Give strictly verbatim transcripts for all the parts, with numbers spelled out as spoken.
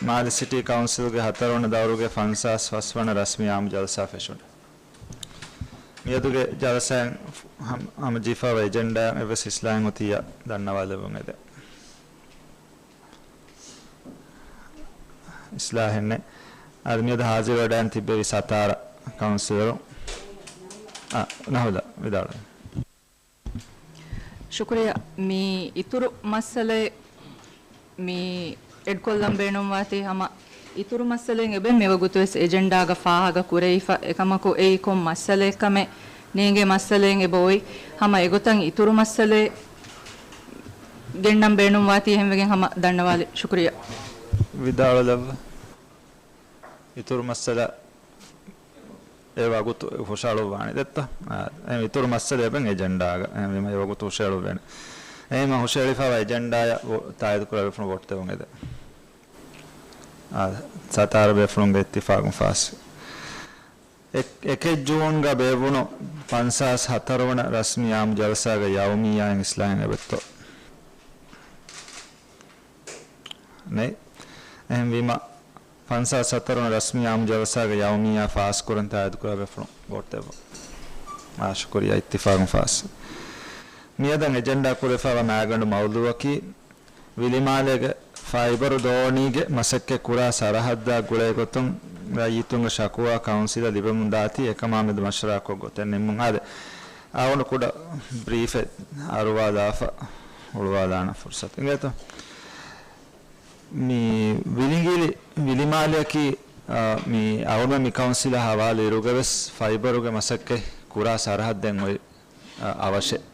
މާލެ ސިޓީ ކައުންސިލްގެ ހަތަރުވަނަ ދައުރުގެ ފަންސާސް ފަސްވަނަ ރަސްމީ އާއްމު ޖަލްސާ ފެށުން. މިއަދުގެ ޖަލްސާއިން ހަމަ، ހަމަޖެހިފައިވާ އެޖެންޑާއަށް އެއްވެސް އިސްލާހެއް އޮތިއްޔާ ދަންނަވާލެވުން އެދެން. އިސްލާހެއް ނެތް. އަދި މިއަދު ހާޒިރުވެޑައިން ތިއްބެވި ސަތާރަ ކައުންސިލަރު، އާ، ނަހުލާ ވިދާޅުވެ. ޝުކުރިއްޔާ. މި އިތުރު މައްސަލައެއް މި އެޑްކޮށްލަން ބޭނުންވާތީ ހަމަ އިތުރު މައްސަލައެއް އެބަ މިވަގުތުވެސް އެޖެންޑާގަ ފާހަގަ ކުރެވިފަ، އެކަމަކު އެއީ ކޮން މައްސަލައެއްކަމެއް ނޭނގޭ މައްސަލައެއް އެބަ އޮތް. ހަމަ އެގޮތަށް އިތުރު މައްސަލައެއް ގެންނަން ބޭނުންވާތީ އެހެންވެގެން ހަމަ ދަންނަވާލި. ޝުކުރިއްޔާ. ވިދާޅުލައްވަ. އިތުރު މައްސަލަ އެ ވަގުތު ހުށައަޅުއްވާނެ ދެއްތަ؟ އާ، އެ އިތުރު މައްސަލަ އެބަ އެޖެންޑާގަ. އެހެންވީމަ އެ ވަގުތު ހުށައަޅުއްވޭނެ. އެހެންވީމަ ހުށައެޅިފައިވާ އެޖެންޑާއަށް ވޯ-، ތާއީދު ކުރާ ބޭފުޅުން ވޯޓް ދެވުން އެދެން. އާ، ސަތާރަ ބޭފުޅުންގެ އިއްތިފާގުން ފާސް. އެ-، އެކެއް ޖޫންގަ ބޭއްވުނު ފަންސާސް ހަތަރުވަނަ ރަސްމީ އާއްމު ޖަލްސާގަ ޔައުމިއްޔާއިން އިސްލާހެއް އެބައޮތްތޯ؟ ނެތް. އެހެންވީމަ، ފަންސާސް ހަތަރުވަނަ ރަސްމީ އާއްމު ޖަލްސާގަ ޔައުމިއްޔާ ފާސްކުރަން ތާއީދުކުރާ ބޭފުޅުން ވޯޓް ދެއްވަން. އާ، ޝުކުރިއްޔާ، އިއްތިފާގުން ފާސް. މިއަދަށް އެޖެންޑާ ކުރެވިފައިވާ މައިގަނޑު މައުޟޫއަކީ، ވިލިމާލޭގެ ފައިބަރު ދޯނީގެ މަސައްކަތް ކުރާ ސަރަހައްދާ ގުޅޭ ގޮތުން ރައްޔިތުންގެ ޝަކުވާ ކައުންސިލަށް ލިބެމުން ދާތީ އެކަމާ މެދު މަޝްވަރާކޮށް ގޮތެއް ނިންމުން. އާދެ، އަވަނު ކުޑަ ބްރީފެއް އަރުވާލާފަ ހުޅުވާލާނަ ފުރުސަތު އިނގޭތޯ. މި ވިލިނގިލި ވިލިމާލެއަކީ، އާ، މި އަވަނު މި ކައުންސިލަށް ހަވާލު އިރުގަވެސް ފައިބަރުގެ މަސައްކަތް ކުރާ ސަރަހައްދެއް އޮތް، އަ، އަވަށެއް.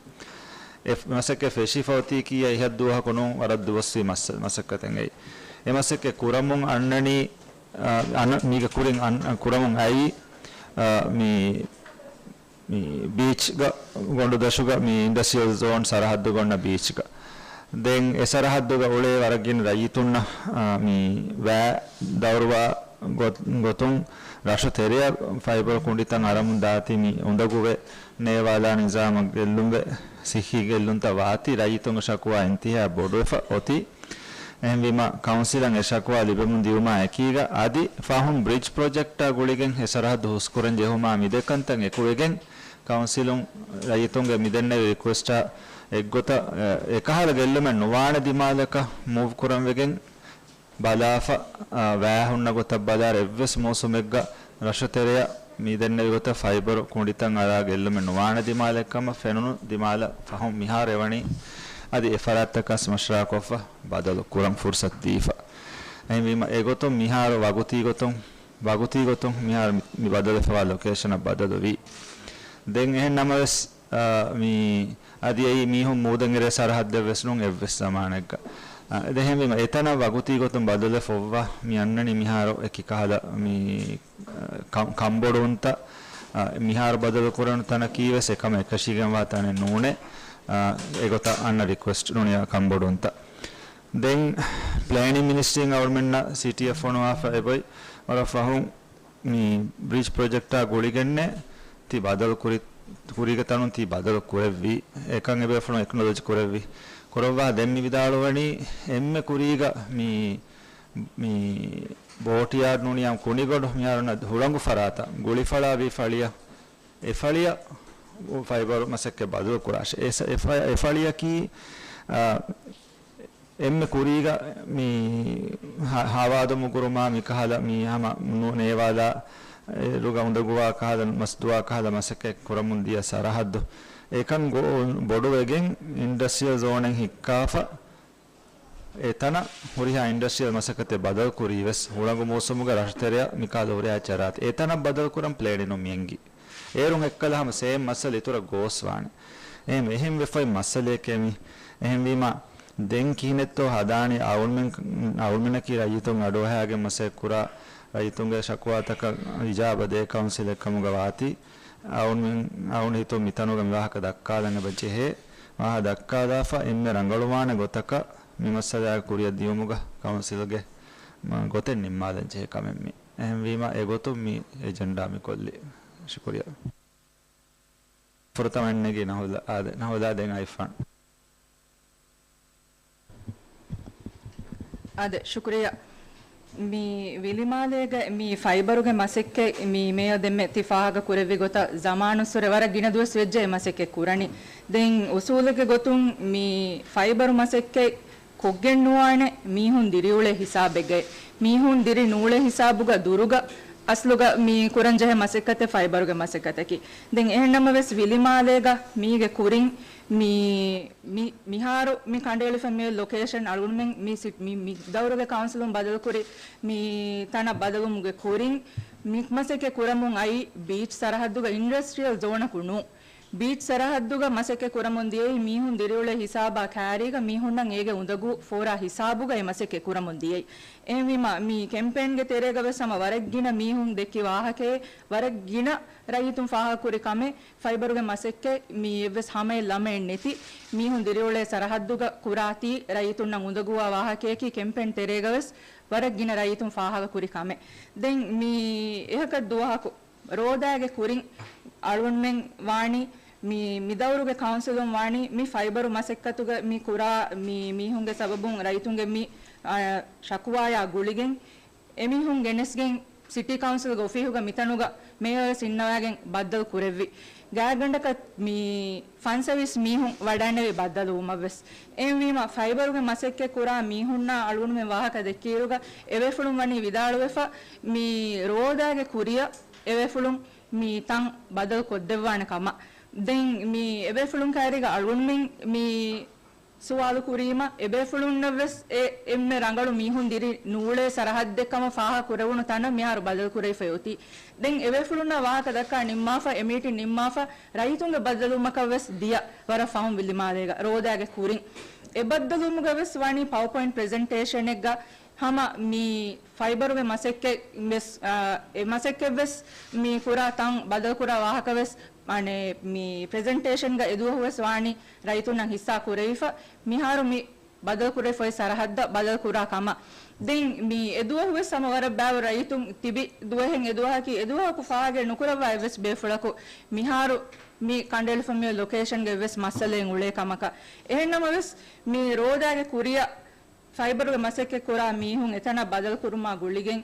އެ މަސައްކަތް ފެށިފަ އޮތީކީ އެހަށް ދުވަހަކު ނޫން، ވަރަށް ދުވަސްވީ މަސް-، މަސައްކަތެއް އެއީ. އެ މަސައްކަތް ކުރަމުން އަންނަނީ، އަ، އަން-، މީގެ ކުރިން އަން-، ކުރަމުން އައީ، އަ، މި މި ބީޗްގަ ގޮނޑުދޮށުގަ މި އިންޑަސްޓްރިއަލް ޒޯން ސަރަހައްދުގަ އޮންނަ ބީޗްގަ. ދެން އެ ސަރަހައްދުގަ އުޅޭ ވަރަށް ގިނަ ރައްޔިތުންނަށް، އާ، މި ވައި ދައުރުވާ ގޮ-، ގޮތުން ރަށު ތެރެއަށް ފައިބަރު ކުނޑިތައް އަރަމުން ދާތީ މި އުނދަގޫވެ ނޭވާލާ ނިޒާމަށް ގެއްލުންވެ ސިއްހީ ގެއްލުންތައް ވާތީ ރައްޔިތުންގެ ޝަކުވާ އިންތިހާ ބޮޑުވެފަ އޮތީ. އެހެންވީމަ، ކައުންސިލަށް އެ ޝަކުވާ ލިބެމުން ދިޔުމާ އެކީގަ، އަދި ފަހުން ބްރިޖް ޕްރޮޖެކްޓާ ގުޅިގެން އެ ސަރަހައްދު ހުސްކުރަން ޖެހުމާ މިދެކަންތައް އެކުވެގެން، ކައުންސިލުން ރައްޔިތުންގެ މިދެންނެވި ރިކުއެސްޓާ އެއްގޮތަށް، އެ، އެކަހަލަ ގެއްލުމެއް ނުވާނެ ދިމާލަކަށް މޫވް ކުރަން ވެގެން، ބަލާފަ، އާ، ވައި ހުންނަ ގޮތަށް ބަލާއިރު އެއްވެސް މޫސުމެއްގަ ރަށު ތެރެއަށް މި ދެންނެވި ގޮތަށް ފައިބަރު ކުނޑިތައް އަރާ ގެއްލުމެއް ނުވާނެ ދިމާލެއްކަމަށް ފެނުނު ދިމާލަށް ފަހުން މިހާރު އެވަނީ އަދި އެ ފަރާތްތަކަސް މަޝްވަރާކޮށްފަ ބަދަލު ކުރަން ފުރުސަތު ދީފަ. އެހެންވީމަ އެގޮތުން މިހާރު ވަގުތީ ގޮތުން، ވަގުތީ ގޮތުން މިހާރު މި، މި ބަދަލުވެފަވާ ލޮކޭޝަނަށް ބަދަލުވީ. ދެން އެހެން ނަމަވެސް، އާ، މި އަދި އެއީ މީހުން މޫދަން އެރޭ ސަރަހައްދެއްވެސް ނޫން އެއްވެސް ޒަމާނެއްގަ. އަ، އެދެހެންވީމަ އެތަނަށް ވަގުތީ ގޮތުން ބަދަލުވެފަ އޮއްވާ މި އަންނަނީ މިހާރު އެކި ކަހަލަ މި، އަ، ކަ-، ކަންބޮޑުވުންތައް، އަ، މިހާރު ބަދަލު ކުރަން ތަނަކީވެސް އެކަމަށް އެކަށީގެންވާ ތަނެއް ނޫނޭ. އަ، އެގޮތަށް އަންނަ ރިކުއެސްޓް ނޫނީ ކަންބޮޑުވުންތައް. ދެން ޕްލޭނިން މިނިސްޓްރީން އަޅުމެންނަށް ސީޓީއެފް ފޮނުވާފަ އެބައޮތް ވަރަށް ފަހުން މި ބްރިޖް ޕްރޮޖެކްޓާ ގުޅިގެންނޭ ތި ބަދަލު ކުރި-، ކުރީގެ ތަނުން ތި ބަދަލު ކުރެއްވީ. އެކަން އެބޭފުޅުން އެކްނޮލެޖް ކުރެއްވި. ކުރައްވާ ދެން މި ވިދާޅުވަނީ އެންމެ ކުރީގަ މި، މި ބޯޓްޔާޑް ނޫނީ ކުނިގޮޑު މިހާރު ހުޅަނގު ފަރާތަށް ގުޅިފަޅާ ވީ ފަޅިއަށް، އެ ފަޅިއަށް ފައިބަރު މަސައްކަތް ބަދަލު ކުރާށޭ. އެ ސަ-، އެ ފަ-، އެ ފަޅިއަކީ، އާ، އެންމެ ކުރީގަ މި ހަ-، ހަވާދު މުގުރުމާ މިކަހަލަ މި ހަމަ ނު-، ނޭވާލާ އިރުގަ އުނދަގޫވާ ކަހަލަ މަސްދުވާ ކަހަލަ މަސައްކަތް ކުރަމުން ދިޔަ ސަރަހައްދު އެކަން ގޮ-، ބޮޑުވެގެން އިންޑަސްޓްރިއަލް ޒޯނެއް ހިއްކާފަ، އެތަނަށް ހުރިހާ އިންޑަސްޓްރިއަލް މަސައްކަތެއް ބަދަލު ކުރީ ވެސް ހުޅަނގު މޫސުމުގަ ރަށުތެރެއަށް މިކަހަލަ ހުރިހާ ޗަރާތެއް އެތަނަށް ބަދަލު ކުރަން ޕްލޭނިން މި އެންގި. އޭރުން އެއްކަލަ ހަމަ ސޭމް މައްސަލަ އިތުރަށް ގޯސްވާނެ. އެހެން، އެހެން ވެފައި މައްސަލައެކޭ މި. އެހެންވީމަ، ދެން ކިހިނެއްތޯ ހަދާނީ؟ އަޅުމެން-، އަޅުމެންނަކީ ރައްޔިތުން އަޑުއަހާގެން މަސައްކަތް ކުރާ، ރައްޔިތުންގެ ޝަކުވާތަކަށް އިޖާބަ ދޭ ކައުންސިލެއް ކަމުގަ ވާތީ، އަޅުމެން، އަޅުން ހިތުން މިތަނުގަ މި ވާހަކަ ދައްކާލަން އެބަ ޖެހޭ. ވާހަކަ ދައްކާލާފަ އެންމެ ރަނގަޅުވާނެ ގޮތަކަށް މި މައްސަލައާ ކުރިއަށް ދިޔުމުގަ ކައުންސިލްގެ މަ-، ގޮތެއް ނިންމާލަން ޖެހޭ ކަމެއް މި. އެހެންވީމަ އެގޮތުން މި އެޖެންޑާ މި ކޮށްލީ. ޝުކުރިއްޔާ. ފުރަތަމަ އެންނެގީ ނަހުލާ، އާދެ، ނަހުލާ ދެން އައިފާން. އާދެ، ޝުކުރިއްޔާ. މި ވިލިމާލޭގަ މި ފައިބަރުގެ މަސައްކަތް މި މޭޔަރ ދެންމެ ތި ފާހަގަ ކުރެއްވި ގޮތަށް ޒަމާނުއްސުރެ ވަރަށް ގިނަ ދުވަސް ވެއްޖެ އެ މަސައްކަތް ކުރަނީ. ދެން އުސޫލެއްގެ ގޮތުން މި ފައިބަރު މަސައްކަތް ކޮށްގެން ނުވާނެ މީހުން ދިރިއުޅޭ ހިސާބެއްގައި. މީހުން ދިރި ނޫޅޭ ހިސާބުގަ ދުރުގަ އަސްލުގަ މި ކުރަން ޖެހޭ މަސައްކަތެއް ފައިބަރުގެ މަސައްކަތަކީ. ދެން އެހެންނަމަވެސް ވިލިމާލޭގަ މީގެ ކުރިން މި، މި، މިހާރު މި ކަނޑައެޅިފަ މި ލޮކޭޝަން އަޅުގަނޑުމެން މި ސިޓް، މި، މި ދައުރުގެ ކައުންސިލުން ބަދަލުކުރި މި ތަނަށް ބަދަލުވުމުގެ ކުރިން މި މަސައްކަތް ކުރަމުން އައީ ބީޗް ސަރަހައްދުގަ އިންޑަސްޓްރިއަލް ޒޯނަކު ނޫން. ބީޗް ސަރަހައްދުގަ މަސައްކަތް ކުރަމުން ދިޔައީ މީހުން ދިރިއުޅޭ ހިސާބާ ކައިރީގަ މީހުންނަށް އޭގެ އުނދަގޫ ފޯރާ ހިސާބުގައި މަސައްކަތް ކުރަމުން ދިޔައީ. އެހެންވީމަ، މި ކެމްޕޭންގެ ތެރޭގަ ވެސް ހަމަ ވަރަށް ގިނަ މީހުން ދެއްކި ވާހަކައެއް، ވަރަށް ގިނަ ރައްޔިތުން ފާހަގަކުރި ކަމެއް، ފައިބަރުގެ މަސައްކަތް މި އެއްވެސް ހަމައެއް ލަމައެއް ނެތި، މީހުން ދިރިއުޅޭ ސަރަހައްދުގަ ކުރާތީ ރައްޔިތުންނަށް އުނދަގޫވާ ވާހަކަޔަކީ ކެމްޕޭން ތެރޭގަ ވެސް ވަރަށް ގިނަ ރައްޔިތުން ފާހަގަކުރި ކަމެއް. ދެން މި އެހަކަށް ދުވަހަކު ރޯދައިގެ ކުރިން އަޅުގަނޑުމެން ވާނީ، މި، މި ދައުރުގެ ކައުންސިލުން ވާނީ، މި ފައިބަރު މަސައްކަތުގަ މި ކުރާ މި މީހުންގެ ސަބަބުން ރައްޔިތުންގެ މި، އާ، ޝަކުވާޔާ ގުޅިގެން، އެމީހުން ގެނެސްގެން ސިޓީ ކައުންސިލްގެ އޮފީހުގަ މިތަނުގަ މޭޔަރވެސް އިންނަވައިގެން ބައްދަލު ކުރެއްވި. ގާތްގަނޑަކަށް މި ފަންސަވީސް މީހުން ވަޑައިންނެވި ބައްދަލުވުމަށްވެސް. އެހެންވީމަ، ފައިބަރުގެ މަސައްކަތް ކުރާ މީހުންނާ އަޅުގަނޑުމެން ވާހަކަ ދެއްކިއިރުގަ، އެބޭފުޅުން ވަނީ ވިދާޅުވެފަ، މި ރޯދައިގެ ކުރިއަށް އެބޭފުޅުން މި ތަން ބަދަލު ކޮށްދެއްވާނެ ކަމަށް. ދެން މި އެބޭފުޅުން ކައިރީގަ އަޅުގަނޑުމެން މި ސުވާލު ކުރީމަ، އެބޭފުޅުންނަށްވެސް އެ އެންމެ ރަނގަޅު މީހުން ދިރި ނޫޅޭ ސަރަހައްދެއް ކަމަށް ފާހަގަ ކުރެވުނު ތަނަށް މިހާރު ބަދަލު ކުރެވިފައި އޮތީ. ދެން އެބޭފުޅުންނާ ވާހަކަ ދައްކާ ނިންމާފަ، އެ މީޓިން ނިންމާފަ، ރައްޔިތުންގެ ބައްދަލުވުމަކަށް ވެސް ދިޔަ ވަރަށް ފަހުން ވިލިމާލޭގަ ރޯދައިގެ ކުރިން. އެ ބައްދަލުވުމުގަ ވެސް ވަނީ ޕަވަރ ޕޮއިންޓް ޕްރެޒެންޓޭޝަނެއްގަ ހަމަ މި ފައިބަރުގެ މަސައްކަތް ވެސް، އާ، އެ މަސައްކަތް ވެސް މި ކުރާ ތަން ބަދަލު ކުރާ ވާހަކަ ވެސް، އަނެއް މި ޕްރެޒެންޓޭޝަންގަ އެދުވަހު ވެސް ވާނީ ރައްޔިތުންނަށް ހިއްސާ ކުރެވިފަ، މިހާރު މި ބަދަލު ކުރެވިފައި ސަރަހައްދަށް ބަދަލު ކުރާ ކަމަށް. ދެން މި އެދުވަހު ވެސް ހަމަ ވަރަށް ބައިވަރު ރައްޔިތުން ތިބި ދުވަހެއް އެދުވަހަކީ އެދުވަހަކު ފާހަގަ ނުކުރައްވާ އެއްވެސް ބޭފުޅަކު މިހާރު މި ކަނޑައެޅިފަ މި ލޮކޭޝަންގެ އެއްވެސް މައްސަލައެއް އުޅޭ ކަމަކަށް. އެހެންނަމަވެސް މި ރޯދައިގެ ކުރިއަށް ފައިބަރުގެ މަސައްކަތް ކުރާ މީހުން އެތަނަށް ބަދަލުކުރުމާ ގުޅިގެން،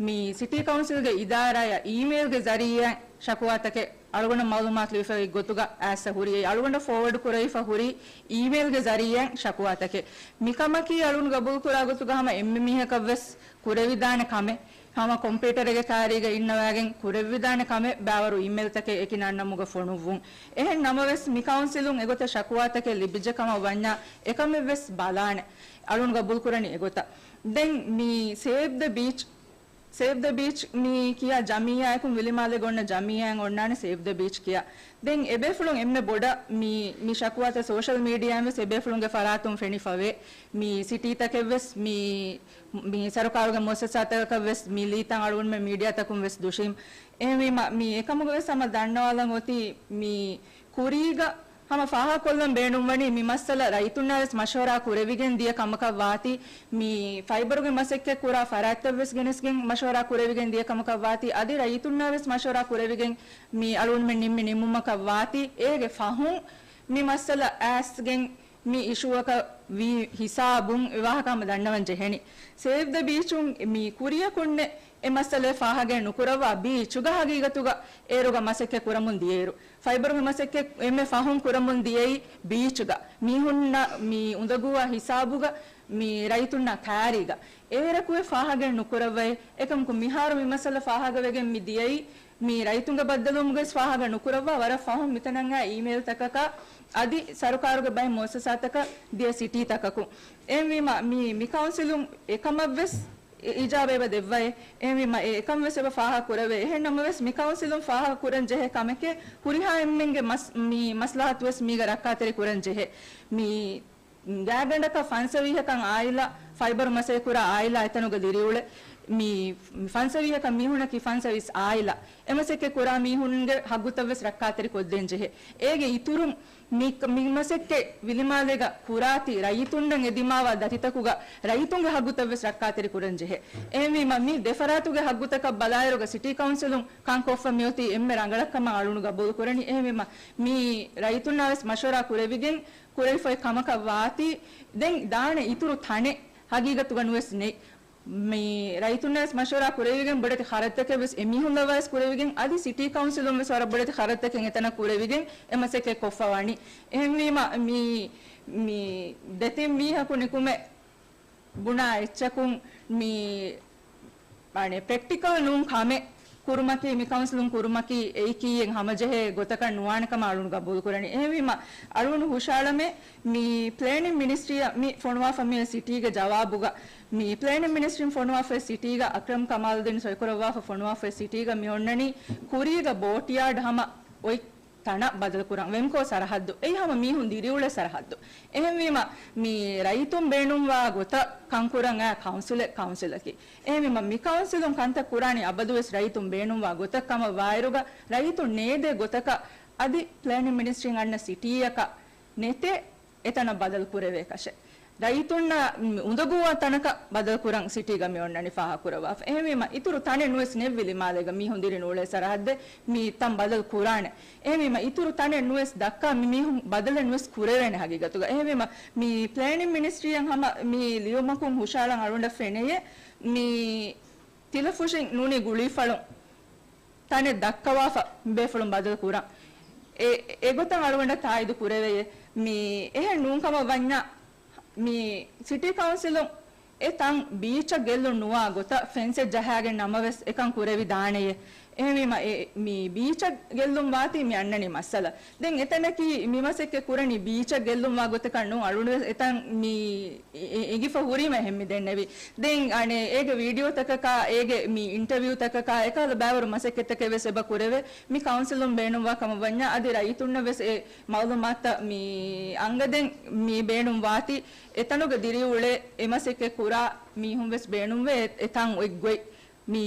މި ސިޓީ ކައުންސިލްގެ އިދާރާއަށް އީމެއިލްގެ ޒަރީއާއިން ޝަކުވާތަކެއް އަޅުގަނޑަށް މައުލޫމާތު ލިބިފައި ގޮތުގަ އައިއްސަ ހުރި. އެއީ އަޅުގަނޑަށް ފޯވަޑް ކުރެވިފަ ހުރީ އީމެއިލްގެ ޒަރީއާއިން ޝަކުވާތަކެއް. މިކަމަކީ އަޅުގަނޑު ގަބޫލު ކުރާ ގޮތުގަ ހަމަ އެންމެ މީހަކަށް ވެސް ކުރެވިދާނެ ކަމެއް. ހަމަ ކޮމްޕިއުޓަރެއްގެ ކާރީގަ އިންނަވައިގެން ކުރެވިދާނެ ކަމެއް ބައިވަރު އީމެއިލްތަކެއް އެކި ނަންނަމުގަ ފޮނުއްވުން. އެހެން ނަމަވެސް، މި ކައުންސިލުން އެގޮތަށް ޝަކުވާތަކެއް ލިބިއްޖެ ކަމަށް ވަންޏާ، އެކަމެއް ވެސް ބަލާނެ. އަޅުން ގަބޫލު ކުރަނީ އެގޮތަށް. ދެން މި ސޭވް ދަ ބީޗް، ސޭވް ދަ ބީޗް މި ކިޔާ ޖަމިއްޔާއަކުން ވިލިމާލޭގަ އޮންނަ ޖަމިއްޔާއަށް އޮންނާނެ ސޭވް ދަ ބީޗް ކިޔާ. ދެން އެބޭފުޅުން އެންމެ ބޮޑަށް މި، މި ޝަކުވާތައް ސޯޝަލް މީޑިއާއިން ވެސް އެބޭފުޅުންގެ ފަރާތުން ފެނިފަވޭ. މި ސިޓީތަކެއް ވެސް މި، މި ސަރުކާރުގެ މުއައްސަސާތަކަކަށް ވެސް މި ލީތައް އަޅުގަނޑުމެން މީޑިއާތަކުން ވެސް ދުށީމް. އެހެންވީމަ، މި އެކަމުގަ ވެސް ހަމަ ދަންނަވާލަން އޮތީ މި ކުރީގަ ހަމަ ފާހަގަކޮށްލަން ބޭނުންވަނީ މި މައްސަލަ ރައްޔިތުންނާ ވެސް މަޝްވަރާ ކުރެވިގެން ދިޔަ ކަމަކަށް ވާތީ، މި ފައިބަރުގެ މަސައްކަތް ކުރާ ފަރާތްތައް ވެސް ގެނެސްގެން މަޝްވަރާ ކުރެވިގެން ދިޔަ ކަމަކަށް ވާތީ، އަދި ރައްޔިތުންނާ ވެސް މަޝްވަރާ ކުރެވިގެން މި އަޅުގަނޑުމެން ނިންމި ނިންމުމަކަށް ވާތީ، އޭގެ ފަހުން މި މައްސަލަ އައިސްގެން މި އިޝޫއަކަށް ވީ ހިސާބުން އެ ވާހަކަ ހަމަ ދަންނަވަން ޖެހެނީ. ސޭވް ދަ ބީޗުން މި ކުރިޔަކުންނެއް އެ މައްސަލައެއް ފާހަގައެއް ނުކުރައްވާ، ބީޗުގަ ހަގީގަތުގަ އޭރުގަ މަސައްކަތް ކުރަމުން ދިޔައިރު، ފައިބަރުގެ މަސައްކަތް އެންމެ ފަހުން ކުރަމުން ދިޔައީ ބީޗުގަ، މީހުންނަށް މި އުނދަގޫވާ ހިސާބުގަ މި ރައްޔިތުންނާ ކާރީގަ. އޭރަކު އެ ފާހަގައެއް ނުކުރައްވައި، އެކަމަކު މިހާރު މި މައްސަލަ ފާހަގަވެގެން މި ދިޔައީ، މި ރައްޔިތުންގެ ބައްދަލުވުމުގައި ވެސް ފާހަގަ ނުކުރައްވާ ވަރަށް ފަހުން މިތަނަށް އާ އީމެއިލްތަކަކާ އަދި ސަރުކާރުގެ ބައެއް މުއައްސަސާތަކަށް ދިޔަ ސިޓީތަކަކުން. އެހެންވީމަ މި، މި ކައުންސިލުން އެކަމަށްވެސް އި-، އިޖާބަ އެބަ ދެއްވައޭ. އެހެންވީމަ އެ އެކަން ވެސް އެބަ ފާހަގަ ކުރެވޭ. އެހެން ނަމަވެސް މި ކައުންސިލުން ފާހަގަ ކުރަން ޖެހޭ ކަމެކޭ ހުރިހާ އެންމެންގެ މަސް-، މި މަސްލަހަތު ވެސް މީގަ ރައްކާތެރި ކުރަން ޖެހޭ. މި ގާތްގަނޑަކަށް ފަންސަވީހަކަށް އާއިލާ، ފައިބަރު މަސައްކަތް ކުރާ އާއިލާ އެތަނުގަ ދިރިއުޅޭ. މި ފަންސަވީހަކަށް މީހުންނަކީ ފަންސަވީސް އާއިލާ. އެ މަސައްކަތް ކުރާ މީހުންގެ ހައްގުތައް ވެސް ރައްކާތެރި ކޮށްދޭން ޖެހޭ. އޭގެ އިތުރުން މި، މި މަސައްކަތް ވިލިމާލޭގަ ކުރާތީ ރައްޔިތުންނަށް އެދިމާވާ ދަތިތަކުގަ ރައްޔިތުންގެ ހައްގުތައް ވެސް ރައްކާތެރި ކުރަން ޖެހޭ. އެހެންވީމަ މި ދެފަރާތުގެ ހައްގުތަކަށް ބަލާއިރުގަ ސިޓީ ކައުންސިލުން ކަން ކޮށްފަ މިއޮތީ އެންމެ ރަނގަޅަށް ކަމަށް އަޅުން ގަބޫލު ކުރަނީ. އެހެންވީމަ މި ރައްޔިތުންނާ ވެސް މަޝްވަރާ ކުރެވިގެން ކުރެވިފައި ކަމަކަށް ވާތީ، ދެން ދާނެ އިތުރު ތަނެއް ހަގީގަތުގަ ނުވެސް ނެތް. މި ރައްޔިތުންނަށް ވެސް މަޝްވަރާ ކުރެވިގެން ބޮޑެތި ޚަރަދުތަކެއް ވެސް އެމީހުން ލައްވާ ވެސް ކުރެވިގެން، އަދި ސިޓީ ކައުންސިލުން ވެސް ވަރަށް ބޮޑެތި ޚަރަދުތަކެއް އެތަނަށް ކުރެވިގެން އެ މަސައްކަތް ކޮށްފަ ވަނީ. އެހެންވީމަ މި، މި ދެތިން މީހަކު ނިކުމެ ބުނާ އެއްޗަކުން މި އަނެއް ޕްރެކްޓިކަލް ނޫން ކަމެއް ކުރުމަކީ، މި ކައުންސިލުން ކުރުމަކީ އެއީ ކީއެއް ހަމަޖެހޭ ގޮތަކަށް ނުވާނެ ކަމަށް އަޅުން ގަބޫލު ކުރަނީ. އެހެންވީމަ އަޅުން ހުށައަޅަމޭ، މި ޕްލޭނިން މިނިސްޓްރީއަށް މި ފޮނުވާފަ މި ސިޓީގެ ޖަވާބުގަ، މި ޕްލޭނިން މިނިސްޓްރީން ފޮނުވާފައި ސިޓީގަ، އަކްރަމް ކަމާލުއްދީން ސޮއިކުރައްވާފަ ފޮނުވާފައި ސިޓީގަ މި އޮންނަނީ ކުރީގަ ބޯޓްޔާޑް ހަމަ އޮތް ތަނަށް ބަދަލުކުރަން. ވެމްކޯ ސަރަހައްދު. އެއީ ހަމަ މީހުން ދިރިއުޅޭ ސަރަހައްދު. އެހެންވީމަ، މި ރައްޔިތުން ބޭނުންވާ ގޮތަށް ކަންކުރަން އައި ކައުންސިލެއް ކައުންސިލަކީ. އެހެންވީމަ، މި ކައުންސިލުން ކަންތައް ކުރާނީ އަބަދުވެސް ރައްޔިތުން ބޭނުންވާ ގޮތަށް ކަމަށް ވާއިރުގަ، ރައްޔިތުން ނޭދޭ ގޮތަކަށް އަދި ޕްލޭނިން މިނިސްޓްރީން އަންނަ ސިޓީއަކަށް ނެތޭ އެތަނަށް ބަދަލު ކުރެވޭކަށެއް. ރައްޔިތުންނަށް މި އުނދަގޫވާ ތަނަކަށް ބަދަލު ކުރަން ސިޓީގަ މި އޮންނަނީ ފާހަގަކުރައްވާފަ. އެހެންވީމަ، އިތުރު ތަނެއް ނުވެސް ނެތް ވިލިމާލޭގަ މީހުން ދިރި ނޫޅޭ ސަރަހައްދެއް މި ތަން ބަދަލު ކުރާނެ. އެހެންވީމަ، އިތުރު ތަނެއް ނުވެސް ދައްކާ މި މީހުން ބަދަލެއް ނުވެސް ކުރެވޭނެ ހަގީގަތުގަ. އެހެންވީމަ، މި ޕްލޭނިން މިނިސްޓްރީއަށް ހަމަ މި ލިޔުމަކުން ހުށައަޅަން އަޅުގަނޑަށް ފެނެޔޭ، މި ތިލަފުށިން ނޫނީ ގުޅީފަޅުން ތަނެއް ދައްކަވާފަ ބޭފުޅުން ބަދަލު ކުރަން. އެ، އެގޮތަށް އަޅުގަނޑަށް ތާއީދު ކުރެވެޔޭ. މި އެހެން ނޫން ކަމަށް ވަންޏާ، މި ސިޓީ ކައުންސިލުން އެ ތަން ބީޗަށް ގެއްލުން ނުވާ ގޮތަށް ފެންސެއް ޖަހާގެން ނަމަވެސް އެކަން ކުރެވި ދާނެޔޭ. އެހެންވީމަ، އެ، މި ބީޗަށް ގެއްލުން ވާތީ މި އަންނަނީ މައްސަލަ. ދެން އެތަނަކީ މި މަސައްކަތް ކުރަނީ ބީޗަށް ގެއްލުން ވާ ގޮތަކަށް ނޫން. އަޅުގަނޑު ވެސް އެތަން މި އެ، އެ، އެނގިފަ ހުރީމަ އެހެން މި ދެންނެވީ. ދެން އަނެއް އޭގެ ވީޑިއޯތަކަކާ، އޭގެ މި އިންޓަވިއުތަކަކާ އެކަހަލަ ބައިވަރު މަސައްކަތްތަކެއް ވެސް އެބަ ކުރެވޭ. މި ކައުންސިލުން ބޭނުންވާ ކަމަށް ވަންޏާ އަދި ރައްޔިތުންނަށް ވެސް އެ މައުލޫމާތުތައް މި އަނގަދެން މި ބޭނުން ވާތީ، އެތަނުގަ ދިރިއުޅޭ އެ މަސައްކަތް ކުރާ މީހުން ވެސް ބޭނުންވޭ އެ، އެތަން އޮތް ގޮތް. މި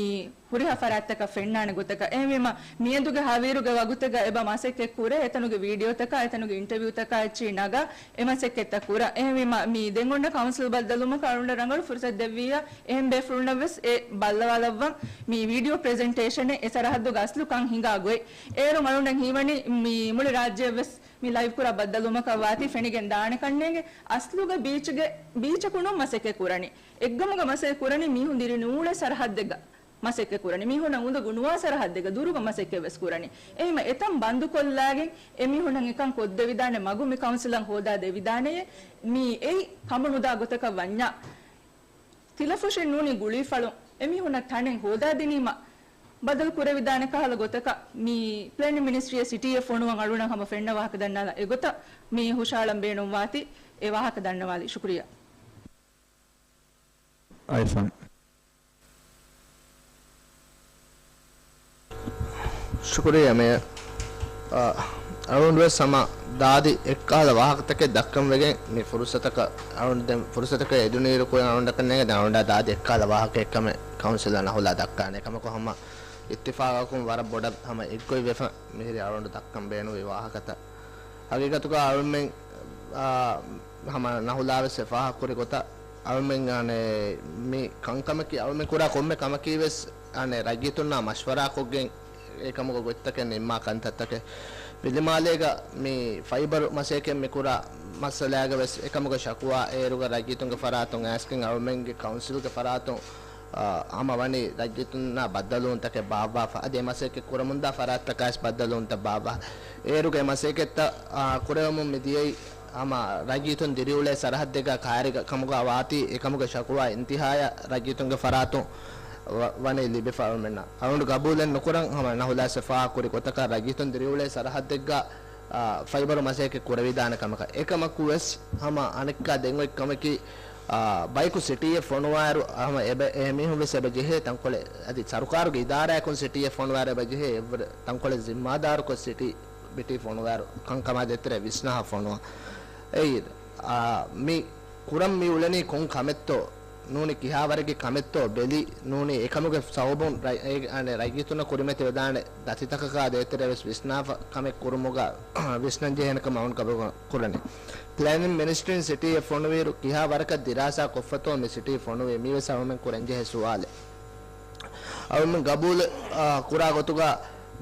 ހުރިހާ ފަރާތްތަކަށް ފެންނާނެ ގޮތަކަށް. އެހެންވީމަ، މިއަދުގެ ހަވީރުގެ ވަގުތެއްގަ އެބަ މަސައްކަތް ކުރޭ، އެތަނުގެ ވީޑިއޯތަކާ، އެތަނުގެ އިންޓަވިއުތަކާ އެއްޗިހި ނަގާ، އެ މަސައްކަތްތައް ކުރާ. އެހެންވީމަ، މި ދެން އޮންނަ ކައުންސިލް ބައްދަލުވުމަކަށް އަޅުގަނޑަށް ރަނގަޅު ފުރުސަތު ދެއްވިއްޔާ، އެހެން ބޭފުޅުންނަށް ވެސް އެ ބައްލަވާލައްވަން. މި ވީޑިއޯ ޕްރެޒެންޓޭޝަނެއް އެ ސަރަހައްދުގަ އަސްލު ކަން ހިނގާ ގޮތް. އޭރުން އަޅުގަނޑަށް ހީވަނީ، މި މުޅި ރާއްޖެއަށް ވެސް މި ލައިވް ކުރާ ބައްދަލުވުމަކަށް ވާތީ ފެނިގެން ދާނެ ކަންނޭނގެ. އަސްލުގަ ބީޗުގެ، ބީޗަކު ނޫން މަސައްކަތް ކުރަނީ. އެއްގަމުގަ މަސައްކަތް ކުރަނީ މީހުން ދިރި ނޫޅޭ ސަރަހައްދެއްގަ މަސައްކަތް ކުރަނީ. މީހުންނަށް އުނދަގޫ ނުވާ ސަރަހައްދެއްގަ ދުރުގަ މަސައްކަތް ވެސް ކުރަނީ. އެހެންވީމަ އެތަން ބަންދުކޮށްލާގެން އެމީހުންނަށް އެކަން ކޮށްދެވިދާނެ މަގު މި ކައުންސިލަށް ހޯދާ ދެވިދާނެޔޭ. މީ އެއީ ކަމުނުދާ ގޮތަކަށް ވަންޏާ، ތިލަފުށިން ނޫނީ ގުޅީފަޅުން އެމީހުންނަށް ތަނެއް ހޯދާދިނީމަ ބަދަލު ކުރެވިދާނެ ކަހަލަ ގޮތަކަށް މި ޕްލޭނިން މިނިސްޓްރީއަށް ސިޓީއެއް ފޮނުވަން އަޅުގަނޑަށް ހަމަ ފެންނަ ވާހަކަ ދަންނާލަން. އެގޮތަށް މި ހުށައަޅަން ބޭނުންވާތީ އެ ވާހަކަ ދަންނަވާލީ. ޝުކުރިއްޔާ. އައިފަން. ޝުކުރިއްޔާ މޭޔަރ. އާ، އަޅުގަނޑުވެސް ހަމަ ދާދި އެއްކަހަލަ ވާހަކަތަކެއް ދައްކަން ވެގެން މި ފުރުސަތަކަށް އަޅުގަނޑު ދެން ފުރުސަތަކަށް އެދުނީއިރު ކުރިން އަޅުގަނޑަކަށް ނޭނގެ ދެން އަޅުގަނޑާ ދާދި އެއްކަހަލަ ވާހަކައެއްކަމެއް ކައުންސިލަށް ނަހުލާ ދައްކާނެ. ކަމަކު ހަމަ އިއްތިފާގަކުން ވަރަށް ބޮޑަށް ހަމަ އެއްގޮތް ވެފަ މިހިރީ އަޅުގަނޑު ދައްކަން ބޭނުންވި ވާހަކަތައް. ހަގީގަތުގަ އަޅުމެން، އާ، ހަމަ ނަހުލާވެސް އެ ފާހަގަކުރި ގޮތަށް އަޅުމެން އަނެއް މި ކަންކަމަކީ އަޅުމެން ކުރާ ކޮންމެ ކަމަކީ ވެސް އަނެއް ރައްޔިތުންނާ މަޝްވަރާކޮށްގެން އެކަމުގެ ގޮތްތަކެއް ނިންމާ ކަންތައްތަކެއް. ވިލިމާލޭގަ މި ފައިބަރު މަސައްކަތް މި ކުރާ މައްސަލާގަ ވެސް އެކަމުގެ ޝަކުވާ އޭރުގަ ރައްޔިތުންގެ ފަރާތުން އައިސްގެން އަޅުމެންގެ ކައުންސިލްގެ ފަރާތުން އާ، ހަމަ ވަނީ ރައްޔިތުންނާ ބައްދަލުވުންތަކެއް ބާއްވާފަ. އަދި އެ މަސައްކަތް ކުރަމުންދާ ފަރާތްތަކާވެސް ބައްދަލުވުންތައް ބާއްވާ. އޭރުގެ މަސައްކަތްތައް، އާ، ކުރެވެމުން މިދިޔައީ ހަމަ ރައްޔިތުން ދިރިއުޅޭ ސަރަހައްދެއްގަ ކައިރިގަ ކަމުގަ ވާތީ، އެކަމުގެ ޝަކުވާ އިންތިހާޔަށް ރައްޔިތުންގެ ފަރާތުން ވަ-، ވަނީ ލިބިފަ އަޅުމެންނަށް. އަޅުގަނޑު ގަބޫލެއް ނުކުރަން ހަމަ ނަހުލާސް ފާހަގަކުރި ގޮތަކަށް ރައްޔިތުން ދިރިއުޅޭ ސަރަހައްދެއްގަ، އާ، ފައިބަރު މަސައްކަތް ކުރެވިދާނެ ކަމަކަށް. އެކަމަކު ވެސް ހަމަ އަނެއްކާ ދެން އޮތް ކަމަކީ، އާ، ބަޔަކު ސިޓީއެއް ފޮނުވާއިރު، ހަމަ އެބަ-، އެމީހުން ވެސް އެބަ ޖެހޭ ތަންކޮޅެއް، އަދި ސަރުކާރުގެ އިދާރާއަކުން ސިޓީއެއް ފޮނުވާއިރު އެބަ ޖެހޭ އެއްވަރު ތަންކޮޅެއް ޒިންމާދާރުކޮށް ސިޓީ ބިޓީ ފޮނުވާއިރު ކަންކަމާ ދޭތެރޭ ވިސްނާ ފޮނުވާ. އެއީ، އާ، މި ކުރަން މި އުޅެނީ ކޮން ކަމެއްތޯ، ނޫނީ ކިހާ ވަރެއްގެ ކަމެއްތޯ ބެލި، ނޫނީ އެކަމުގެ ސަބަބުން ރައް-، އޭ، އަނެއް ރައްޔިތުންނަށް ކުރިމަތިވެދާނެ ދަތިތަކަކާ ދޭތެރޭ ވެސް ވިސްނާފަ ކަމެއް ކުރުމުގަ ވިސްނަން ޖެހޭނެ ކަމަށް އަޅުން ގަބޫލު ކުރަނީ. ޕްލޭނިން މިނިސްޓްރީން ސިޓީއެއް ފޮނުވިއިރު ކިހާ ވަރަކަށް ދިރާސާ ކޮށްފަތޯ މި ސިޓީ ފޮނުވީ؟ މީވެސް އަޅުމެން ކުރަން ޖެހޭ ސުވާލެއް. އަޅުމެން ގަބޫލު، އާ، ކުރާ ގޮތުގަ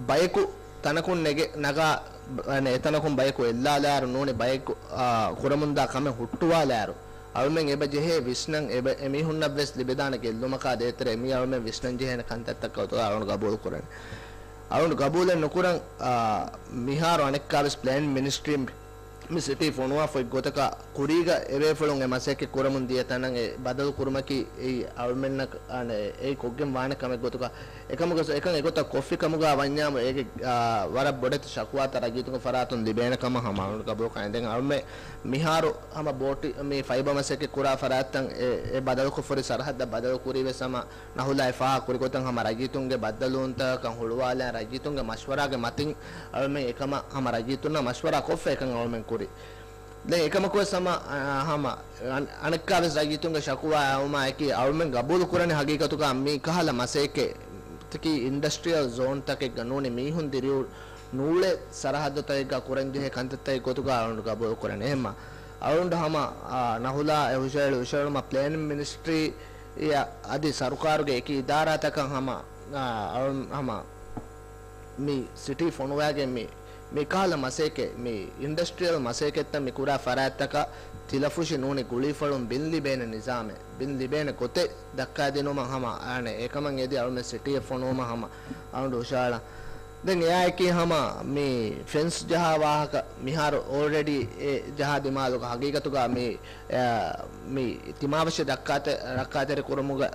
ބަޔަކު ތަނަކުން ނެގެ ނަގާ، އަނެއް އެތަނަކުން ބަޔަކު އެއްލާލާއިރު ނޫނީ ބަޔަކު، އާ، ކުރަމުންދާ ކަމެއް ހުއްޓުވާލާއިރު، އަޅުމެން އެބަ ޖެހޭ ވިސްނަން އެބަ، އެމީހުންނަށް ވެސް ލިބެދާނެ ގެއްލުމަކާ ދޭތެރޭ މީ އަޅުމެން ވިސްނަން ޖެހޭނެ ކަންތައްތަކަށް ގޮތުގަ އަޅުން ގަބޫލު ކުރަން. އަޅުން ގަބޫލެއް ނުކުރަން، އާ، މިހާރު އަނެއްކާވެސް ޕްލޭނިން މިނިސްޓްރީން މި ސިޓީ ފޮނުވާފައި ގޮތަކަށް ކުރީގަ އެބޭފުޅުން އެ މަސައްކަތް ކުރަމުން ދިޔަ ތަނަށް އެ ބަދަލު ކުރުމަކީ އެއީ އަޅުމެންނަށް އަނެ އެއީ ކޮށްގެން ވާނެ ކަމެއް ގޮތުގަ. އެކަމުގަ އެކަން އެގޮތަށް ކޮށްފި ކަމުގަ ވަންޏާމު އޭގެ، އާ، ވަރަށް ބޮޑެތި ޝަކުވާތައް ރައްޔިތުންގެ ފަރާތުން ލިބޭނެ ކަމަށް ހަމަ އަޅުން ގަބޫލު ކަން. ދެން އަޅުމެ މިހާރު ހަމަ ބޯޓި މި ފައިބަ މަސައްކަތް ކުރާ ފަރާތްތައް އެ، އެ ބަދަލުކޮށްފަ ހުރި ސަރަހައްދަށް ބަދަލު ކުރީ ވެސް ހަމަ ނަހުލާ އެ ފާހަގަ ކުރި ގޮތަށް ހަމަ ރައްޔިތުންގެ ބައްދަލުވުންތަކަކަށް ހުޅުވާލާ ރައްޔިތުންގެ މަޝްވަރާގެ މަތިން އަޅުމެން އެކަމަށް ހަމަ ރައްޔިތުންނާ މަޝްވަރާ ކޮށްފަ އެކަން އަޅުމެން ކުރި. ދެން އެކަމަކުވެސް ހަމަ، އަ، ހަމަ އަން-، އަނެއްކާވެސް ރައްޔިތުންގެ ޝަކުވާ އައުމާއެކީ އަޅުމެން ގަބޫލު ކުރަނީ ހަގީގަތުގަ މި ކަހަލަ މަސައްކަތް ތަކީ އިންޑަސްޓްރިއަލް ޒޯންތަކެއްގަ ނޫނީ މީހުން ދިރިއުޅު ނޫޅޭ ސަރަހައްދުތަކެއްގަ ކުރަންޖެހޭ ކަންތައްތަކެއް ގޮތުގަ އަޅުން ގަބޫލު ކުރަނީ. އެހެންމަ އަޅުން ހަމަ، އާ، ނަހުލާ އެ ހުށައެޅި ހުށައެޅުމަށް ޕްލޭނިން މިނިސްޓްރީ އަދި ސަރުކާރުގެ އެކި އިދާރާތަކަށް ހަމަ، އާ، އަޅުން ހަމަ މި ސިޓީ ފޮނުވާގެން މި، މި ކަހަލަ މަސައްކަތް، މި އިންޑަސްޓްރިއަލް މަސައްކަތްތައް މި ކުރާ ފަރާތްތަކަށް ތިލަފުށި ނޫނީ ގުޅީފަޅުން ބިން ލިބޭނެ ނިޒާމެއް، ބިން ލިބޭނެ ގޮތެއް ދައްކާދިނުމަށް ހަމަ އަނެއް އެކަމަށް އެދި އަޅުމެން ސިޓީއެއް ފޮނުވުމަށް ހަމަ އަޅުން ހުށައަޅާ. ދެން އެއާއެކީ ހަމަ މި ފެންސް ޖަހާ ވާހަކަ މިހާރު އޯލްރެޑީ އެ ޖަހާ ދިމާލުގަ ހަގީގަތުގަ މި، އަ، މި ތިމާވެށި ދައްކާތެ-، ރައްކާތެރި ކުރުމުގަ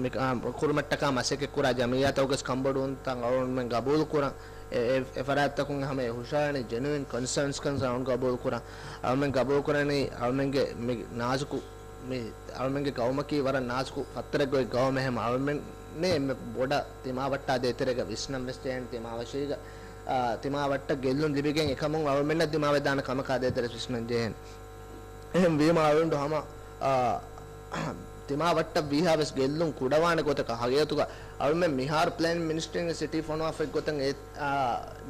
މި، އާ، ކުރުމަށްޓަކާ މަސައްކަތް ކުރާ ޖަމިއްޔާތަކުގެ ކަންބޮޑުވުންތައް އަޅުގަނޑުމެން ގަބޫލު ކުރަން. އެ، އެ، އެ ފަރާތްތަކުން ހަމަ އެ ހުށަހަޅަނީ ޖެނުއިން ކޮންސާންސް ކަން އަޅުގަނޑު ގަބޫލު ކުރަން. އަޅުމެން ގަބޫލު ކުރަނީ އަޅުމެންގެ މި ނާޒުކު، މި އަޅުމެންގެ ގައުމަކީ ވަރަށް ނާޒުކު ފައްތަރެއްގައި ގައުމެއް. ހަމަ އަޅުމެންނޭ އެންމެ ބޮޑަށް ތިމާވައްޓާ ދޭތެރޭގަ ވިސްނަން ވެސް ޖެހޭނެ ތިމާވެށީގަ، އާ، ތިމާވައްޓަށް ގެއްލުން ލިބިގެން އެކަމުން އަޅުމެންނަށް ދިމާވެދާނެ ކަމަކާ ދޭތެރޭ ވިސްނަން ޖެހޭނެ. އެހެން ވީމަ އަޅުގަނޑު ހަމަ، އާ، ތިމާ ވައްޓަށް ވީހާވެސް ގެއްލުން ކުޑަވާނެ ގޮތަކަށް ހަގީގަތުގަ އަޅުމެން މިހާރު ޕްލޭނިން މިނިސްޓްރީންގެ ސިޓީ ފޮނުވާފައި ގޮތަށް އެ، އާ،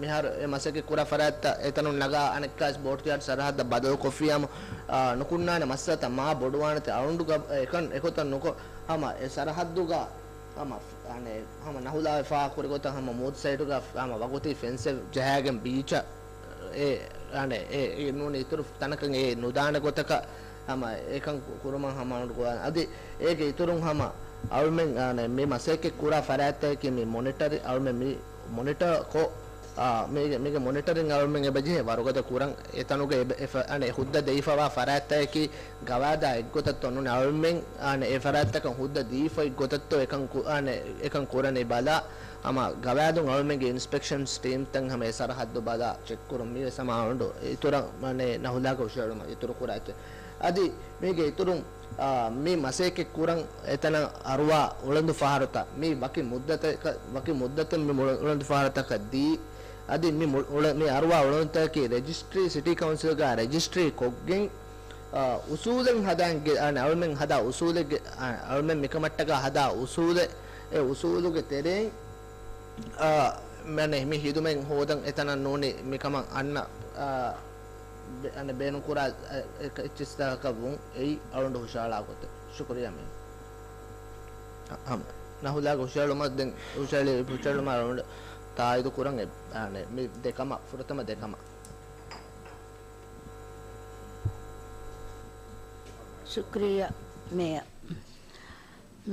މިހާރު އެ މަސައްކަތް ކުރާ ފަރާތްތައް އެތަނުން ނަގާ އަނެއްކާސް ބޯޓް ޔާޑް ސަރަހައްދަށް ބަދަލު ކޮށްފިއްޔާމު، އާ، ނުކުންނާނެ މައްސަލަތައް މާ ބޮޑުވާނެތެ އަޅުނޑުގަ އެކަން އެކޮތަށް ނުކޮށް ހަމަ އެ ސަރަހައްދުގަ ހަމަ އަނެއް، ހަމަ ނަހުލާ ވެފާ ކުރި ގޮތަށް ހަމަ މޫދު ސައިޑުގަ ހަމަ ވަގުތީ ފެންސެއް ޖަހާގެން ބީޗަށް އެ، އަނެއް، އެ، އެ ނޫނީ އިތުރު ތަނަކަށް އެ ނުދާނެ ގޮތަކަށް ހަމަ އެކަން ކު-، ކުރުމަށް ހަމަ އަންގުވާ. އަދި އޭގެ އިތުރުން ހަމަ އަޅުމެން، އަނެއް، މި މަސައްކަތް ކުރާ ފަރާތްތަކަކީ މި މޮނިޓަރ، އަޅުމެން މި މޮނިޓަ ކޮށް، އާ، މީގެ، މީގެ މޮނިޓަރިން އަޅުމެން އެބަޖެހޭ ވަރުގަދަ ކުރަން. އެތަނުގަ އެ، އެ ފަ-، އަނެއް، ހުއްދަ ދެވިފަވާ ފަރާތްތަކަކީ ގަވާއިދާ އެއްގޮތަށްތޯ ނޫނީ އަޅުމެން، އަނެއް، އެ ފަރާތްތަކަށް ހުއްދަ ދީފަ އެއްގޮތަށްތޯ އެކަން ކު-، އަނެއް، އެކަން ކުރަނީ ބަލާ، ހަމަ ގަވާއިދުން އަޅުމެންގެ އިންސްޕެކްޝަންސް ޓީމްތައް ހަމަ އެ ސަރަހައްދު ބަލާ ޗެކް ކުރުން މިވެސް ހަމަ އަޅުނޑު އިތުރަށް، އަނެއް، ނަހުލާގެ ހުށައެޅުމަށް އިތުރު ކުރާތެ. އަދި މީގެ އިތުރުން، އާ، މި މަސައްކަތް ކުރަން އެތަނަށް އަރުވާ އުޅަނދު ފަހަރުތައް، މި ވަކި މުއްދަތަކަށް، ވަކި މުއްދަތެއް މި މުޅަ-، އުޅަނދު ފަހަރުތަކަށް ދީ، އަދި މި މު-، އުޅެ-، މި އަރުވާ އުޅަނދުތަކަކީ ރެޖިސްޓްރީ، ސިޓީ ކައުންސިލްގަ ރެޖިސްޓްރީ ކޮށްގެން، އާ، އުސޫލެއް ހަދާން ގެ-، އަނެއް، އަޅުމެން ހަދާ އުސޫލެއްގެ، އަ-، އަޅުމެން މިކަމަށްޓަކާ ހަދާ އުސޫލެއް، އެ އުސޫލުގެ ތެރެއިން، އާ، މަނެ މި ހިދުމަތް ހޯދަން އެތަނަށް ނޫނީ މިކަމަށް އަންނަ، އާ، ބެ-، އަނެއް ބޭނުންކުރާ، އެ، އެ، އެއްޗިސްތަކަކަށް ވުން އެއީ އަޅުނޑު ހުށައަޅާ ގޮތެއް. ޝުކުރިއްޔާ މޭ. އަ-، ހަމަ ނަހުލާގެ ހުށައެޅުމަށް ދެން ހުށައެޅި-، ހުށައެޅުމަށް އަޅުނޑު ތާއީދު ކުރަން އެ-، އަނެއް މި ދެކަމަށް، ފުރަތަމަ ދެކަމަށް. ޝުކުރިއްޔާ މޭޔަ.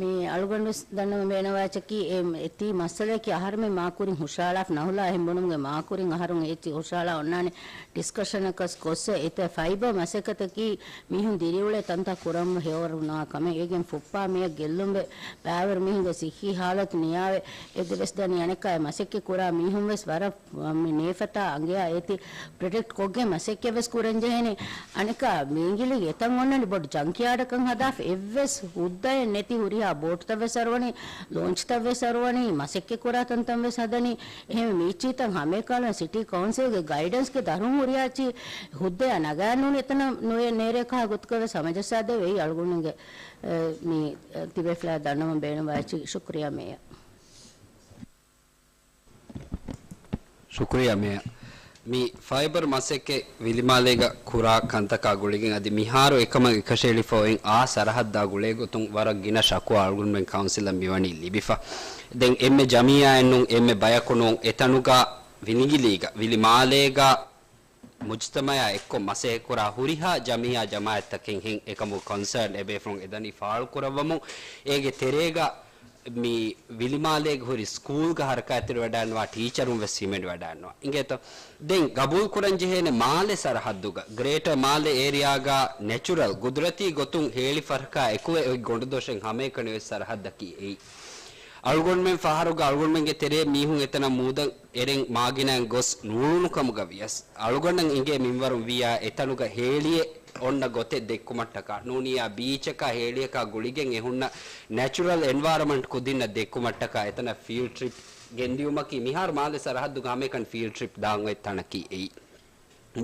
މި އަޅުގަނޑު ވެސް ދަންނަވަން ބޭނުންވާ އެއްޗަކީ އެ އެތި މައްސަލައަކީ އަހަރުމެން މާކުރިން ހުށައަޅާފަ ނަހުލާ އެހެން ބުނުމުގެ މާކުރިން އަހަރުން އެއްޗި ހުށައަޅާ އޮންނާނެ ޑިސްކަޝަނަކަސް ކޮށްސެ އެތައް ފައިބަ މަސައްކަތަކީ މީހުން ދިރިއުޅޭ ތަންތާ ކުރަން ހެޔޮވަރުނާ ކަމެއް. އޭގެން ފުއްޕާ މިއަށް ގެއްލުންވެ ބައިވަރު މީހުންގެ ސިއްހީ ހާލަތު ނިޔާވެ އެދެ ވެސް ދަނީ އަނެއްކާ އެ މަސައްކަތް ކުރާ މީހުން ވެސް ވަރަށް މި ނޭފަތާ އަނގަޔާ އޭތި ޕްރޮޓެކްޓް ކޮށްގެން މަސައްކަތް ވެސް ކުރަން ޖެހޭނެ. އަނެއްކާ މި އިނގިލިގެ އެތަން އޮންނަނީ ބޮޑު ޖަންކްޔާޑަކަށް ހަދާފަ އެއްވެސް ހުއްދައެއް ނެތި ހުރިހާ ބޯޓްތައް ވެސް އަރުވަނީ، ލޯންޗްތައް ވެސް އަރުވަނީ، މަސައްކަތް ކުރާ ތަންތަން ވެސް ހަދަނީ. އެހެންވެ މީއްޗިތައް ހަމައެކަލަން ސިޓީ ކައުންސިލްގެ ގައިޑަންސްގެ ދަށުން ހުރިހާ އެއްޗި ހުއްދައަށް ނަގާން ނޫނީ އެތަނަށް ނުވެ ނޭރޭ ކަހާ ގޮތުގަ ވެސް ހަމަޖައްސާދެވޭ. އަޅުގަނޑުގެ، އެ، މި، އެ، ތިބޭފުޅާ ދަންނަވަން ބޭނުންވާ އެއްޗި. ޝުކުރިއްޔާ މޭޔަ. ޝުކުރިއްޔާ މޭޔަ. މި ފައިބަރު މަސައްކަތް ވިލިމާލޭގަ ކުރާ ކަންތަކާ ގުޅިގެން އަދި މިހާރު އެކަމަށް އެކަށައެޅިފަ އޮތް އާ ސަރަހައްދާ ގުޅޭ ގޮތުން ވަރަށް ގިނަ ޝަކުވާ އަޅުގަނޑުމެން ކައުންސިލަށް މިވަނީ ލިބިފަ. ދެން އެންމެ ޖަމިއްޔާއެއްނޫން، އެންމެ ބަޔަކުނޫން، އެތަނުގަ ވިލިގިލީގަ، ވިލިމާލޭގަ މުޖުތަމަޢާ އެއްކޮށް މަސައްކަތްކުރާ ހުރިހާ ޖަމިއްޔާ ޖަމާޢަތްތަކެއްހެން އެކަމުގެ ކޮންސާން އެބޭފުޅުން އެދަނީ ފާޅުކުރައްވަމުން. އޭގެ ތެރޭގަ މި ވިލިމާލޭގެ ހުރި ސްކޫލްގަ ހަރަކާތްތެރިވަޑައިންވާ ޓީޗަރުން ވެސް ހިމެނިވަޑައިންވާ. އިނގޭތޯ؟ ދެން ގަބޫލުކުރަންޖެހޭނެ މާލެ ސަރަހައްދުގަ، ގްރޭޓަރ މާލެ އޭރިއާގަ ނެޗުރަލް، ގުދުރަތީ ގޮތުން ހޭޅި ފަރަކާ އެކުވެ އޮތް ގޮނޑުދޮށެއް ހަމައެކަނި އޮތް ސަރަހައްދަކީ އެއީ. އަޅުގަނޑުމެން ފަހަރުގަ އަޅުގަނޑުމެންގެ ތެރޭ މީހުން އެތަނަށް މޫދަށް އެރެން މާގިނައިން ގޮސް ނޫޅުނު ކަމުގަ ވިޔަސް، އަޅުގަނޑަށް އިނގޭ މިންވަރުން ވިއްޔާ އެތަނުގަ ހޭޅިއެއް އޮންނަ ގޮތެއް ދެއްކުމަށްޓަކާ، ނޫނިއްޔާ ބީޗަކާ ހޭޅިއަކާ ގުޅިގެން އެ ހުންނަ ނެޗުރަލް އެންވަޔަރަމަންޓް ކުދިންނަށް ދެއްކުމަށްޓަކާ އެތަނަށް ފީލްޑް ޓްރިޕް ގެންދިއުމަކީ މިހާރު މާލެ ސަރަހައްދުގަ ހަމައެކަނި ފީލްޑް ޓްރިޕް ދާން އޮތް ތަނަކީ އެއީ.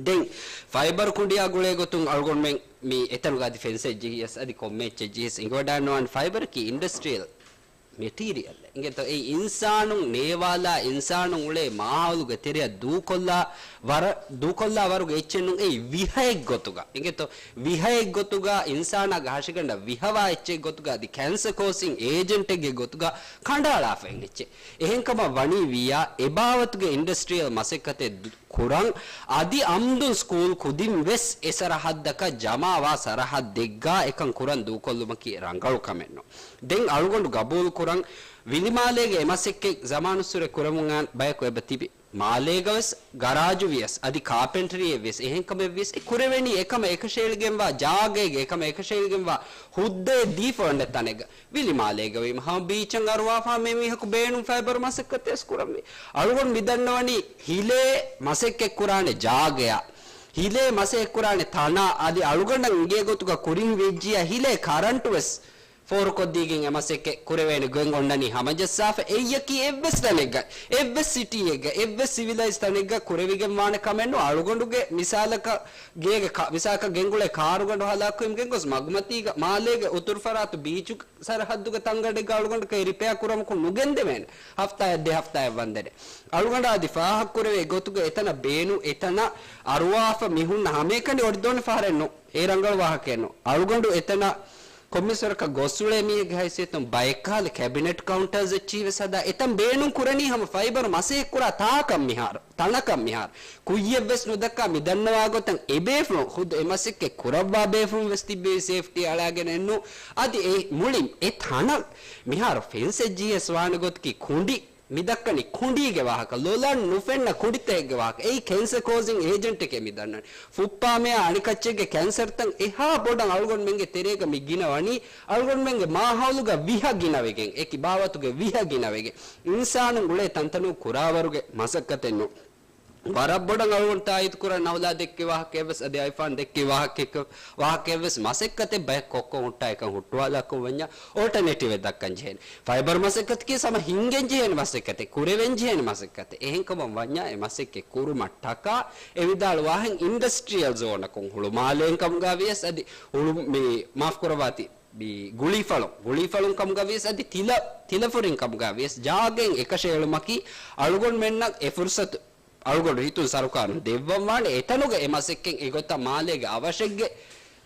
ދެން ފައިބަރު ކުނޑިއާ ގުޅޭ ގޮތުން އަޅުގަނޑުމެން މި އެތަނުގަ އަދި ފެންސެއް ޖެހިޔަސް އަދި ކޮންމެ އެއްޗެއް ޖެހިޔަސް އެނގިވަޑައިންނަވާނެ ފައިބަރަކީ އިންޑަސްޓްރިއަލް މެޓީރިއަލް. އިނގޭތޯ އެއީ އިންސާނުން ނޭވާލާ އިންސާނުން އުޅޭ މާހައުލުގެ ތެރެއަށް ދޫކޮށްލާ ވަރަށް، ދޫކޮށްލާ ވަރުގެ އެއްޗެއް ނޫން. އެއީ ވިހައެއް ގޮތުގަ. އިނގޭތޯ ވިހައެއް ގޮތުގަ އިންސާނާގެ ހަށިގަނޑަށް ވިހަވާ އެއްޗެއް ގޮތުގަ އަދި ކެންސަ ކޯސިން އޭޖެންޓެއްގެ ގޮތުގަ ކަނޑައަޅާފައި އެއްޗެއް. އެހެންކަމަށް ވަނީ ވިއްޔާ އެބާވަތުގެ އިންޑަސްޓްރިއަލް މަސައްކަތެއް ދު-، ކުރަން އަދި އަމްދުން ސްކޫލް ކުދިން ވެސް އެ ސަރަހައްދަކަށް ޖަމާވާ ސަރަހައްދެއްގަ އެކަން ކުރަން ދޫކޮށްލުމަކީ ރަނގަޅު ކަމެއް ނޫން. ދެން އަޅުގަނޑު ގަބޫލު ކުރަން ވިލިމާލޭގެ އެ މަސައްކަތް ޒަމާނުއްސުރެ ކުރަމުން އައި ބަޔަކު އެބަ ތިބި. މާލޭގަވެސް ގަރާޖު ވިޔަސް އަދި ކާޕެންޓްރީއެއް ވިޔަސް އެހެން ކަމެއް ވިޔަސް އެ ކުރެވެނީ އެކަމަށް އެކަށައިލިގެންވާ ޖާގައެއްގަ އެކަމަށް އެކަށައިލިގެންވާ ހުއްދައެއް ދީފަ އޮންނަ ތަނެއްގަ. ވިލިމާލޭގަ ވީމަ ހަމަ ބީޗަށް އަރުވާފަ ހަމަ އެމީހަކު ބޭނުން ފައިބަރު މަސައްކަތެއް ވެސް ކުރަންވީ. އަޅުގަނޑު މި ދަންނަވަނީ ހިލޭ މަސައްކަތްކުރާނެ ޖާގަޔާ، ހިލޭ މަސައްކަތްކުރާނެ ތަނާ އަދި އަޅުގަނޑަށް އިނގޭ ގޮތުގަ ކުރިން ވެއްޖިޔާ ހިލޭ ކަރަންޓު ވެސް ފޯރުކޮށްދީގެން އެ މަސައްކަތް ކުރެވޭނެ ގޮތް އޮންނަނީ ހަމަޖައްސާފަ. އެއްޔަކީ އެއްވެސް ތަނެއްގަ، އެއްވެސް ސިޓީއެއްގަ، އެއްވެސް ސިވިލައިޒް ތަނެއްގަ ކުރެވިގެން ވާނެ ކަމެއް ނޫން. އަޅުގަނޑުގެ މިސާލަކަށް ގޭގެ ކަ-، މިސާލަކަށް ގެންގުޅޭ ކާރުގަނޑު ހަލާކުވެމުގެން ގޮސް މަގުމަތީގަ މާލޭގެ އުތުރު ފަރާތު ބީޗު ސަރަހައްދުގެ ތަންގަނޑެއްގަ އަޅުގަނޑަކަށް ރިޕެއާ ކުރަމަކުން ނުގެންދެވޭނެ. ހަފްތާއެއް ދެ ހަފްތާއެއް ވަންދެނެ. އަޅުގަނޑާ އަދި ފާހަގަކުރެވޭ ގޮތުގަ އެތަނަށް ބޭނު، އެތަނަށް އަރުވާފަ މި ހުންނަ ހަމައެކަނި އޮޑިދޯނި ފަހަރެއް ނޫން. އެ ރަނގަޅު ވާހަކައެއް ނޫން. އަޅުގަނޑު އެތަނަށް ކޮންމެސްވަރަކަށް ގޮސްއުޅޭ މީހެއްގެ ހައިސިއްޔަތުން ބައެއްކަހަލަ ކެބިނެޓް ކައުންޓާސް އެއްޗިހިވެސް ހަދާ އެތަން ބޭނުން ކުރަނީ ހަމަ ފައިބަރު މަސައްކަތްކުރާ ތާކަށް މިހާރު، ތަނަކަށް މިހާރު. ކުއްޔެއްވެސް ނުދައްކާ މި ދަންނަވާ ގޮތަށް އެބޭފުޅުން ޚުދު އެ މަސައްކަތް ކުރައްވާ ބޭފުޅުން ވެސް ތިއްބެވި ސޭފްޓީ އަޅާގެނެއްނު. އަދި އެ މުޅި އެ ތަނަށް މިހާރު ފެންސެއް ޖެހިޔަސް ވާނެ ގޮތަކީ ކުނޑި މި ދައްކަނީ ކުނޑީގެ ވާހަކަ، ލޮލަށް ނުފެންނަ ކުނޑިތަކެއްގެ ވާހަކަ. އެއީ ކެންސަ ކޯސިން އޭޖެންޓެކޭ މި ދަންނަވަނީ. ފުއްޕާމެޔާ އަނެކައްޗެއްގެ ކެންސަރުތައް އެހާ ބޮޑަށް އަޅުގަނޑުމެންގެ ތެރޭގަ މި ގިނަވަނީ، އަޅުގަނޑުމެންގެ މާހައުލުގަ ވިހަ ގިނަވެގެން، އެކި ބާވަތުގެ ވިހަ ގިނަވެގެން، އިންސާނުން އުޅޭ ތަންތަނުން ކުރާވަރުގެ މަސައްކަތެއް ނޫން. ވަރަށް ބޮޑަށް އަޅުގަނޑު ތާއީދު ކުރަން ނަހުލާ ދެއްކި ވާހަކައެއްވެސް އަދި އައިފާން ދެއްކި ވާހަކައެއް، ވާހަކައެއްވެސް މަސައްކަތެއް ބައެއް ކޮއްކޮ ހުއްޓުވާލާކަށް ވަންޏާ އޯލްޓަނޭޓިވްއެއް ދައްކަން ޖެހޭނެ. ފައިބަރު މަސައްކަތަކީ ހަމަ ހިންގެން ޖެހޭނެ މަސައްކަތެއް، ކުރެވެން ޖެހޭނެ މަސައްކަތެއް. އެހެންކަމަށް ވަންޏާ އެ މަސައްކަތް ކުރުމަށްޓަކާ އެ ވިދާޅުވާހެން އިންޑަސްޓްރިއަލް ޒޯނަކުން ހުޅުމާލޭން ކަމުގަ ވިޔަސް އަދި ހުޅު-، މި މާފް ކުރައްވާތި މި ގުޅީފަޅުން، ގުޅީފަޅުން ކަމުގަ ވިޔަސް އަދި ތިލަ-، ތިލަފުރިން ކަމުގަ ވިޔަސް ޖާގައިން އެކަށައެޅުމަކީ އަޅުގަނޑުމެންނަށް އެ ފުރުސަތު އަޅުގަނޑު ހިތުން ސަރުކާރުން ދެއްވަންވާނެ. އެތަނުގަ އެ މަސައްކަތް އެގޮތަށް މާލޭގެ އަވަށެއްގެ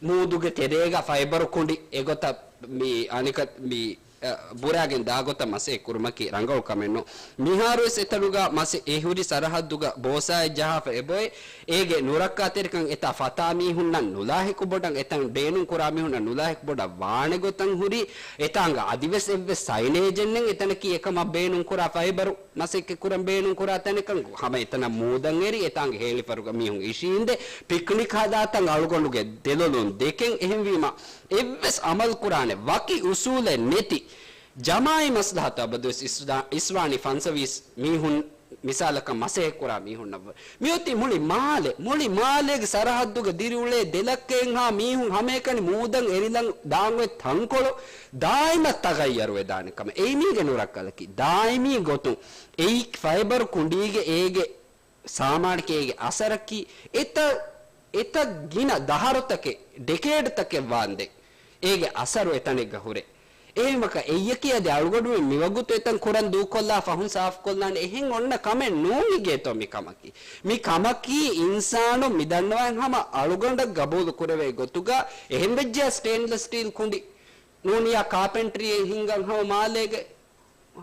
މޫދުގެ ތެރޭގަ ފައިބަރު ކުނޑި އެގޮތަށް މި އަނެކަ މި، އަ، ބުރާގެން ދާގޮތަށް މަސައްކަތް ކުރުމަކީ ރަނގަޅު ކަމެއް ނޫން. މިހާރުވެސް އެތަނުގަ މަސަ-، އެ ހުރި ސަރަހައްދުގަ ބޯސާއެއް ޖަހާފަ އެބޮއެ، އޭގެ ނުރައްކާތެރިކަން އެތާ ފަތާ މީހުންނަށް ނުލާހިކު ބޮޑަށް، އެތަން ބޭނުން ކުރާ މީހުންނަށް ނުލާހިކު ބޮޑަށް ވާނެ ގޮތަށް ހުރި، އެތާނގަ އަދިވެސް އެއްވެސް ސައިނޭޖެއް ނެތް، އެތަނަކީ އެކަމަށް ބޭނުން ކުރާ ފައިބަރު މަސައްކަތް ކުރަން ބޭނުން ކުރާ ތަނެއްކަން ހަމަ އެތަނަށް މޫދަށް އެރި، އެތާނގެ ހޭޅިފަރުގަ މީހުން އިށީނދެ، ޕިކްނިކް ހަދާތަން އަޅުގަނޑުގެ ދެލޮލުން ދެކެން. އެހެންވީމަ، އެއްވެސް އަމަލު ކުރާނެ ވަކި އުސޫލެއް ނެތި، ޖަމާއީ މަސްލަހަތު އަބަދުވެސް އިސް-، އިސްވާނީ ފަންސަވީސް މީހުން މިސާލަކަށް މަސައްކަތް ކުރާ މީހުންނަށްވުރެ. މިއޮތީ މުޅި މާލެ، މުޅި މާލޭގެ ސަރަހައްދުގަ ދިރިއުޅޭ ދެ ލައްކައެއްހާ މީހުން ހަމައެކަނި މޫދަށް އެރިލަން ދާން އޮތް ތަންކޮޅު ދާއިމަށް ތަޣައްޔަރުވެދާނެ ކަމެއް. އެއީ މީގެ ނުރައްކަލަކީ. ދާއިމީ ގޮތުން އެއީ ފައިބަރު ކުނޑީގެ އޭގެ ސާމާނަކީ އޭގެ އަސަރަކީ އެތައް، އެތައް ގިނަ ދަހަރުތަކެއް، ޑެކޭޑްތަކެއް ވާންދެން އޭގެ އަސަރު އެތަނެއްގަ ހުރޭ. އެހެންވަކަ އެއްޔަކީ އަދި އަޅުގަނޑުމެން މިވަގުތު އެތަން ކުރަން ދޫކޮށްލާ ފަހުން ސާފުކޮށްލާނެ އެހެން އޮންނަ ކަމެއް ނޫން އިނގޭތޯ މި ކަމަކީ. މި ކަމަކީ އިންސާނުން މި ދަންނަވާ ހަމަ އަޅުގަނޑަށް ގަބޫލު ކުރެވޭ ގޮތުގަ އެހެން ވެއްޖެ ސްޓޭންލެސް ސްޓީލް ކުނޑި ނޫނިޔާ ކާޕެންޓްރީއެއް ހިންގަން ހަމަ މާލޭގެ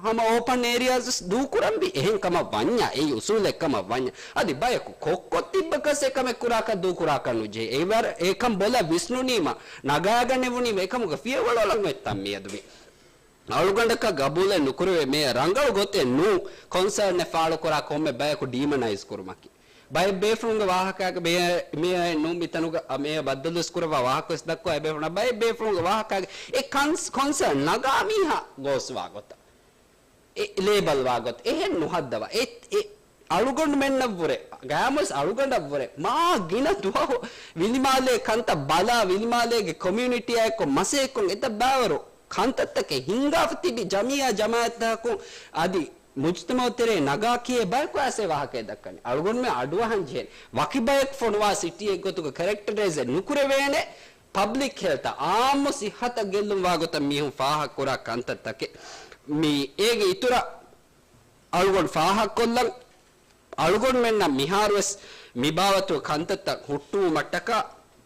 ހަމަ އޯޕަން އޭރިއާސް ދޫކުރަންވީ. އެހެން ކަމަށް ވަންޏާ، އެއީ އުސޫލެއް ކަމަށް ވަންޏާ، އަދި ބަޔަކު ކޮއްކޮ ތިއްބަކަސް އެކަމެއް ކުރާކަށް ދޫކުރާކަށް ނުޖެހޭ. އެވަރ-، އެކަން ބޮލަށް ވިސްނުނީމަ، ނަގާގަނެވުނީމަ، އެކަމުގެ ފިޔަވަޅު އަޅަން އޮތްތަން މިއަދު މި އަޅުގަނޑަކަށް ގަބޫލެއް ނުކުރެވޭ މޭޔަ ރަނގަޅު ގޮތެއް ނޫން ކޮންސާންއެއް ފާޅުކުރާ ކޮންމެ ބަޔަކު ޑީމަނައިޒް ކުރުމަކީ. ބައެއް ބޭފުޅުންގެ ވާހަކައިގެ މޭޔަ، މޭޔައެއް ނޫން މިތަނުގަ މޭޔަ ބައްދަލުވެސް ކުރައްވާ ވާހަކަވެސް ދައްކަވާ އެބޭފުޅުންނަށް ބައެއް ބޭފުޅުންގެ ވާހަކައިގެ އެ ކަންސް-، ކޮންސާން ނަގާ މީހާ ގޯސްވާ ގޮތަށް. އެ ލޭބަލް ވާގޮތް އެހެން ނުހައްދަވާ. އެ، އެ އަޅުގަނޑުމެންނަށްވުރެ، ގަޔާމުވެސް އަޅުގަނޑަށްވުރެ، މާ ގިނަ ދުވަހު ވިލިމާލޭ ކަންތައް ބަލާ، ވިލިމާލޭގެ ކޮމިއުނިޓީއާ އެއްކޮށް މަސައްކަތްކޮށް އެތައް ބާވަރު ކަންތައްތަކެއް ހިންގާފަ ތިބި ޖަމިއްޔާ ޖަމާއަތްތަކުން އަދި މުޖުތަމައު ތެރޭ ނަގާ ކިޔޭ ބަޔަކު އައިސް ވާހަކައެއް ދައްކަނީ. އަޅުގަނޑުމެން އަޑުއަހަން ޖެހޭނެ. ވަކި ބަޔަކު ފޮނުވާ ސިޓީއެއްގޮތުގަ ކެރެކްޓަރައިޒެއް ނުކުރެވޭނެ. ޕަބްލިކް ހެލްތަށް އާއްމު ސިއްހަތަށް ގެއްލުން ވާގޮތަށް މީހުން ފާހަގަކުރާ ކަންތައްތަކެއް. މި އޭގެ އިތުރަށް އަޅުގަނޑު ފާހަގަކޮށްލަން، އަޅުގަނޑުމެންނަށް މިހާރުވެސް މިބާވަތުގެ ކަންތައްތައް ހުއްޓުވުމަށްޓަކާ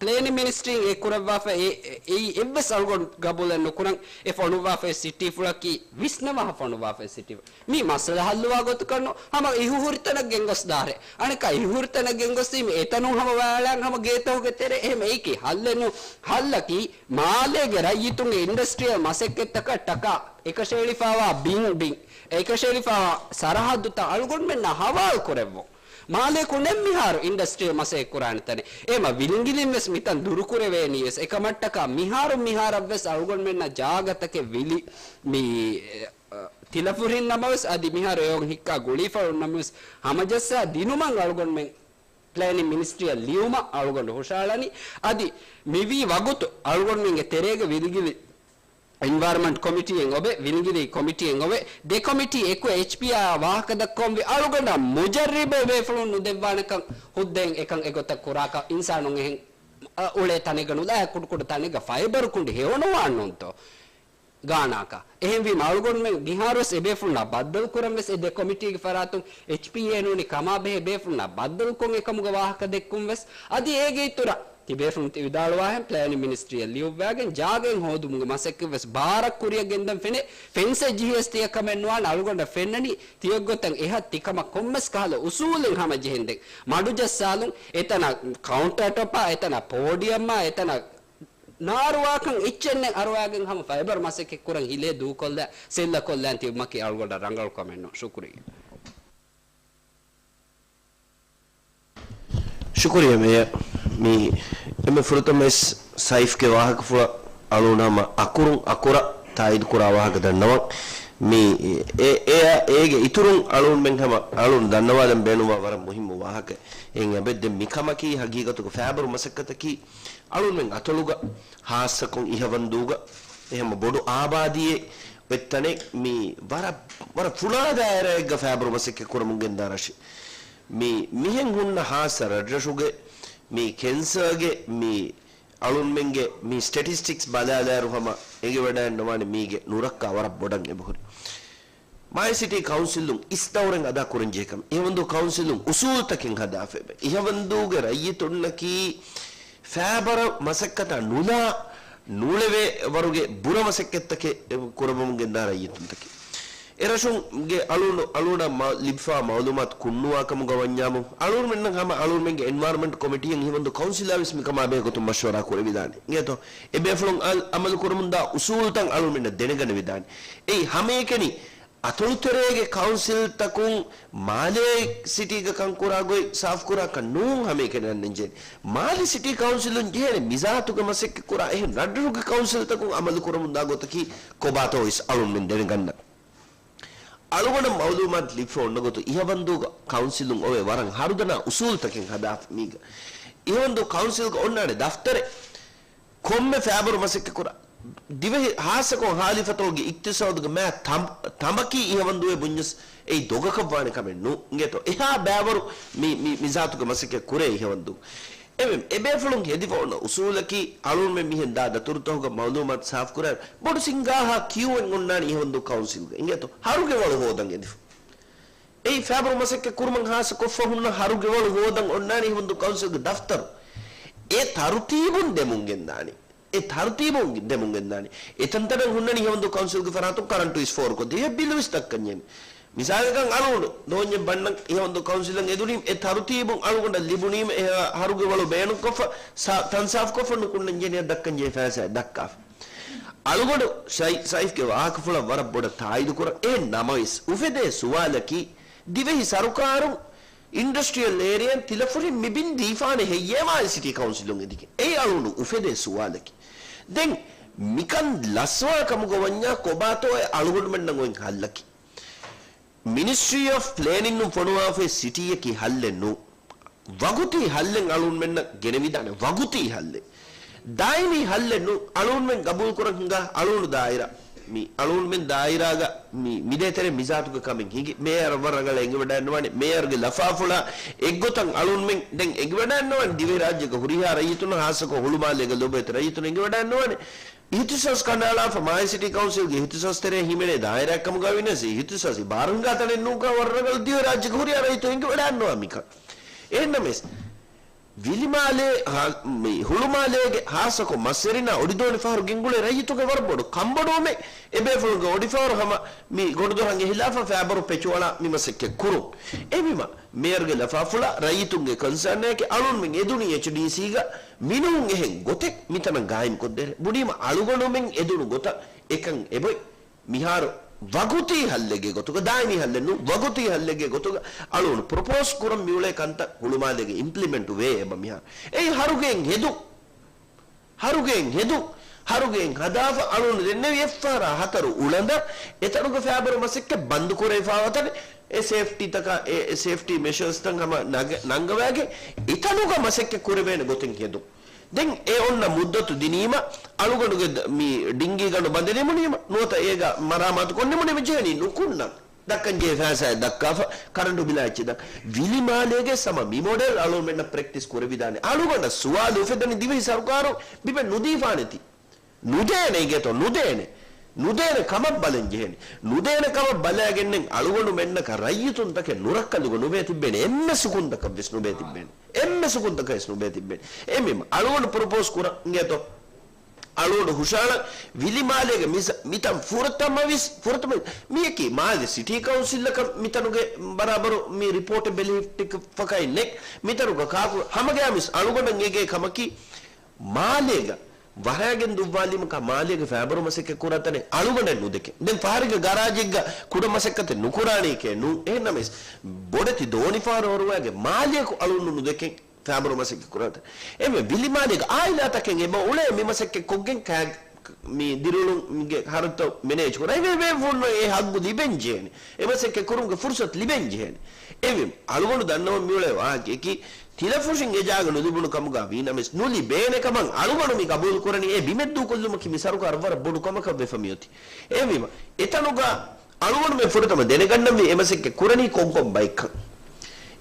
ޕްލޭނިން މިނިސްޓްރީން އެ ކުރައްވާފަ އެ، އެއީ އެއްވެސް އަޅުގަނޑު ގަބޫލެއް ނުކުރަން. އެ ފޮނުއްވާފައި ސިޓީފުޅަކީ ވިސްނަވާ ފޮނުއްވާފައި ސިޓީފުޅު. މީ މައްސަލަ ހައްލުވާ ގޮތަކަށް ނޫން. ހަމަ އިހު ހުރިތަނަށް ގެންގޮސްދާށޭ. އަނެއްކާ އިހު ހުރިތަނަށް ގެންގޮސްދީމަ އެތަނުން ހަމަ ވައިޅާން ހަމަ ގޭތަކުގެ ތެރޭ. އެހެމަ އެއީކީ ހައްލެއް ނޫން. ހައްލަކީ މާލޭގެ ރައްޔިތުންގެ އިންޑަސްޓްރިއަލް މަސައްކަތްތަކަށް ޓަކާ އެކަށައެޅިފައިވާ ބިން ބިން، އެކަށައެޅިފައިވާ ސަރަހައްދުތައް އަޅުގަނޑުމެންނަށް ހަވާލު ކުރެއްވުން. މާލޭ ކުނެއް މިހާރު އިންޑަސްޓްރީއަލް މަސައްކަތް ކުރާނެ ތަނެއް. އެހެމަ ވިލިނގިލިން ވެސް މިތަން ދުރުކުރެވޭނީ ވެސް. އެކަމަށްޓަކާ މިހާރު މިހާރަށް ވެސް އަޅުގަނޑުމެންނަށް ޖާގަތަކެއް ވިލި މި، އަ، ތިލަފުރިން ނަމަވެސް އަދި މިހާރު އެއޮން ހިއްކާ ގުޅީފަޅުން ނަމަވެސް ހަމަޖައްސާ ދިނުމަށް އަޅުގަނޑުމެން ޕްލޭނިން މިނިސްޓްރީއަށް ލިޔުމަށް އަޅުގަނޑު ހުށަހަޅަނީ. އަދި މިވީ ވަގުތު އަޅުގަނޑުމެންގެ ތެރޭގަ ވިލިގިލި އެންވަޔަރަންމަންޓް ކޮމިޓީއެއް އޮވޭ، ވިލިގިލި ކޮމިޓީއެއް އޮވޭ. ދެ ކޮމިޓީ އެކު އެޗްޕީއާ ވާހަކަ ދައްކަވަންވީ އަޅުގަނޑަށް މުޖައްރިބެއް ބޭފުޅުން ނުދެއްވާނެކަން ހުއްދައިން އެކަން އެގޮތަށް ކުރާކަށް އިންސާނުން އެހެން އަ، އުޅޭ ތަނެއްގަ ނުލާ ކުޑަކުޑަ ތަނެއްގަ ފައިބަރު ކުނޑި ހެޔޮނުވާން ނޫންތޯ؟ ގާނާކަށް. އެހެންވީމަ އަޅުގަނޑުމެން މިހާރުވެސް އެބޭފުޅުންނާ ބައްދަލުކުރަން ވެސް އެ ދެ ކޮމިޓީގެ ފަރާތުން އެޗްޕީއޭ ނޫނީ ކަމާބެހޭ ބޭފުޅުންނާ ބައްދަލުކޮށް އެކަމުގެ ވާހަކަ ދެއްކުން ވެސް އަދި އޭގެ އިތުރަށް ތިބޭފުޅުން ތި ވިދާޅުވާހެން ޕްލޭނިން މިނިސްޓްރީއަށް ލިޔުއްވާގެން ޖާގައެއް ހޯދުމުގެ މަސައްކަތް ވެސް ބާރަށް ކުރިއަށް ގެންދަން ފެނޭ. ފެންސެއް ޖެހިޔަސް ތިޔަ ކަމެއް ނުވާނެ. އަޅުގަނޑަށް ފެންނަނީ ތިޔައްގޮތަށް އެހާ ތިކަމަށް ކޮންމެސް ކަހަލަ އުސޫލެއް ހަމަޖެހެންދެން މަޑުޖައްސާލުން. އެތަނަށް ކައުންޓާ ޓޮޕާ، އެތަނަށް ޕޯޑިއަމާ، އެތަނަށް ނާރުވާކަން އެއްޗެއްނެއް އަރުވާގެން ހަމަ ފައިބަރު މަސައްކަތް ކުރަން ހިލޭ ދޫކޮށްލާ، ސެއްލަކޮށްލާން ތިބުމަކީ އަޅުގަނޑަށް ރަނގަޅު ކަމެއް ނޫން. ޝުކުރިއްޔާ. ޝުކުރިއްޔާ މޭޔަރ. މި އެންމެ ފުރަތަމަވެސް ސައިފްގެ ވާހަކަފުޅަށް އަޅުގަނޑު ހަމަ އަކުރުން އަކުރަށް ތާއީދު ކުރާ ވާހަކަ ދަންނަވަން. މި އެ، އެ، އޭގެ އިތުރުން އަޅުގަނޑުމެން ހަމަ އަޅުގަނޑު ދަންނަވާލަން ބޭނުންވާ ވަރަށް މުހިއްމު ވާހަކަ. އެހެން އެބައޮތް ދެން މިކަމަކީ ހަގީގަތުގަ ފައިބަރު މަސައްކަތަކީ އަޅުގަނޑުމެން އަތޮޅުގަ ހާއްސަކޮށް އިހަވަންދޫގަ އެހެން ބޮޑު އާބާދީއެއް އޮތް ތަނެއް މި ވަރަށް، ވަރަށް ފުޅާ ދާއިރާއެއްގަ ފައިބަރު މަސައްކަތް ކުރަމުން ގެންދާ ރަށެއް. މި، މިހެން ހުންނަ ހާއްސަ ރަށްރަށުގެ މި ކެންސާގެ މި އަޅުންމެންގެ މި ސްޓެޓިސްޓިކްސް ބަލާލާއިރު ހަމަ އެނގިވަޑައެއްނުވާނެ މީގެ ނުރައްކާ ވަރަށް ބޮޑަށް އެބަހުރި. މާލެ ސިޓީ ކައުންސިލުން އިސް ދައުރެއް އަދާ ކުރަންޖެހޭ ކަމެއް. އިހަވަންދޫ ކައުންސިލުން އުސޫލުތަކެއް ހަދާފައިބަ. އިހަވަންދޫގެ ރައްޔިތުންނަކީ ފައިބަރަށް މަސައްކަތާ ނުލާ ނޫޅެވޭ ވަރުގެ ބުރަ މަސައްކަތްތަކެއް ކުރައްވަމުން ގެންދާ ރައްޔިތުންތަކެއް. އެރަށުގެ އަޅުން، އަޅުންނަށް މަ-، ލިބިފާ މައުލޫމާތު ކުންނުވާ ކަމުގަ ވަންޏާމު، އަޅުންމެންނަށް ހަމަ އަޅުންމެންގެ އެންވަޔަރަމަންޓް ކޮމިޓީއަށް އިހަވަންދޫ ކައުންސިލާ ވެސް މިކަމާ ބެހޭ ގޮތުން މަޝްވަރާ ކުރެވިދާނެ. އިނގޭތޯ؟ އެބޭފުޅުން އަލް-، އަމަލު ކުރަމުންދާ އުސޫލުތައް އަޅުންމެންނަށް ދެނެގަނެވިދާނެ. އެއީ ހަމައެކަނި އަތޮޅުތެރޭގެ ކައުންސިލްތަކުން މާލޭ ސިޓީގަ ކަންކުރާ ގޮތް ސާފުކުރާކަށް ނޫން ހަމައެކަނި އަންނަންޖެހޭނެ. މާލެ ސިޓީ ކައުންސިލުން ޖެހޭނެ މިޒާތުގެ މަސައްކަތް ކުރާ އެހެން ރަށްރަށުގެ ކައުންސިލްތަކުން އަމަލު ކުރަމުންދާ ގޮތަކީ ކޮބާތޯ ވެސް އަޅުންމެން ދެނެގަންނަން. އަޅުގަނޑަށް މައުލޫމާތު ލިބިފަ އޮންނަ ގޮތު އިހަވަންދޫގަ ކައުންސިލުން އޮވޭ ވަރަށް ހަރުދަނާ އުސޫލުތަކެއް ހަދާފަ މީގަ. އިހަވަންދޫ ކައުންސިލްގަ އޮންނާނެ ދަފްތަރެއް. ކޮންމެ ފައިބަރު މަސައްކަތް ކުރާ ދިވެހި ހާއްސަކޮށް ހާލިފަތޮޅުގެ އިޤްތިޞާދުގެ މާ ތަން-، ތަނބަކީ އިހަވަންދޫއޭ ބުންޏަސް އެއީ ދޮގަކަށް ވާނެ ކަމެއް ނޫން. އިނގޭތޯ؟ އެހާ ބައިވަރު މި، މި، މި ޒާތުގެ މަސައްކަތް ކުރޭ އިހަވަންދޫ. އެމެ-، އެބޭފުޅުން ހެދިފަ އޮންނަ އުސޫލަކީ އަޅުންމެން މިހެން ދާ ދަތުރުތަކުގަ މައުލޫމާތު ސާފުކުރާ ބޮޑު ސިންގާހާ ކިޔޫއެއް އޮންނާނެ އިހަވަންދޫ ކައުންސިލްގަ. އިނގޭތޯ؟ ހަރުގެ ވަޅު ހޯދަން އެދިފަ. އެއީ ފައިބަރު މަސައްކަތް ކުރުމަށް ހާއްސަކޮށްފަ ހުންނަ ހަރުގެ ވަޅު ހޯދަން އޮންނާނެ އިހަވަންދޫ ކައުންސިލްގެ ދަފްތަރު. އެ ތަރުތީބުން ދެމުން ގެންދާނީ. އެ ތަރުތީބުން ދެމުން ގެންދާނެ. އެތަންތަނަށް ހުންނަނީ ހެވަންދު ކައުންސިލްގެ ފަރާތުން ކަރަންޓު އިސް ފޯރުކޮށްދޭ. އެ ބިލު ވިސް ދައްކަންޖެހެނީ. މިސާލަކަށް އަޅުގަނޑު ދޯންޏެއް ބަންނަން ހެވަންދު ކައުންސިލަށް އެދުނީމަ އެ ތަރުތީބުން އަޅުގަނޑަށް ލިބުނީމަ އެ ހަރުގެ ވަޅު ބޭނުންކޮށްފަ، ސާ-، ތަންސާފުކޮށްފަ ނުކުންނަން ޖެހެނީ ދައްކަންޖެހޭ ފައިސާއެއް ދައްކާފަ. އަޅުގަނޑު ސައި-، ސައިފްގެ ވާހަކަފުޅަށް ވަރަށް ބޮޑަށް ތާއީދުކުރަން. އެހެން ނަމަވެސް، އުފެދޭ ސުވާލަކީ، ދިވެހި ސަރުކާރުން އިންޑަސްޓްރިއަލް އޭރިއާއިން ތިލަފުށިން މި ބިން ދީފާނެ ހެއްޔޭ މާލެ ސިޓީ ކައުންސިލުން އެދިގެން؟ އެއީ އަޅުގަނޑު އުފެދޭ ސުވާލަކީ. ދެން މިކަން ލަސްވާ ކަމުގަ ވަންޏާ ކޮބާތޯ އެ އަޅުގަނޑުމެންނަށް އޮތް ހައްލަކީ؟ މިނިސްޓްރީ އޮފް ޕްލޭނިންއުން ފޮނުވާފައި ސިޓީއަކީ ހައްލެއް ނޫން. ވަގުތީ ހައްލެއް އަޅުގަނޑުމެންނަށް ގެނެވިދާނެ. ވަގުތީ ހައްލެއް. ދާއިމީ ހައްލެއް ނޫން. އަޅުގަނޑުމެން ގަބޫލުކުރަން ހިނގާ އަޅުގަނޑު ދާއިރާ. މި އަޅުގަނޑުމެން ދާއިރާގަ މި މިދޭތެރޭ މިޒާތުގެ ކަމެއް ހިނގި، މޭޔަރަށް ވަރަށް ރަނގަޅަށް އެނގިވަޑައިންނަވާނެ. މޭޔަރުގެ ލަފާފުޅާ އެއްގޮތަށް އަޅުގަނޑުމެން ދެން އެނގިވަޑައިންނަވާނެ. ދިވެހިރާއްޖޭގެ ހުރިހާ ރައްޔިތުންނަށް، ހާއްސަކޮށް ހުޅުމާލޭގެ ލޮބުވެތި ރައްޔިތުންނަށް އެނގިވަޑައިންނަވާނެ. އިހްތިސާސް ކަނޑައަޅާފަ، މާލެ ސިޓީ ކައުންސިލްގެ އިހްތިސާސް ތެރޭ ހިމެނޭ ދާއިރާއެއް ކަމުގައި ވިޔަސް، އިހްތިސާސް ބާރު ހިނގާ ތަނެއް ނޫންކަން ވަރަށް ރަނގަޅަށް ދިވެހިރާއްޖޭގެ ހުރިހާ ރައްޔިތުން އެނގިވަޑައިންނަވާ މިކަން. އެހެންނަމަވެސް، ވިލިމާލޭ، ހާ-، މި ހުޅުމާލޭގެ ހާއްސަކޮށް މަސްވެރިންނާ އޮޑިދޯނިފަހަރު ގެންގުޅޭ ރައްޔިތުންގެ ވަރަށް ބޮޑު ކަންބޮޑުވުމެއް އެބޭފުޅުންގެ އޮޑިފަހަރު ހަމަ މި ގޮނޑުދޮރަށް އެހިލާފަ ފައިބަރު ޕެޗުއަޅާ މި މަސައްކަތް ކުރުން. އެހެންވީމަ، މޭޔަރުގެ ލަފާފުޅާ ރައްޔިތުންގެ ކޮންސާންއެކޭ އަޅުގަނޑުމެން އެދުނީ އެޗްޑީސީގަ މިނޫން އެހެން ގޮތެއް މިތަނަށް ގާއިމްކޮށްދޭނެ. ބުނީމަ އަޅުގަނޑުމެން އެދުނު ގޮތަށް އެކަން އެބޮތް. މިހާރު ވަގުތީ ހައްލެއްގެ ގޮތުގަ، ދާއިމީ ހައްލެއް ނޫން، ވަގުތީ ހައްލެއްގެ ގޮތުގަ އަޅުގަނޑު ޕްރޮޕޯސް ކުރަން މިއުޅޭ ކަންތައް ހުޅުމާލޭގަ އިމްޕްލިމެންޓު ވޭ އެބަ މިހާރު. އެއީ ހަރުގެއިން ހެދުން. ހަރުގެއިން ހެދުން. ހަރުގެއިން ހަދާފަ އަޅުގަނޑު ދެންނެވި އެއްފަހަރާ ހަތަރު އުޅަނދަށް އެތަނުގެ ފައިބަރު މަސައްކަތް ބަންދު ކުރެވިފައިވާތަން އެ ސޭފްޓީތަކާ، އެ، އެ ސޭފްޓީ މެޝާސްތައް ހަމަ ނަގ-، ނަންގަވައިގެން އެތަނުގަ މަސައްކަތް ކުރެވޭނެ ގޮތެއް ހެދުން. ދެން އެ އޮންނަ މުއްދަތު ދިނީމަ، އަޅުގަނޑުގެ ދ-، މި ޑިންގީގަނޑު ބަނދެ ނިމުނީމަ، ނުވަތަ އޭގަ މަރާމާތު ކޮށް ނިމުނީމަ ޖެހެނީ ނުކުންނަން. ދައްކަން ޖެހޭ ފައިސާއެއް ދައްކާފަ، ކަރަންޓު ބިލާ އެއްޗެއް ދައްކާ. ވިލިމާލޭގެ ސަމަ މި މޮޑެލް އަޅުގަނޑުމެންނަށް ޕްރެކްޓިސް ކުރެވިދާނެ. އަޅުގަނޑަށް ސުވާލު އުފެދެނީ ދިވެހި ސަރުކާރުން ބިމެއް ނުދީފާނެތީ. ނުދޭނެ އިނގޭތޯ، ނުދޭނެ. ނުދޭނެ ކަމަށް ބަލަން ޖެހޭނެ. ނުދޭނެ ކަމަށް ބަލައިގެންނެން އަޅުގަނޑުމެންނަކަށް ރައްޔިތުންތަކެއް ނުރައްކަލުގަ ނުބޭ ތިއްބޭނެ. އެންމެ ސުކުންތަކަށް ވެސް ނުބޭ ތިއްބޭނެ. އެންމެ ސުކުންތަކަށް ވެސް ނުބޭ ތިއްބޭނެ. އެމީ އަޅުގަނޑު ޕްރޮޕޯސް ކުރަން އިނގޭތޯ. އަޅުގަނޑު ހުށަހަޅަން ވިލިމާލޭގެ މިސ-، މިތަން ފުރަތަމަ ވިސް-، ފުރަތަމަ މިޔަކީ މާލެ ސިޓީ ކައުންސިލަކަށް މިތަނުގެ ބަރާބަރު މި ރިޕޯޓެއް ބެލެހެއްޓިފަކައެއް ނެތް. މިތަނުގަ ކާކު ހަމަގައިމުވެސް އަޅުގަނޑަށް އެނގޭ ކަމަކީ، މާލޭގަ ވަހައިގެން ދުއްވާލީމަކާ މާލޭގެ ފައިބަރު މަސައްކަތް ކުރާ ތަނެއް އަޅުގަނޑަށް ނުދެކެން. ދެން ފަހަރެއްގަ ގަރާޖެއްގަ ކުޑަ މަސައްކަތެއް ނުކުރާނީކޭ ނޫން. އެހެންނަމަވެސް، ބޮޑެތި ދޯނިފަހަރު ހޮރުވައިގެން މާލޭއަކު އަޅުގަނޑު ނުދެކެން ފައިބަރު މަސައްކަތް ކުރާ ތަނެއް. އެންމެ ވިލިމާލޭގެ އާއިލާތަކެއް އެބަ އުޅޭ މި މަސައްކަތް ކޮށްގެން ކާ-، މި ދިރިއުޅުމުގެ ޚަރަދުތައް މެނޭޖް ކުރާ. އެ ބޭފުޅުންނަށް އެ ހައްގު ލިބެން ޖެހޭނެ. އެ މަސައްކަތް ކުރުމުގެ ފުރުސަތު ލިބެން ޖެހޭނެ. އެވެ، އަޅުގަނޑު ދަންނަވަން މިއުޅޭ ވާހަކަޔަކީ، ތިލަފުށިން އެ ޖާގަ ނުލިބުނު ކަމުގަ ވީނަމަވެސް، ނުލިބޭނެ ކަމަށް އަޅުގަނޑު މި ގަބޫލު ކުރަނީ އެ ބިމެއް ދޫކޮށްލުމަކީ މި ސަރުކާރަށް ވަރަށް ބޮޑު ކަމަކަށް ވެފަ މިއޮތީ. އެހެންވީމަ، އެތަނުގަ އަޅުގަނޑުމެން ފުރަތަމަ ދެނެގަންނަންވީ އެ މަސައްކަތް ކުރަނީ ކޮންކޮން ބައެއްކަން.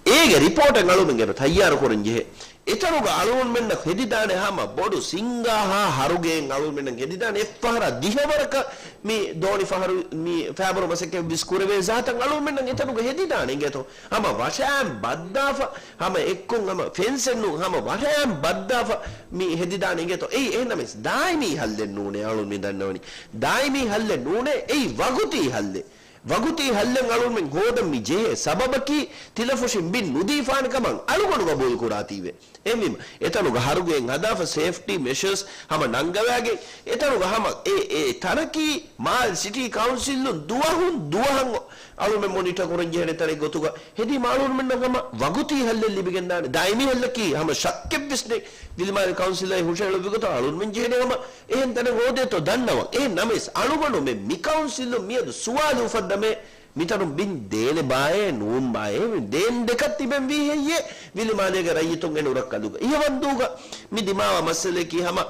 އޭގެ ރިޕޯޓެއް އަޅުގަނޑުމެން އެބަ ތައްޔާރު ކުރަން ޖެހޭ. އެތަނުގަ އަޅުގަނޑުމެންނަށް ހެދިދާނެ ހަމަ ބޮޑު ސިންގާހާ ހަރުގެއިން އަޅުގަނޑުމެންނަށް ހެދިދާނެ އެއްފަހަރާ ދިހަވަރަކަށް މި ދޯނިފަހަރު މި ފައިބަރު މަސައްކަތް ވިސް ކުރެވޭ ޒާތަށް އަޅުގަނޑުމެންނަށް އެތަނުގަ ހެދިދާނެ އިނގޭތޯ. ހަމަ ވަށައިން ބައްދާފަ، ހަމަ އެއްކޮށް ހަމަ ފެންސެއް ނޫން، ހަމަ ވަށައިން ބައްދާފަ މި ހެދިދާނެ އިނގޭތޯ. އެއީ އެހެންނަމަވެސް ދާއިމީ ހައްލެއް ނޫނޭ. އަޅުގަނޑު މި ދަންނަވަނީ ދާއިމީ ހައްލެއް ނޫނޭ. އެއީ ވަގުތީ ހައްލެއް. ވަގުތީ ހައްލެއް އަޅުގަނޑުމެން ހޯދަން މި ޖެހޭ ސަބަބަކީ، ތިލަފުށިން ބިން ނުދީފާނެ ކަމަށް އަޅުގަނޑު ގަބޫލު ކުރާތީވެ. އެހެންވީމަ، އެތަނުގަ ހަރުގެއިން ހަދާފަ ސޭފްޓީ މެޝަރސް ހަމަ ނަންގަވައިގެން، އެތަނުގަ ހަމަ އެ، އެ ތަނަކީ މާލެ ސިޓީ ކައުންސިލުން ދުވަހުން ދުވަހަށް އަޅުމެން މޮނިޓަ ކުރަން ޖެހޭނެ ތަނެއް ގޮތުގަ ހެދީމަ އަޅުގަނޑުމެންނަށް ހަމަ ވަގުތީ ހައްލެއް ލިބިގެންދާނެ. ދާއިމީ ހައްލަކީ ހަމަ ޝައްކެއްވެސް ނެތް. ވިލިމާލެ ކައުންސިލާއި ހުށަހެޅުއްވި ގޮތަށް އަޅުގަނޑުމެން ޖެހޭނެ ހަމަ އެހެން ތަނެއް ހޯދޭތޯ ދަންނަވަން. އެހެން ނަމަވެސް، އަޅުގަނޑުމެން މި ކައުންސިލުން މިއަދު ސުވާލު އުފައްދަމޭ، މިތަނުން ބިން ދޭނެ ބާއޭ ނޫން ބާއޭ، ދޭން ދެކަށް ތިބެން ވީ ހެއްޔޭ؟ ވިލިމާލޭގެ ރައްޔިތުން އެ ނުރައްކަލުގަ. އިހަވަންދޫގަ މި ދިމާވާ މައްސަލައަކީ ހަމަ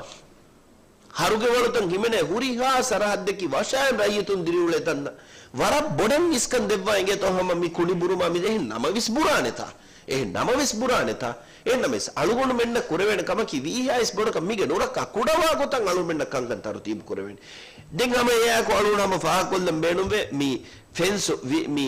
ހަރުގެ ވަޅުތައް ހިމެނޭ ހުރިހާ ސަރަހައްދަކީ ވަށައިން ރައްޔިތުން ދިރިއުޅޭ ތަންތަން. ވަރަށް ބޮޑަށް އިސްކަން ދެއްވާ އިނގޭތޯ ހަމަ މި ކުނި ބުރުމާ މި އެހެން ނަމަވެސް ބުރާނެތާ. އެހެން ނަމަވެސް ބުރާނެތާ. އެހެންނަމަވެސް، އަޅުގަނޑުމެންނަށް ކުރެވޭނެ ކަމަކީ ވީހާވެސް ބޮޑަކަށް މީގެ ނުރައްކާ ކުޑަވާ ގޮތަށް އަޅުގަނޑުމެންނަށް ކަންކަން ތަރުތީބު ކުރެވޭނެ. ދެން ހަމަ އެއާއެކު އަޅުގަނޑު ހަމަ ފާހަގަކޮށްލަން ބޭނުންވޭ މި ފެންސު ވި-، މި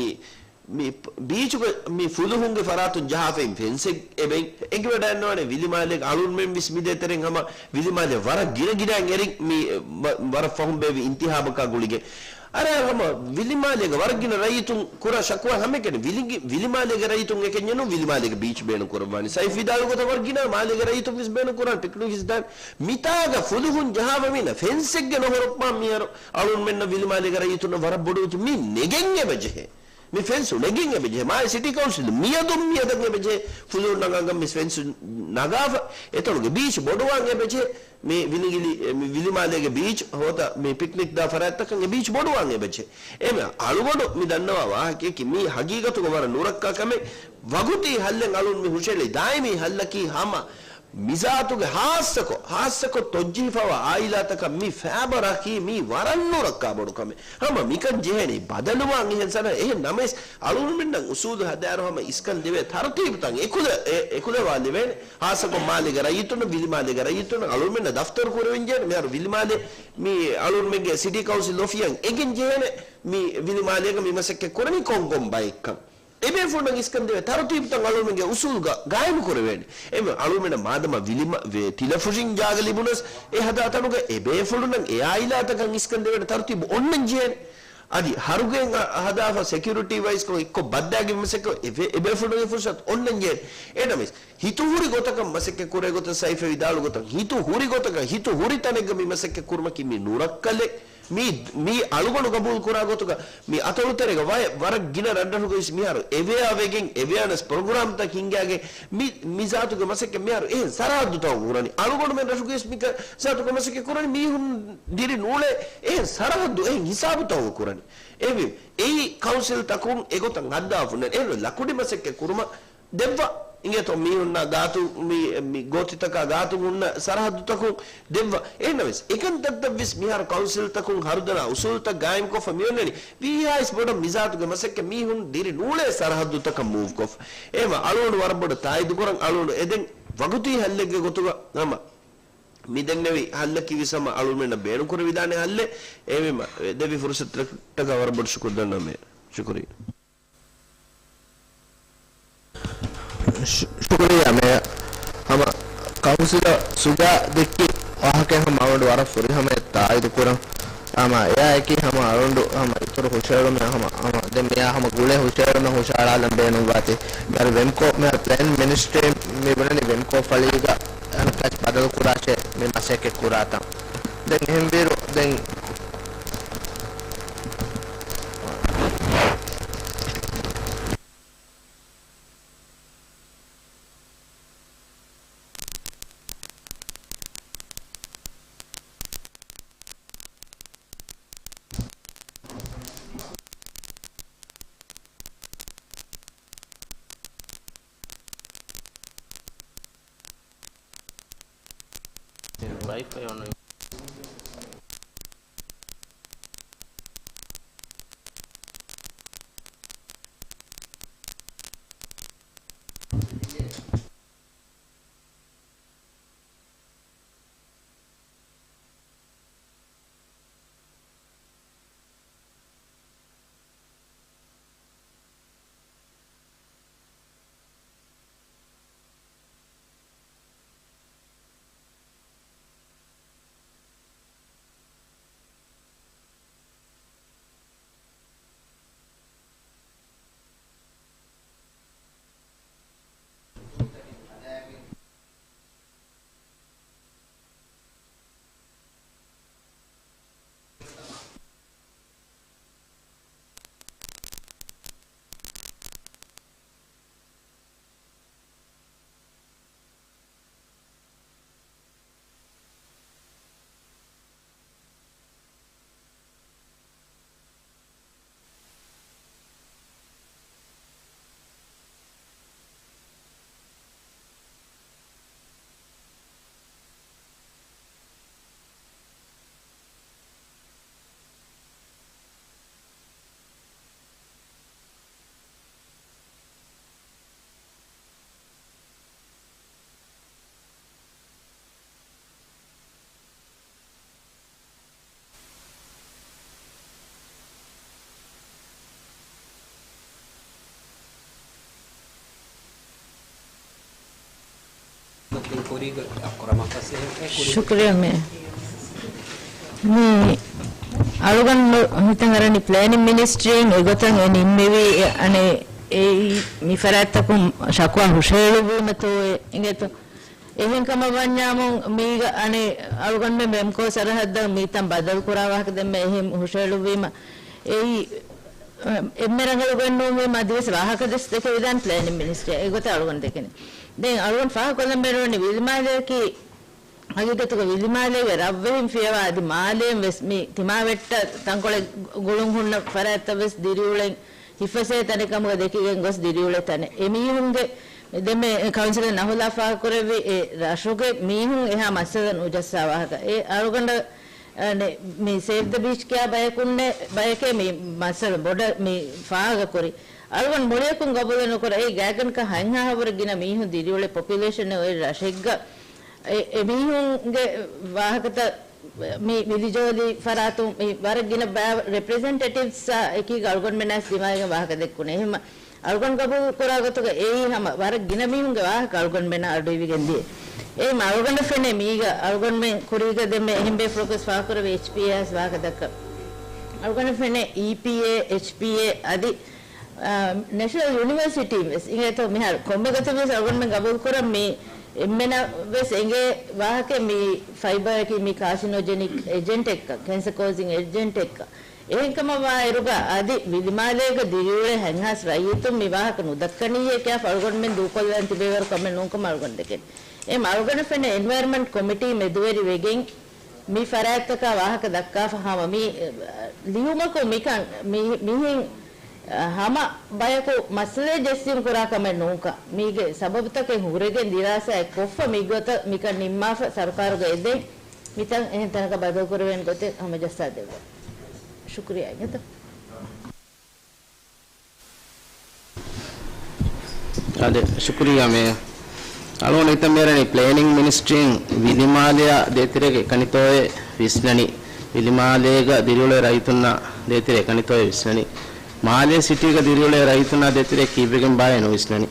މި ބީޗުގަ މި ފުލުހުންގެ ފަރާތުން ޖަހާފައި ފެންސެއް އެބައި އެނގިވަޑައިންނަވާނެ. ވިލިމާލޭގެ އަޅުންމެން ވެސް މި ދޭތެރެއިން ހަމަ ވިލިމާލޭ ވަރަށް ގިނަ ގިނައިން އެރިން މި ވަ-، ވަރަށް ފަހުން ބޭއްވި އިންތިހާބަކާ ގުޅިގެން. އަރައި ހަމަ ވިލިމާލޭގެ ވަރަށް ގިނަ ރައްޔިތުން ކުރާ ޝަކުވާ ހަމައެކަނި ވިލިގި-، ވިލިމާލޭގެ ރައްޔިތުން އެކަންޏެއް ނޫން ވިލިމާލޭގެ ބީޗް ބޭނުން ކުރައްވާނީ. ސައިފް ވިދާޅު ގޮތަށް ވަރަށް ގިނަ މާލޭގެ ރައްޔިތުން ވެސް ބޭނުން ކުރާނެ ޕިކްނިކް ވެސް ދާނެ. މިތާގަ ފުލުހުން ޖަހާފަ މީނަ ފެންސެއްގެ ނޮހޮރޮއްޕާ މިހާރު އަޅުންމެންނަށް ވިލިމާލޭގެ ރައްޔިތުންނަށް ވަރަށް ބޮޑުވެއްޖެ. މި ނެގެން އެބަޖެހޭ. މި ފެންސު ނެގެން އެބަޖެހޭ. މާލެ ސިޓީ ކައުންސިލް މިއަދުން މިއަދަށް އެބަޖެހޭ ފުލުހުން ނަގާގަން މި ފެންސު ނަގާފަ. އެތަނުގެ ބީޗް ބޮޑުވާން އެބަޖެހޭ. މި ވިލިގިލި، މި ވިލިމާލޭގެ ބީޗް ހޯދާ މި ޕިކްނިކް ދާ ފަރާތްތަކަށް އެ ބީޗް ބޮޑުވާން އެބަޖެހޭ. އެމެ އަޅުގަނޑު މި ދަންނަވާ ވާހަކަޔަކީ މީ ހަގީގަތުގަ ވަރަށް ނުރައްކާ ކަމެއް. ވަގުތީ ހައްލެއް އަޅުން މި ހުށައެޅި ދާއިމީ ހައްލަކީ ހަމަ މިޒާތުގެ ހާއްސަކޮށް، ހާއްސަކޮށް ތޮއްޖެހިފައިވާ އާއިލާތަކަށް މި ފައިބަރަކީ މީ ވަރަށް ނުރައްކާ ބޮޑު ކަމެއް. ހަމަ މިކަން ޖެހޭނީ ބަދަލުވާން އެހެން ސަރަ-، އެހެން ނަމަވެސް، އަޅުންމެންނަށް އުސޫލު ހަދާއިރު ހަމަ އިސްކަން ދެވޭ ތަރުތީބުތައް އެކުލަ-، އެ-، އެކުލަވާލެވޭނެ. ހާއްސަކޮށް މާލޭގެ ރައްޔިތުންނަށް، ވިލިމާލޭގެ ރައްޔިތުންނަށް އަޅުންމެންނަށް ދަފްތަރު ކުރެވެން ޖެހޭނެ. މިހާރު ވިލިމާލޭ މި އަޅުންމެންގެ ސިޓީ ކައުންސިލް އޮފީހަށް އެނގެން ޖެހޭނެ. މި ވިލިމާލޭގަ މި މަސައްކަތް ކުރަނީ ކޮން ކޮން ބައެއްކަން. އެބޭފުޅުންނަށް އިސްކަން ދެވޭ ތަރުތީބުތައް އަޅުމެންގެ އުސޫލުގަ ގާއިމު ކުރެވޭނެ. އެމެ އަޅުމެނަށް މާދަމާ ވިލިމަ-، ވެ-، ތިލަފުށިން ޖާގަ ލިބުނަސް، އެ ހަދާ ތަނުގަ އެބޭފުޅުންނަށް އެ އާއިލާތަކަށް އިސްކަން ދެވޭނެ ތަރުތީބު އޮންނަން ޖެހޭނެ. އަދި ހަރުގެއިން އަ-، ހަދާފަ ސެކިއުރިޓީ ވައިސްކޮށް އެއްކޮށް ބައްދާގެ މަސައްކަތް އެބޭ-، އެބޭފުޅުންގެ ފުރުސަތު އޮންނަން ޖެހޭނެ. އެނަމެސް، ހިތުހުރި ގޮތަކަށް މަސައްކަތް ކުރޭ ގޮތަށް ސައިފް ވިދާޅު ގޮތަށް، ހިތު ހުރި ގޮތަކަށް، ހިތު ހުރި ތަނެއްގަ މި މަސައްކަތް ކުރުމަކީ މި ނުރައްކަލެއް. މި، މި އަޅުގަނޑު ގަބޫލު ކުރާ ގޮތުގަ، މި އަތޮޅުތެރޭގަ ވައެ-، ވަރަށް ގިނަ ރަށްރަށުގައި މިހާރު އެވެއާ ވެގެން، އެވެއާނެސް ޕްރޮގްރާމްތައް ހިންގާގެން، މި، މި ޒާތުގެ މަސައްކަތް މިހާރު އެހެން ސަރަހައްދުތަކު ކުރަނީ. އަޅުގަނޑުމެން ރަށުގައި މި ކަ-، ޒާތުގެ މަސައްކަތް ކުރަނީ މީހުން ދިރި ނޫޅޭ އެހެން ސަރަހައްދު، އެހެން ހިސާބުތަކު ކުރަނީ. އެހެންވީމަ، އެއީ ކައުންސިލްތަކުން އެގޮތަށް ހައްދާފުންނެއް އެހެން ލަކުޑި މަސައްކަތް ކުރުމަށް ދެއްވާ. އިނގޭތޯ މީހުންނާ ގާތު، މި، މި ގޯތިތަކާ ގާތު ހުންނަ ސަރަހައްދުތަކުން ދެއްވާ. އެހެންނަމަވެސް، އެކަންތައްތައްވެސް މިހާރު ކައުންސިލްތަކުން ހަރުދަނާ އުސޫލުތައް ގާއިމްކޮށްފަ މިއޮންނަނީ. ވީހާވެސް ބޮޑަށް މިޒާތުގެ މަސައްކަތް މީހުން ދިރި ނޫޅޭ ސަރަހައްދުތަކަށް މޫވްކޮށްފަ. އެހެންވީމަ އަޅުގަނޑު ވަރަށް ބޮޑަށް ތާއީދުކުރަން. އަޅުގަނޑު އެދެން ވަގުތީ ހައްލެއްގެ ގޮތުގަ ހަމަ މި ދެންނެވި ހައްލަކީވެސް ހަމަ އަޅުގަނޑުމެންނަށް ބޭނުންކުރެވިދާނެ ހައްލެއް. އެހެންވީމަ ދެއްވި ފުރުސަތަކަށް ވަރަށް ބޮޑަށް ޝުކުރު ދަންނަވަމޭ. ޝުކުރިއްޔާ. ޝު-، ޝުކުރިއްޔާ މޭޔަރ. ހަމަ ކައުންސިލަރ ޝުޖާ ދެއްކި ވާހަކައިން ހަމަ އަޅުގަނޑު ވަރަށް ފުރިހަމަޔަށް ތާއީދު ކުރަން. ހަމަ އެއާއެކީ ހަމަ އަޅުގަނޑު ހަމަ އިތުރު ހުށައެޅުމެއް ހަމަ، ހަމަ ދެން މިއާ ހަމަ ގުޅޭ ހުށައެޅުމެއް ހުށައަޅާލަން ބޭނުންވާތީ. މިހާރު ވެމްކޯ، މިހާރު ޕްލޭން މިނިސްޓްރީ މި ބުނަނީ ވެމްކޯ ފަޅީގަ އަނެއްކާ ބަދަލު ކުރާށޭ މި މަސައްކަތް ކުރާތަން. ދެން އެހެންވީރު ދެން ވައިފައި އޮން. ކުރީގަ އަކުރަމަށް ފަސޭހަ ކުރި. ޝުކުރިއްޔާ މޭ. މި އަޅުގަނޑު ހިތަށް އަރަނީ ޕްލޭނިން މިނިސްޓްރީން އެގޮތަށް އެ ނިންމެވީ، އަނެއް އެއީ މި ފަރާތްތަކުން ޝަކުވާ ހުށަހެޅުއްވީމަތޯއޭ އިނގޭތޯ. އެހެން ކަމަށް ވަންޏާމު މީގަ އަނެއް އަޅުގަނޑުމެން މެމްކޯ ސަރަހައްދަށް މިތަން ބަދަލު ކުރާ ވާހަކަ ދެންމެ އެހެން ހުށަހެޅުއްވީމަ އެއީ އެންމެ ރަނގަޅު ގެންނުވީމަ އަދިވެސް ވާހަކަ ދެސް ދެކެވިދާނެ ޕްލޭނިން މިނިސްޓްރީ އެގޮތަށް އަޅުގަނޑު ދެކެނީ. ދެން އަޅުގަނޑު ފާހަގަކޮށްލަން ބޭނުންވަނީ ވިލިމާލެއަކީ ހަގީގަތުގަ ވިލިމާލޭގެ ރަށްވެހިން ފިޔަވާ އަދި މާލޭން ވެސް މި ތިމާވެއްޓަށް ތަންކޮޅެއް ގުޅުން ހުންނަ ފަރާތްތައް ވެސް ދިރިއުޅެން ހިފަސޭ ތަނެއް ކަމުގަ ދެކިގެން ގޮސް ދިރިއުޅޭ ތަނެއް. އެ މީހުންގެ ދެންމެ ކައުންސިލަރ ނަހުލާ ފާހަގަކުރެއްވި އެ ރަށުގެ މީހުން އެހާ މައްސަލަ ނުޖައްސާ ވާހަކަ. އެ އަޅުގަނޑަށް އަނެއް މި ސޭވް ދަ ބީޗް ކިޔާ ބަޔަކުންނޭ، ބަޔެކޭ މި މައްސަލަ ބޮޑަށް މި ފާހަގަކުރި. އަޅުގަނޑު މުޅިއަކުން ގަބޫލެއް ނުކުރޭ. އެއީ ގާތްގަނޑަކަށް ހަތްހާހަށްވުރެ ގިނަ މީހުން ދިރިއުޅޭ ޕޮޕިއުލޭޝަނެއް އޮތް ރަށެއްގަ އެ، އެ މީހުންގެ ވާހަކަތައް މި ވިލިޖޯލި ފަރާތުން މި ވަރަށް ގިނަ ބައި ރެޕްރެޒެންޓޭޓިވްސްއާ އެކީގަ އަޅުގަނޑުމެންނާސް ދިމާވެގެން ވާހަކަ ދެއްކުނޭ. އެހެންމަ އަޅުގަނޑު ގަބޫލު ކުރާ ގޮތުގަ އެއީ ހަމަ ވަރަށް ގިނަ މީހުންގެ ވާހަކަ އަޅުގަނޑުމެންނަށް އަޑުއިވިގެން ދިޔަ. އެހެންމަ އަޅުގަނޑަށް ފެނޭ މީގަ އަޅުގަނޑުމެން ކުރީގަ ދެންމެ އެހެން ބޭފުޅަކުވެސް ފާހަގަކުރެއްވި އެޗްޕީއޭ ވެސް ވާހަކަ ދައްކަ. އަޅުގަނޑަށް ފެނޭ އީޕީއޭ، އެޗްޕީއޭ އަދި، އާ، ނެޝަނަލް ޔުނިވަރސިޓީން ވެސް އިނގޭތޯ މިހާރު ކޮންމެ ގޮތެއް ވެސް އަޅުގަނޑުމެން ގަބޫލު ކުރަން މި އެންމެނަށް ވެސް އެނގޭ ވާހަކަ މި ފައިބަރަކީ މި ކާސިނޯޖެނިކް އެޖެންޓެއްކަ، ކެންސަ ކޯޒިން އެޖެންޓެއްކަ. އެހެންކަމަށް ވާއިރުގަ އަދި ވިލިމާލޭގަ ދިރިއުޅޭ ހަތްހާސް ރައްޔިތުން މި ވާހަކަ ނުދައްކަނީއޭ ކިޔާފަ އަޅުގަނޑުމެން ދޫކޮށްލަން ތިބޭވަރު ކަމެއް ނޫންކަމަށް އަޅުގަނޑު ދެކެން. އެހެން އަޅުގަނޑަށް ފެނޭ އެންވަޔަރަމަންޓް ކޮމިޓީ މެދުވެރި ވެގެން މި ފަރާތްތަކާ ވާހަކަ ދައްކާފަ ހަމަ މި، އެ، ލިޔުމަކުން މިކަން މި، މިހެން، އަ، ހަމަ ބަޔަކު މައްސަލައެއް ޖެއްސިން ކުރާ ކަމެއް ނޫންކަން މީގެ ސަބަބުތަކެއް ހުރެގެން ދިރާސާއެއް ކޮށްފަ މިގޮތަށް މިކަން ނިންމާފަ ސަރުކާރުގަ އެދެން މިތަން އެހެން ތަނަކަށް ބަދަލުކުރެވޭނެ ގޮތެއް ހަމަޖައްސާ ދެއްވާ. ޝުކުރިއްޔާ އިނގޭތަ؟ އާދެ، ޝުކުރިއްޔާ މޭޔަރ. އަޅުގަނޑު ހިތަށް މިއަރަނީ ޕްލޭނިންގ މިނިސްޓްރީން ވިލިމާލެއާ ދޭތެރޭގެ އެކަނިތޯއޭ ވިސްނަނީ. ވިލިމާލޭގަ ދިރިއުޅޭ ރައްޔިތުންނާ ދޭތެރޭ އެކަނިތޯއޭ ވިސްނަނީ. މާލޭ ސިޓީގަ ދިރިއުޅޭ ރައްޔިތުންނާ ދޭތެރޭ ކީއްވެގެން ބާއޭ ނުވިސްނަނީ.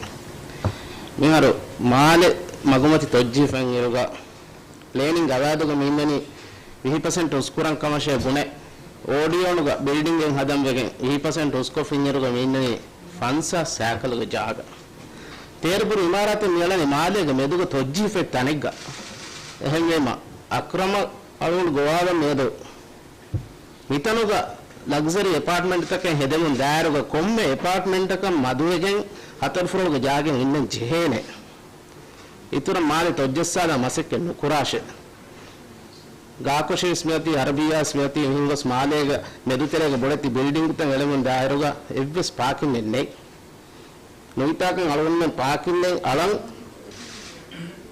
މިހާރު މާލެ މަގުމަތި ތޮއްޖިހިފައިން އިރުގަ ޕްލޭނިންގ ގަވާއިދުގަ މި އިންނަނީ ވިހި ޕަސެންޓް ހުސްކުރަން ކަމަށޭ ބުނެ، އޯޑިއޯނުގަ ބިލްޑިންގެއް ހަދަން ވެގެން ވިހި ޕަސެންޓް ހުސްކޮށްފިން އިރުގަ މި އިންނަނީ ފަންސާސް ސައިކަލުގެ ޖާގަ. ތޭރުބުރި އިމާރާތެއް މި އަޅަނީ މާލޭގެ މެދުގަ ތޮއްޖިހިފައި ތަނެއްގަ. އެހެންވީމަ، އަކްރަމަށް އަޅުގަނޑު ގޮވާލަން މިއަދު މިތަނުގަ ލަގްޒަރީ އެޕާޓްމަންޓްތަކެއް ހެދެމުން ދާއިރުގަ ކޮންމެ އެޕާޓްމަންޓަކަށް މަދުވެގެން ހަތަރު ފުރޮޅުގެ ޖާގައެއް އިންނަން ޖެހޭނެ. އިތުރަށް މާލެ ތޮއްޖައްސާލާ މަސައްކަތް ނުކުރާށޭ. ގާކޮށިވެސް މިއޮތީ، އަރަބިއްޔާވެސް މިއޮތީ، މިހެން ގޮސް މާލޭގަ މެދުތެރޭގަ ބޮޑެތި ބިލްޑިންގުތައް އެޅެމުން ދާއިރުގަ އެއްވެސް ޕާކިންއެއް ނެތް. ނުވިތާކަން އަޅުގަނޑުމެން ޕާކިންއެއް އަޅަން،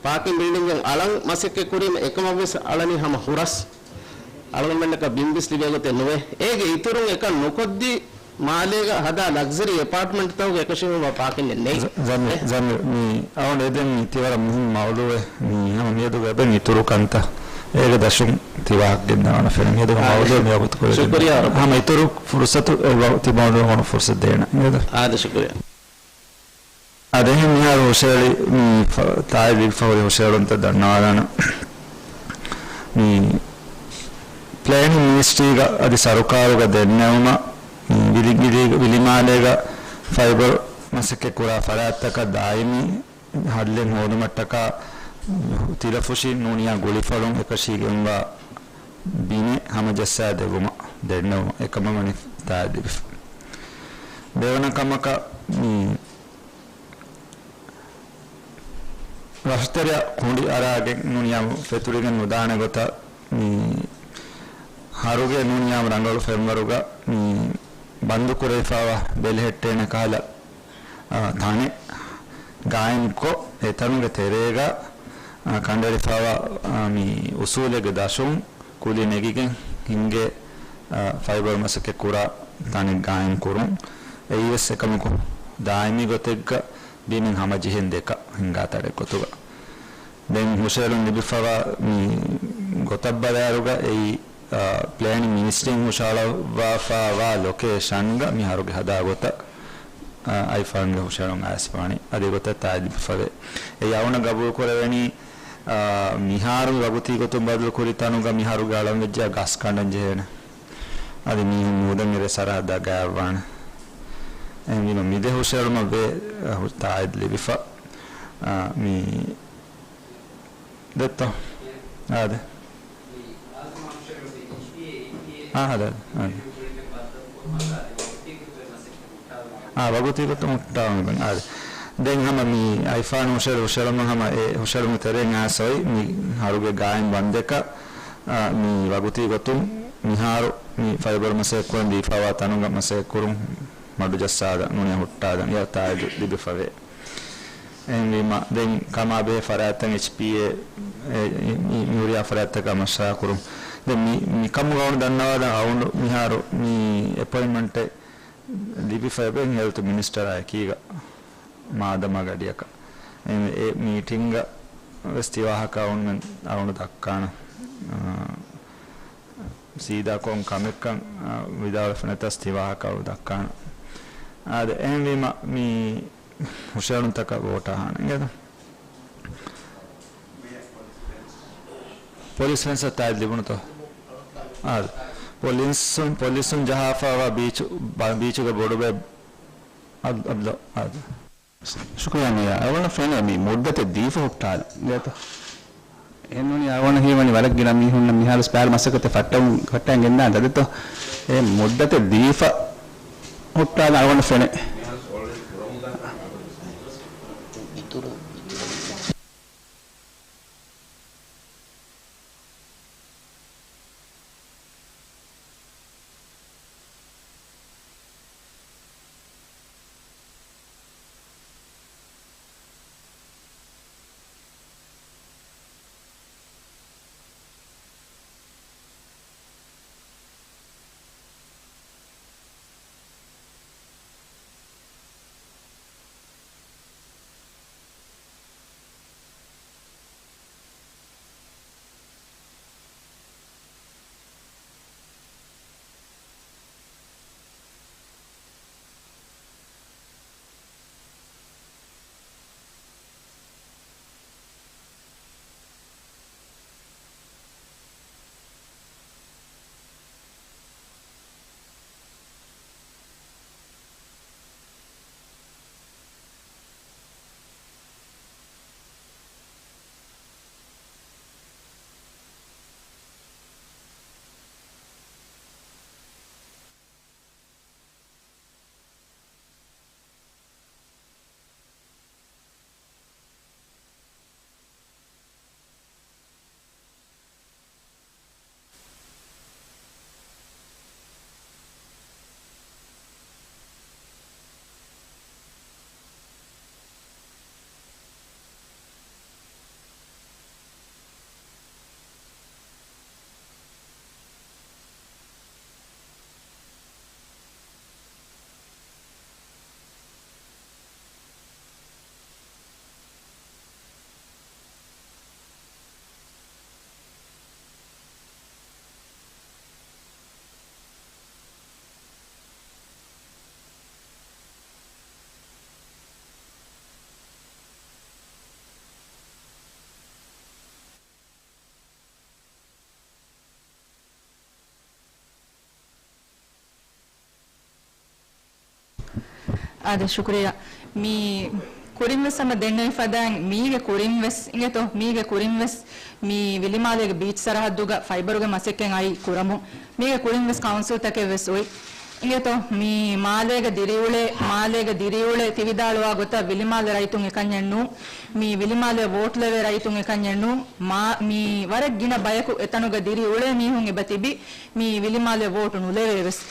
ޕާކިން ބިލްޑިންގެއް އަޅަން މަސައްކަތް ކުރީމަ އެކަމަށްވެސް އަޅަނީ ހަމަ ހުރަސް. އަޅުގަނޑުމެންނަކަށް ބިންވެސް ލިބޭ ގޮތެއް ނުވޭ. އޭގެ އިތުރުން އެކަން ނުކޮށްދީ، މާލޭގަ ހަދާ ލަގްޒަރީ އެޕާޓްމަންޓްތަކުގެ އެކަށީގެންވާ ޕާކިންއެއް ނެތް. ޒަ-، ޒަމީރު، ޒަމީރު، މި އަޅުގަނޑު އެދެން މި ތިވަރަށް މުހިންމު މައުލޫއެއް. މި ހަމަ މިއަދުގެ އެބަ އިތުރު ކަންތައް އޭގެ ދަށުން ތި ވާހަކަ ގެންދަވާނަ ފެނެ. މިއަދުގެ އާ، މައުލޫ މި ވަގުތު ކުރެވިގެން ޝުކުރިއްޔާ ވަރަށް. ހަމަ އިތުރު ފުރުސަތު އެ ވަ-، ތި މައުލޫ ހަމަ ފުރުސަތު ދޭނަ. އާދެ، ޝުކުރިއްޔާ. އާދެ، އެހެން މިހާރު ހުށަހެޅި، މި ފަ-، ތާއީދު ލިބިފަ ހުރި ހުށަހެޅުންތައް ދަންނަވާލާނަން. މި ޕްލޭނިން މިނިސްޓްރީގަ އަދި ސަރުކާރުގަ ދެންނެވުމަށް، މި ވިލި-، ވިލި-، ވިލިމާލޭގަ ފައިބަރ މަސައްކަތް ކުރާ ފަރާތްތަކަށް ދާއިމީ ހައްލެއް ހޯދުމަށްޓަކާ ތިލަފުށި ނޫނިޔާ ގުޅިފަޅުން އެކަށީގެންވާ ބިނެއް ހަމަޖައްސާ ދެއްވުމަށް ދެންނެވުމަށް އެކަމަށް ވަނީ ތާއީދު ލިބިފަ. ދެވަނަ ކަމަކަށް މި ރަށުތެރެއަށް ކުނޑި އަރާގެން ނޫނިޔާ ފެތުރިގެން ނުދާނެ ގޮތަށް މި ހަރުގެ ނޫނިޔާ ރަނގަޅު ފެންވަރުގަ މި ބަންދުކުރެވިފައިވާ ބެލެހެއްޓޭނެ ކަހަލަ، އާ، ތަނެއް ގާއިމްކޮށް، އެ ތަނުގެ ތެރޭގަ، އާ، ކަނޑައެޅިފައިވާ، އާ، މި އުސޫލެއްގެ ދަށުން ކުލި ނެގިގެން ހިންގޭ، އާ، ފައިބަރ މަސައްކަތް ކުރާ ތަނެއް ގާއިމް ކުރުން. އެއީވެސް އެކަމަކު ދާއިމީ ގޮތެއްގަ ބިނެއް ހަމަޖެހެން ދެކަ ހިންގާ ތަނެއް ގޮތުގަ. ދެން ހުށަހެޅުން ލިބިފައިވާ މި ގޮތަށް ބަލާއިރުގަ އެއީ، އާ، ޕްލޭނިން މިނިސްޓްރީން ހުށަހަޅައްވާފައިވާ ލޮކޭޝަންގަ މި ހަރުގެ ހަދާ ގޮތަށް، އާ، އައިފާންގެ ހުށަހެޅުން އައިސްފާނީ އަދި ގޮތަށް ތާއީދު ލިބިފަވޭ. އެއީ އަޅުގަނޑަށް ގަބޫލު ކުރެވެނީ، އާ، މިހާރު މި ވަގުތީ ގޮތުން ބަދަލު ކުރި ތަނުގަ މިހާރުގެ އަޅަން ވެއްޖެއްޔާ ގަސް ކަނޑަން ޖެހޭނެ. އަދި މީހުން މޫދަށް އެރޭ ސަރަހައްދާ ގާތްވާނެ. އެހެންވީމަ މި ދެ ހުށައެޅުމަށް ވޭ، އާ، ތާއީދު ލިބިފަ. އާ، މި ދެއްތޯ؟ އާދެ. އާ، އާދެ، އާދެ. އާ، ވަގުތީ ގޮތުން ހުއްޓާލަމެ ބަން. އާދެ. ދެން ހަމަ މި އައިފާން ހުށައެޅު-، ހުށައެޅުމަށް ހަމަ އެ ހުށައެޅުމުގެ ތެރެއިން އައިސް އޮތް މި ހަރުގެ ގާއިމް ބަންދެކަށް، އާ، މި ވަގުތީ ގޮތުން މިހާރު މި ފައިބަރު މަސައްކަތް ކުރަން ދީފާވާ ތަނުގަ މަސައްކަތް ކުރުން މަޑުޖައްސާލަން ނޫނީ ހުއްޓާލަން އެ ތާއީދު ލިބިފަވޭ. އެހެންވީމަ، ދެން ކަމާބެހޭ ފަރާތްތައް އެޗްޕީއޭ، އެ، މި، މި ހުރިހާ ފަރާތްތަކާ މަޝްވަރާ ކުރުން. ދެން މި، މިކަމުގަ އަޅުގަނޑު ދަންނަވާލަން އަޅުގަނޑު މިހާރު މި އެޕޮއިންޓްމަންޓެއް ލިބިފައި އެބައިން ހެލްތު މިނިސްޓަރާ އެކީގަ މާދަމާ ގަޑިއަކަށް. އެ، އެ މީޓިންގަ ވެސް ތި ވާހަކަ އަޅުގަނޑު ދައްކާނަން. އާ، ސީދާ ކޮން ކަމެއްކަން، އާ، ވިދާޅުވެފަ ނަތަސް ތި ވާހަކަ އަޅު ދައްކާނަން. އާދެ، އެހެންވީމަ މި ހުށައެޅުންތަކަށް ވޯޓާ ހާނެ އިނގޭތަ؟ ޕޮލިސް ފެންސަށް ތާއީދު ލިބުނުތޯ؟ އާދެ. ޕޮލިސުން، ޕޮލިސުން ޖަހާފައިވާ ބީޗު، ބ-، ބީޗުގެ ބޮޑުބޭ އަބް-، އަބްދު، އާދެ. ޝުކުރިއްޔާ މީރާ. އަޅުގަނޑަށް ފެނޭ މި މުއްދަތެއް ދީފަ ހުއްޓާލަން އިނގޭތަ؟ އެހެންނޫނީ އަޅުގަނޑަށް ހީވަނީ ވަރަށް ގިނަ މީހުންނަށް މިހާރު ސްޕާރު މަސައްކަތެއް ފައްޓަވަން، ފައްޓަވަން ގެންދާން ދަދެތޯ؟ އެ މުއްދަތެއް ދީފަ ހުއްޓާލަން އަޅުގަނޑަށް ފެނޭ. އާދެ، ޝުކުރިއްޔާ. މި ކުރިންވެސް ހަމަ ދެންނެވި ފަދައިން މީގެ ކުރިންވެސް އިނގޭތޯ، މީގެ ކުރިންވެސް މި ވިލިމާލޭގެ ބީޗް ސަރަހައްދުގަ ފައިބަރުގެ މަސައްކަތް އައި ކުރަމުން މީގެ ކުރިންވެސް ކައުންސިލްތަކެއް ވެސް އޮތް. އިނގޭތޯ، މި މާލޭގަ ދިރިއުޅޭ، މާލޭގަ ދިރިއުޅޭ ތި ވިދާޅުވާ ގޮތަށް ވިލިމާލެ ރައްޔިތުން އެކަންޏެއް ނޫން. މި ވިލިމާލެ ވޯޓް ލެވޭ ރައްޔިތުން އެކަންޏެއް ނޫން. މާ، މި ވަރަށް ގިނަ ބަޔަކު އެތަނުގަ ދިރިއުޅޭ މީހުން އެބަ ތިބި މި ވިލިމާލެ ވޯޓު ނުލެވޭ ވެސް.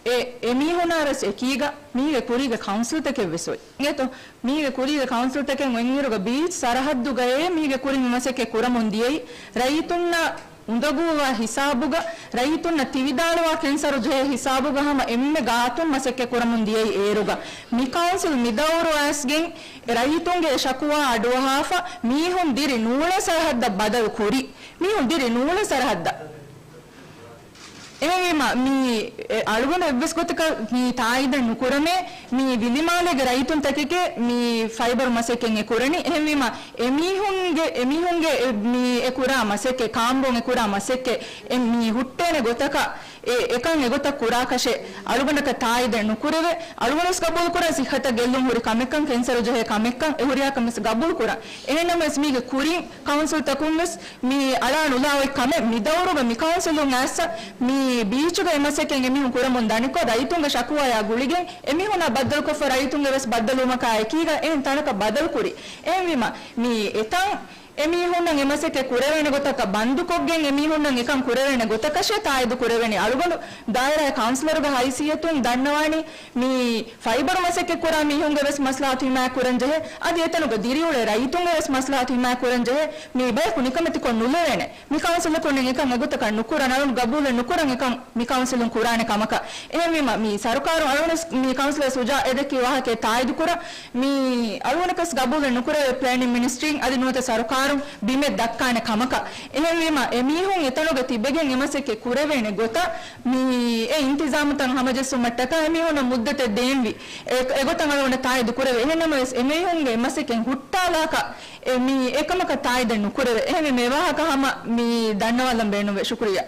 އެ، އެމީހުނާ ވެސް އެކީގަ މީގެ ކުރީގެ ކައުންސިލްތަކެއް ވެސް އޮތް. އިނގޭތޯ، މީގެ ކުރީގެ ކައުންސިލްތަކެއް އޮތްއިރުގަ ބީޗް ސަރަހައްދުގައޭ މީގެ ކުރިން މަސައްކަތް ކުރަމުން ދިޔައީ. ރައްޔިތުންނަށް އުނދަގޫވާ ހިސާބުގަ، ރައްޔިތުންނަށް ތިވިދާޅުވާ ކެންސަރު ޖެހޭ ހިސާބުގަ ހަމަ އެންމެ ގާތުން މަސައްކަތް ކުރަމުން ދިޔައީ އޭރުގަ. މި ކައުންސިލް މި ދައުރު އައިސްގެން އެ ރައްޔިތުންގެ ޝަކުވާ އަޑުއަހާފަ މީހުން ދިރި ނޫޅެ ސަރަހައްދަށް ބަދަލު ކުރި. މީހުން ދިރި ނޫޅެ ސަރަހައްދަށް. އެހެންވީމަ، މި އެ އަޅުގަނޑު އެއްވެސް ގޮތަކަށް މި ތާއީދެއް ނުކުރަމޭ، މި ވިލިމާލޭގެ ރައްޔިތުންތަކެކޭ މި ފައިބަރު މަސައްކަތް އެ ކުރަނީ. އެހެންވީމަ، އެމީހުންގެ، އެމީހުންގެ އެ، މި އެ ކުރާ މަސައްކަތް، ކާންބޯން އެ ކުރާ މަސައްކަތް، އެ މި ހުއްޓޭނެ ގޮތަކަށް، އެ އެކަން އެގޮތަށް ކުރާކަށެއް އަޅުގަނޑަކަށް ތާއީދެއް ނުކުރެވޭ. އަޅުގަނޑުވެސް ގަބޫލުކުރަން ސިއްހަތަށް ގެއްލުން ހުރި ކަމެއްކަން، ކެންސަރު ޖެހޭ ކަމެއްކަން، އެ ހުރިހާ ކަމެއް ގަބޫލުކުރަން. އެހެންނަމަވެސް މީގެ ކުރިން ކައުންސިލްތަކުންވެސް މި އަޅާނުލާ އޮތް ކަމެއް. މި ދައުރުގަ މި ކައުންސިލުން އައިއްސަ މި ބީޗުގަ އެ މަސައްކަތް އެމީހުން ކުރަމުން ދަނިކޮށް، ރައްޔިތުންގެ ޝަކުވާޔާ ގުޅިގެން އެމީހުންނާ ބައްދަލުކޮށްފަ، ރައްޔިތުންގެ ވެސް ބައްދަލުވުމަކާ އެކީގަ އެހެން ތަނަކަށް ބަދަލުކުރި. އެހެންވީމަ، މި އެތަން އެމީހުންނަށް އެ މަސައްކަތް ކުރެވޭނެ ގޮތަކަށް ބަންދުކޮށްގެން އެމީހުންނަށް އެކަން ކުރެވޭނެ ގޮތަކަށޭ ތާއީދު ކުރެވެނީ. އަޅުގަނޑު ދާއިރާއެއް ކައުންސިލަރުގެ ހައިސިއްޔަތުން ދަންނަވާނީ މި ފައިބަރު މަސައްކަތް ކުރާ މީހުންގެ ވެސް މަސްލަހަތު ހިމާޔަތް ކުރަން ޖެހޭ، އަދި އެތަނުގަ ދިރިއުޅޭ ރައްޔިތުންގެ ވެސް މަސްލަހަތު ހިމާޔަތް ކުރަން ޖެހޭ. މި ބަޔަކު ނިކަމެތިކޮށް ނުލެވޭނެ. މި ކައުންސިލަކުން އެކަން އެގޮތަކަށް ނުކުރަން، އަޅުން ގަބޫލެއް ނުކުރަން އެކަން މި ކައުންސިލުން ކުރާނެ ކަމަކަށް. އެހެންވީމަ، މި ސަރުކާރުން އަޅުންވެސް މި ކައުންސިލަރ ސުޖާ އެ ދެއްކި ވާހަކައެއް ތާއީދު ކުރަން. މި އަޅުގަނޑަކަސް ގަބޫލެއް ނުކުރެވޭ ޕްލޭނިން މިނިސްޓްރީން އަދި ނުވަތަ ސަރުކާރުން ބިމެއް ދައްކާނެ ކަމަކަށް. އެހެންވީމަ، އެމީހުން އެތަނުގަ ތިބެގެން އެ މަސައްކަތް ކުރެވޭނެ ގޮތަށް މި އެ އިންތިޒާމުތައް ހަމަޖެއްސުމަށްޓަކާ އެމީހުންނަށް މުއްދަތެއް ދޭންވީ. އެ، އެގޮތަށް އަޅުގަނޑަށް ތާއީދު ކުރެވޭ. އެހެންނަމަވެސް، އެމީހުންގެ އެ މަސައްކަތް ހުއްޓާލާކަށް އެ މި އެކަމަކަށް ތާއީދެއް ނުކުރެވޭ. އެހެންވެ، މި ވާހަކަ ހަމަ މި ދަންނަވާލަން ބޭނުންވޭ. ޝުކުރިއްޔާ.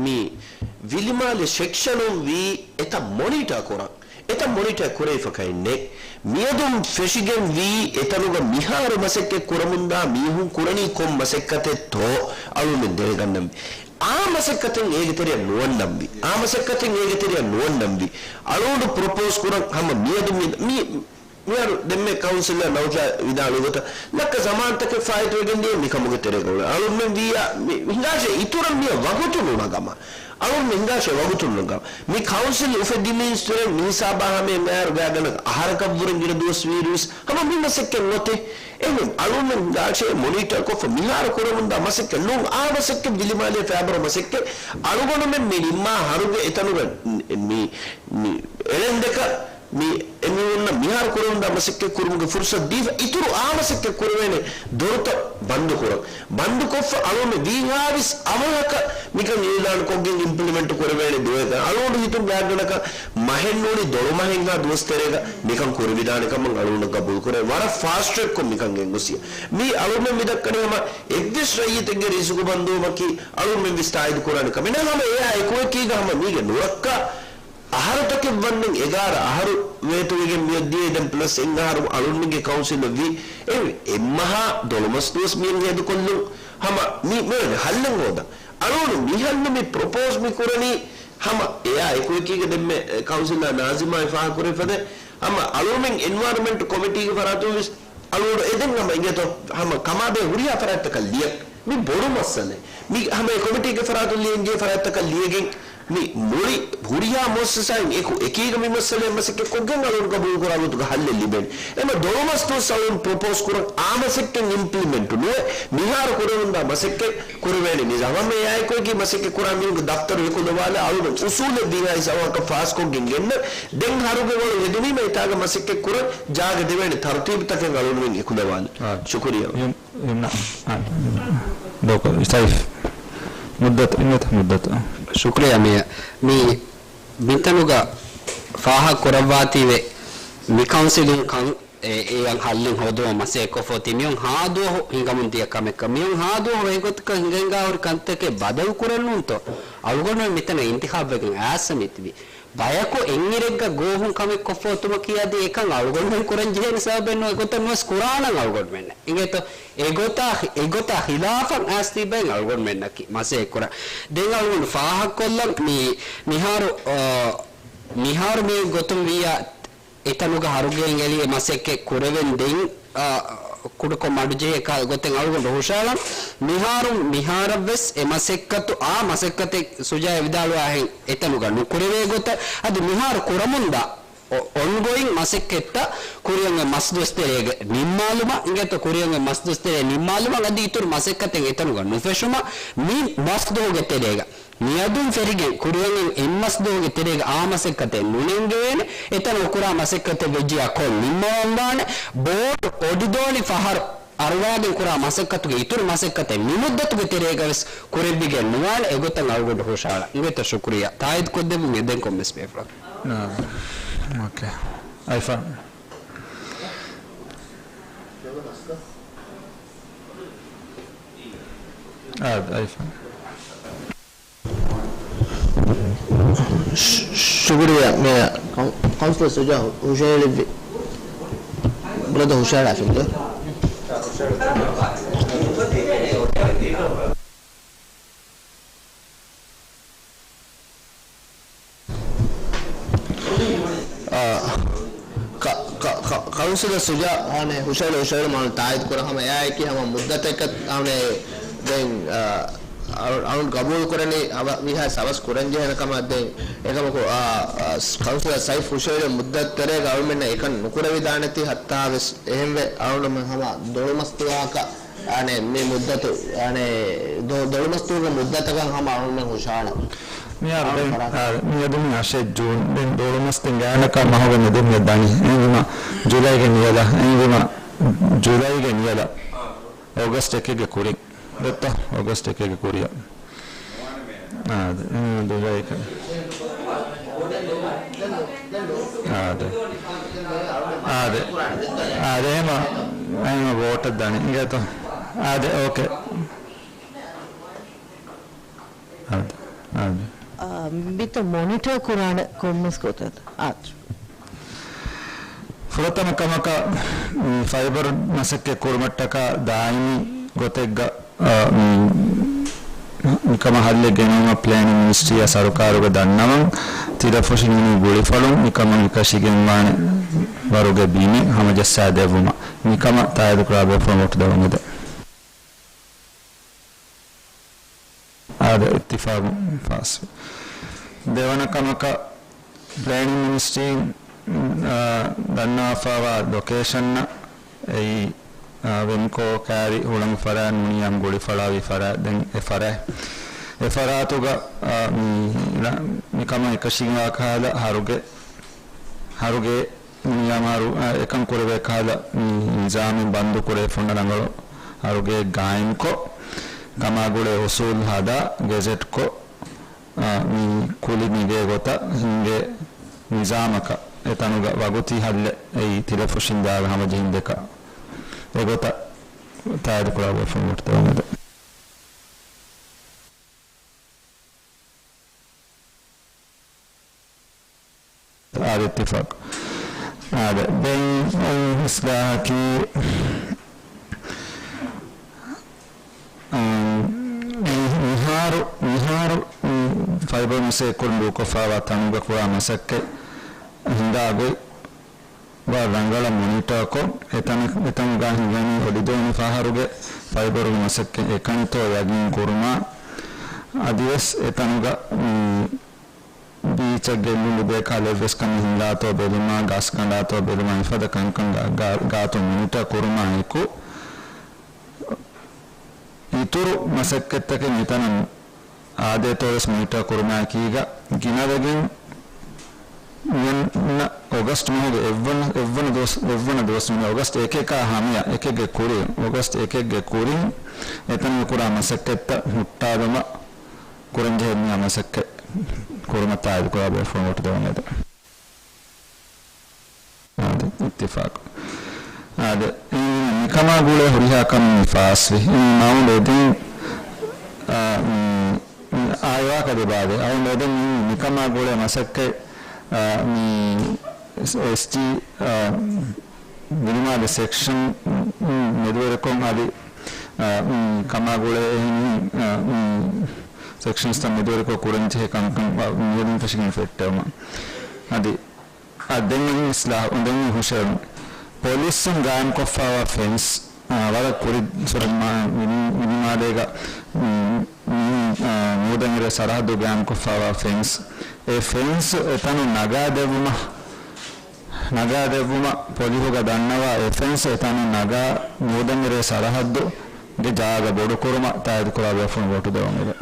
މި ވިލިމާލެ ސެކްޝަނުން ވީ އެތައް މޮނިޓާ ކުރަން. އެތައް މޮނިޓާ ކުރެވިފަ ކައެއް ނެތް. މިއަދުން ފެށިގެން ވީ އެތަނުގަ މިހާރު މަސައްކަތް ކުރަމުންދާ މީހުން ކުރަނީ ކޮން މަސައްކަތެއްތޯ އަޅުމެން ދެރަގަންނަންވީ. އާ މަސައްކަތެއް އޭގެ ތެރެއަށް ނުވަންނަންވީ. އާ މަސައްކަތެއް އޭގެ ތެރެއަށް ނުވަންނަންވީ. އަޅުގަނޑު ޕްރޮޕޯސް ކުރަން ހަމަ މިއަދު މި، މި މިހާރު ދެންމެ ކައުންސިލަރ ނައުޝާދް ވިދާޅުވި ގޮތަށް، ލައްކަ ޒަމާންތަކެއް ފާއިތުވެގެން ދިޔަ މިކަމުގެ ތެރޭގަ އުޅެ އަޅުންމެން ވިއްޔާ މި ހިނގާށޭ އިތުރަށް މިއަށް ވަގުތު ނުނަގަމާ. އަޅުންމެން ހިނގާށޭ ވަގުތު ނުނަގަމާ. މި ކައުންސިލް އުފެދި މީސްތުރެން މިހިސާބާ ހަމައަށް އައިރު ގާތްގަނޑަކަށް އަހަރަކަށްވުރެން ގިނަ ދުވަސް ވީއިރުވެސް ހަމަ މި މަސައްކަތް ނުވަތަ. އެހެން އަޅުންމެން ހިނގާށޭ މޮނިޓަރ ކޮށްފަ މިހާރު ކުރަމުންދާ މަސައްކަތް ނޫން އާ މަސައްކަތް ވިލިމާލޭ ފައިބަރު މަސައްކަތް އަޅުގަނޑުމެން މި ނިންމާ އަހަރުގެ އެތަނުގަ މި، މި އެޅެންދެކަ މި އެމީހުންނަށް މިހާރު ކުރަމުންދާ މަސައްކަތް ކުރުމުގެ ފުރުސަތު ދީފަ، އިތުރު އާ މަސައްކަތް ކުރެވޭނެ ދޮރުތައް ބަންދުކުރަން. ބަންދުކޮށްފަ އަޅުގަނޑު ވީހާވެސް އަވަހަކަށް މިކަން އިއުލާން ކޮށްގެން އިމްޕްލިމެންޓް ކުރެވޭނެ ދުވަހެއް އަޅުގަނޑު ހިތުން ގާތްގަނޑަކަށް މަހެއްނޫނީ ދޮޅުމަހެއްހާ ދުވަސް ތެރޭގަ މިކަން ކުރެވިދާނެ ކަމަށް އަޅުގަނޑަށް ގަބޫލުކުރޭ. ވަރަށް ފާސްޓް ޓްރެކްކޮށް މިކަން ގެންގޮސް. މީ އަޅުގަނޑު މި ދައްކަނީ ހަމަ އެއްވެސް ރައްޔިތެއްގެ ރިޒުގު ބަންދުވުމަކީ އަޅުގަނޑު ވިސް ތާއީދު ކުރާނެ ކަމެއް ނަ ހަމަ އެއާ އެކުއެކީގަ ހަމަ މީގެ ނުރައްކާ އަހަރުތަކެއް ވަންދެން އެގާރަ އަހަރު ވޭތުވެގެން މިއޮއްދިޔައީ ދެން ޕްލަސް އެއް އަހަރު އަޅުންމެންގެ ކައުންސިލަށް ވީ. އެ އެއްމަހާ ދޮޅުމަސް ދުވަސް މިއަން ހޭދަކޮށްލުން ހަމަ މި މިއޮތް ހައްލެއް ހޯދަން. އަޅުގަނޑު މި ހައްލު މި ޕްރޮޕޯސް މި ކުރަނީ ހަމަ އެއާ އެކުއެކީގަ ދެންމެ ކައުންސިލަރ ނާޒިމާ އެ ފާހަގަކުރެވިފަދަ ހަމަ އަޅުގަނޑުމެން އެންވަޔަރަންމަންޓް ކޮމިޓީގެ ފަރާތުން ވެސް އަޅުގަނޑު އެދެން ހަމަ އިނގޭތޯ ހަމަ ކަމާބެހޭ ހުރިހާ ފަރާތްތަކަށް ލިޔަން. މި ބޮޑު މައްސަލައެއް. މި ހަމަ އެ ކޮމިޓީގެ ފަރާތުން ލިޔަން ޖެހޭ ފަރާތްތަކަށް ލިޔެގެން މި މުޅި ހުރިހާ މުއައްސަސާއިން އެކު އެކީގަ މި މައްސަލައެއް މަސައްކަތް ކޮށްގެން އަޅުގަނޑު ގަބޫލުކުރާ ގޮތުގަ ހައްލެއް ލިބޭނެ. އެމަ ދޮޅުމަސް ދުވަސް އަޅުގަނޑު ޕްރޮޕޯސް ކުރަން އާ މަސައްކަތް އިމްޕްލިމެންޓު ނުވެ މިހާރު ކުރެވުންދާ މަސައްކަތް ކުރެވޭނެ ނިޒާމް. ހަމަ އެއާއެކުއެކީ މަސައްކަތް ކުރާ މީހުންގެ ދަފްތަރު އެކުލަވާލާ އަޅުގަނޑު އުސޫލެއް ވީހާވެސް އަވަހަކަށް ފާސްކޮށްގެން ގެންނަ ދެން ހަރުގެ ވަޅު ހެދުނީމަ އެތާގަ މަސައްކަތް ކުރަން ޖާގަ ދެވޭނެ ތަރުތީބުތަކެއް އަޅުގަނޑުމެން އެކުލަވާލަން. ޝުކުރިއްޔާ. އިމްނާ، އާ، ޑޯކަ، ސައިފް. މުއްދަތު، އިންނަތަ މުއްދަތު. ޝުކުރިއްޔާ މިޔާ. މި، މިތަނުގަ ފާހަގަ ކުރައްވާތީވެ މި ކައުންސިލުން ކަން، އެ، އެއަށް ހައްލެއް ހޯދުމަށް މަސައްކަތް ކޮށްފަ އޮތީ މިއޮން ހާދުވަހު ހިނގަމުން ދިޔަ ކަމެއްކަން. މިއޮން ހާދުވަހު އެގޮތަކަށް ހިނގަ ހިނގާ ހުރި ކަންތަކެއް ބަދަލު ކުރަން ނޫންތޯ؟ އަޅުގަނޑުމެން މިތަނަށް އިންތިޚާބުވެގެން އައިސް މިތިބީ. ބަޔަކު އެއްއިރެއްގަ ގޯހުން ކަމެއް ކޮށްފަ އޮތުމަކީ އަދި އެކަން އަޅުގަނޑުމެން ކުރަން ޖެހޭނެ ސަބަބެއް ނޫން. އެގޮތަށް ނުވެސް ކުރާނަން އަޅުގަނޑުމެންނަށް. އިނގޭތޯ؟ އެގޮތާ، އެގޮތާ ޚިލާފަށް އައިސް ތިބެން އަޅުގަނޑުމެންނަކީ މަސައްކަތް ކުރަން. ދެން އަޅުގަނޑު ފާހަގަކޮށްލަން މި، މިހާރު، އާ، މިހާރު މި ގޮތުން ވިއްޔާ އެތަނުގަ ހަރުގެއިން އެޅި އެ މަސައްކަތް ކުރެވެން ދެން، އާ، ކުޑަކޮށް މަޑުޖެހޭ ކަ-، ގޮތެއް އަޅުގަނޑު ހުށައަޅަން. މިހާރު، މިހާރަށްވެސް އެ މަސައްކަތު، އާ މަސައްކަތެއް ސުޖާ ވިދާޅުވާހެން އެތަނުގަ ނުކުރެވޭ ގޮތަށް އަދި މިހާރު ކުރަމުންދާ އޮ-، އޮންގޯއިން މަސައްކަތްތައް ކުރިއަށް އޮތް މަސްދުވަސް ތެރޭގަ ނިންމާލުމަށް، އިނގޭތޯ، ކުރިއަށް އޮތް މަސްދުވަސް ތެރޭ ނިންމާލުމަށް އަދި އިތުރު މަސައްކަތެއް އެތަނުގަ ނުފެށުމަށް މި މަސް ދުވަހުގެ ތެރޭގަ މިއަދުން ފެށިގެން ކުރިއަށް އޮތް އެއް މަސް ދުވަހުގެ ތެރޭގަ އާ މަސައްކަތެއް ނުނެންގެވޭނެ. އެތަނުގަ ކުރާ މަސައްކަތެއް ވެއްޖިއްޔާ ކޮށް ނިންމަވަން ވާނެ. ބޯޑު އޮޑިދޯނި ފަހަރު އަރުވާގެން ކުރާ މަސައްކަތުގެ އިތުރު މަސައްކަތެއް މި މުއްދަތުގެ ތެރޭގަވެސް ކުރެއްވިގެން ނުވާނެ. އެގޮތަށް އަޅުގަނޑު ހުށަހަޅާ. އިނގޭތޯ ޝުކުރިއްޔާ. ތާއީދު ކޮށްދެއްވުން އެދެން ކޮންމެސް ބޭފުޅަކަށް. އާ، އޯކޭ. އައިފާން. އާ، އައިފާން. ޝު-، ޝުކުރިއްޔާ. މޭޔަރ ކައު-، ކައުންސިލަރ ސުޖާ ހުށަހެޅިއްވި. ބްރަދަ ހުށަހަޅާފިން. އާ، ކަ-، ކަ-، ކަ-، ކައުންސިލަރ ސުޖާ، އަނެ، ހުށަހެޅު، ހުށަހެޅު މާ ތާއީދު ކުރަން ހަމަ އެއާއެކީ ހަމަ މުއްދަތަކަށް، އަނެ، ދެން، އާ، އަޅު-، އަޅުން ގަބޫލު ކުރަނީ އަވަ-، ވީހާ ސަވަސް ކުރަން ޖެހޭނެ ކަމަށް. ދެން އެކަމަކު، އާ، އާ، ކައުންސިލަރ ސައިފް ހުށަހެޅި މުއްދަތު ތެރޭގަ އަޅުމެންނަށް އެކަން ނުކުރެވިދާނެތީ ހައްތާވެސް އެހެންވެ، އަޅުން ހަމަ ދޮޅުމަސް ދުވަހަކަށް އަނެ، މި މުއްދަތު، އަނެ، ދޮ-، ދޮޅުމަސްދުވަހުގެ މުއްދަތަކަށް ހަމަ އަޅުގަނޑުމެން ހުށަހަޅަން. މިހާރު ދެން، އާ، މިއަދު މި އަށެއް ޖޫން. ދެން ދޮޅުމަސް ދެން ގާތްގަނޑަކަށް މަހުގެ މެދުން މިއަށް ދަނީ. އެހެންވީމަ ޖުލައިގެ ނިޔަލަށް، އެހެންވީމަ ޖުލައިގެ ނިޔަލަށް އޮގަސްޓް އެކެއްގެ ކުރިން. ދެއްތޯ؟ އޮގަސްޓް އެކެއްގެ ކުރިއަށް. އާދެ، އެހެން ދުވަހަކަށް. އާދެ. އާދެ. އާދެ، އެހެމަ، އެހެމަ ވޯޓަށް ދަނީ. އިނގޭތޯ؟ އާދެ، އޯކޭ. އާދެ، އާދެ. އާ، މިތަ މޮނިޓަރ ކުރާނެ ކޮންމެސް ގޮތެއް. އާދެ. ފުރަތަމަ ކަމަކަށް، މި ފައިބަރު މަސައްކަތް ކުރުމަށްޓަކާ ދާއިމީ ގޮތެއްގަ، އާ، މި، މިކަމަށް ހައްލެއް ގެނައުމަށް ޕްލޭނިން މިނިސްޓްރީއާ ސަރުކާރުގެ ދަންނަވަން ތިލަފުށި ނިންމި ގުޅިފަޅުން މިކަމަށް އެކަށީގެންވާނެ ވަރުގެ ބިމެއް ހަމަޖައްސާދެއްވުމަށް. މިކަމަށް ތާއީދުކުރާ ބޭފުޅުން ވޯޓު ދެވަން އެދެން. އާދެ، އިއްތިފާގުން ފާސްވި. ދެވަނަ ކަމަކަށް، ޕްލޭނިން މިނިސްޓްރީން، އާ، ދަންނަވާފައިވާ ލޮކޭޝަންއަށް އެއީ، އާ، ވެންކޯ ކާރި ހުޅަނގު ފަރާތް، ނޫނީ އާއްމު ގުޅިފަޅާ ވި ފަރާތް، ދެން އެ ފަރާތް، އެ ފަރާތުގަ، އާ، މި، މިކަމަށް އެކަށީގެންވާ ކަހަލަ ހަރުގެ، ހަރުގެ ނިޔާމާރު، އާ، އެކަން ކުރެވޭ ކަހަލަ، މި ނިޒާމެއް ބަންދު ކުރޭ ފުނޑަ ރަނގަޅު ހަރުގެ ގާއިމްކޮށް، ކަމާގުޅޭ އުސޫލް ހަދާ، ގެޒެޓްކޮށް، އާ، މި ކުލި ނެގޭ ގޮތަށް ހިންގޭ ނިޒާމަކަށް އެތަނުގަ ވަގުތީ ހައްލެއް އެއީ ތިލަފުށިން ދާގަ ހަމަޖެހިން ދެކަ އެގޮތަށް ތާއީދުކުރާ ބޭފުޅުން ވޯޓު ދެވަން އެދެން. އާދެ، އިއްތިފާޤު. އާދެ، ދެން އޮތް އިސްލާހަކީ، އާ، މި-، މިހާރު، މިހާރު މި ފައިބަރު މަސައްކަތް ކުރަން ދޫކޮށްފައިވާ ތަނުގަ ކުރާ މަސައްކަތް ހިނގާ ގޮތް ވަރަށް ރަނގަޅަށް މޮނިޓާކޮށް، އެތަނަށް، އެތަނުގަ ހިނގަނީ އޮޑިދޯނި ފަހަރުގެ ފައިބަރުގެ މަސައްކަތް އެކަންތޯ ޔަގީން ކުރުމާ، އަދިވެސް އެތަނުގަ، މި، ބީޗަށް ގެއްލުން ލިބޭ ކަހަލަ އެއްވެސް ކަމެއް ހިނގާތޯ ބެލުމާ، ގަސް ކަނޑާތޯ ބެލުމާ، މިފަދަ ކަންކަން ގާ-، ގާ-، ގާތު މޮނިޓާ ކުރުމާ އެކު، އިތުރު މަސައްކަތްތަކެއް މިތަނަށް އާދޭތޯވެސް މޮނިޓާ ކުރުމާއެކީގަ ގިނަވެގެން މިއަންނަ އޮގަސްޓް މަހުގެ އެއްވަނަ، އެއްވަނަ ދުވަސް، އެއްވަނަ ދުވަސް ވަނީ އޮގަސްޓް އެކެކާ ހަމަޔަށް އެކެއްގެ ކުރިން، އޮގަސްޓް އެކެއްގެ ކުރިން އެތަނުގަ ކުރާ މަސައްކަތްތައް ހުއްޓާލުމަށް ކުރަންޖެހޭ މިއާ މަސައްކަތް ކުރުމަށް ތާއީދުކުރާ ބޭފުޅުން ވޯޓު ދެވަން އެދެން. އާދެ، އިއްތިފާޤު. އާދެ، އެ، މިކަމާ ގުޅޭ ހުރިހާ ކަމެއް މި ފާސްވި. މި މައުންޑް އެދެން، އާ، މި، މި އާޔާކަ ދެބާދެ. އައުންޑް އެދެން މި، މިކަމާ ގުޅޭ މަސައްކަތް، އާ، މި އެސް-، އެސްޓީ، އާ، މިނިމާގެ ސެކްޝަން، މި، މެދުވެރިކޮށް އަދި، އާ، މި ކަމާ ގުޅޭ އެހެން، އާ، މި ސެކްޝަންސްތައް މެދުވެރިކޮށް ކުރަންޖެހޭ ކަންކަން މިއަދުން ފެށިގެން ފެއްޓެވުމަށް. އަދި އާ، ދެން އޮތް އިސްލާހު، ދެން އޮތް ހުށަހެޅުން. ޕޮލިސްއިން ގާއިމްކޮށްފައިވާ ފެންސް، އާ، ވަރަށް ކުރި ސުރަތް މި-، މި-، މިނިމާލޭގަ، މި-، މި-، އާ، މޫދަނގިރޭ ސަރަހައްދު ގާއިމްކޮށްފައިވާ ފެންސް. އެ ފެންސް އެތަނުން ނަގާދެއްވުމަށް ނަގާ ދެއްވުމަށް ޕޮލިހުގަ ދަންނަވާ އެފެންސް އެތަނުން ނަގާ މޫދަންއެރޭ ސަރަހައްދުގެ ޖާގަ ބޮޑުކުރުމަށް ތާއީދުކުރާ ބޭފުޅުން ވޯޓު ދެވަން އެވެ.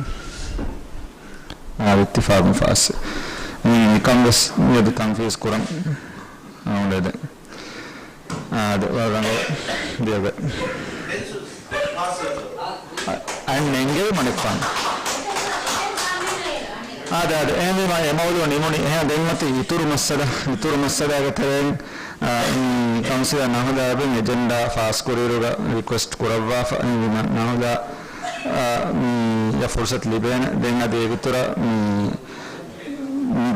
އާ، އިއްތިފާގުން ފާސް. މި ނިކަން ވެސް މިއަދު ތަންފީޒް ކުރަން އައުނޑޭ ދެން. އާ، ދެ ވަރަށް ރަނގަޅު ދިޔަގަ. އަ-، އަން ނެންގެވި މަނިކުފާނު. އާދެ، އާދެ، އެހެންވީމަ އެ މައުލޫ ނިމުނީ. އެހެން ދެން އޮތީ އިތުރު މައްސަލަ، އިތުރު މައްސަލައިގެ ތެރެއިން، އާ، މި ކައުންސިލަށް ނަހުލާ އެބަ އެޖެންޑާ ފާސްކުރިއިރުގަ ރިކުއެސްޓް ކުރައްވާފަ. އެހެންވީމަ ނަހުލާ، އާ، މި ޔަށް ފުރުސަތު ލިބޭނެ. ދެން އަދި އެގޮތުރަށް މި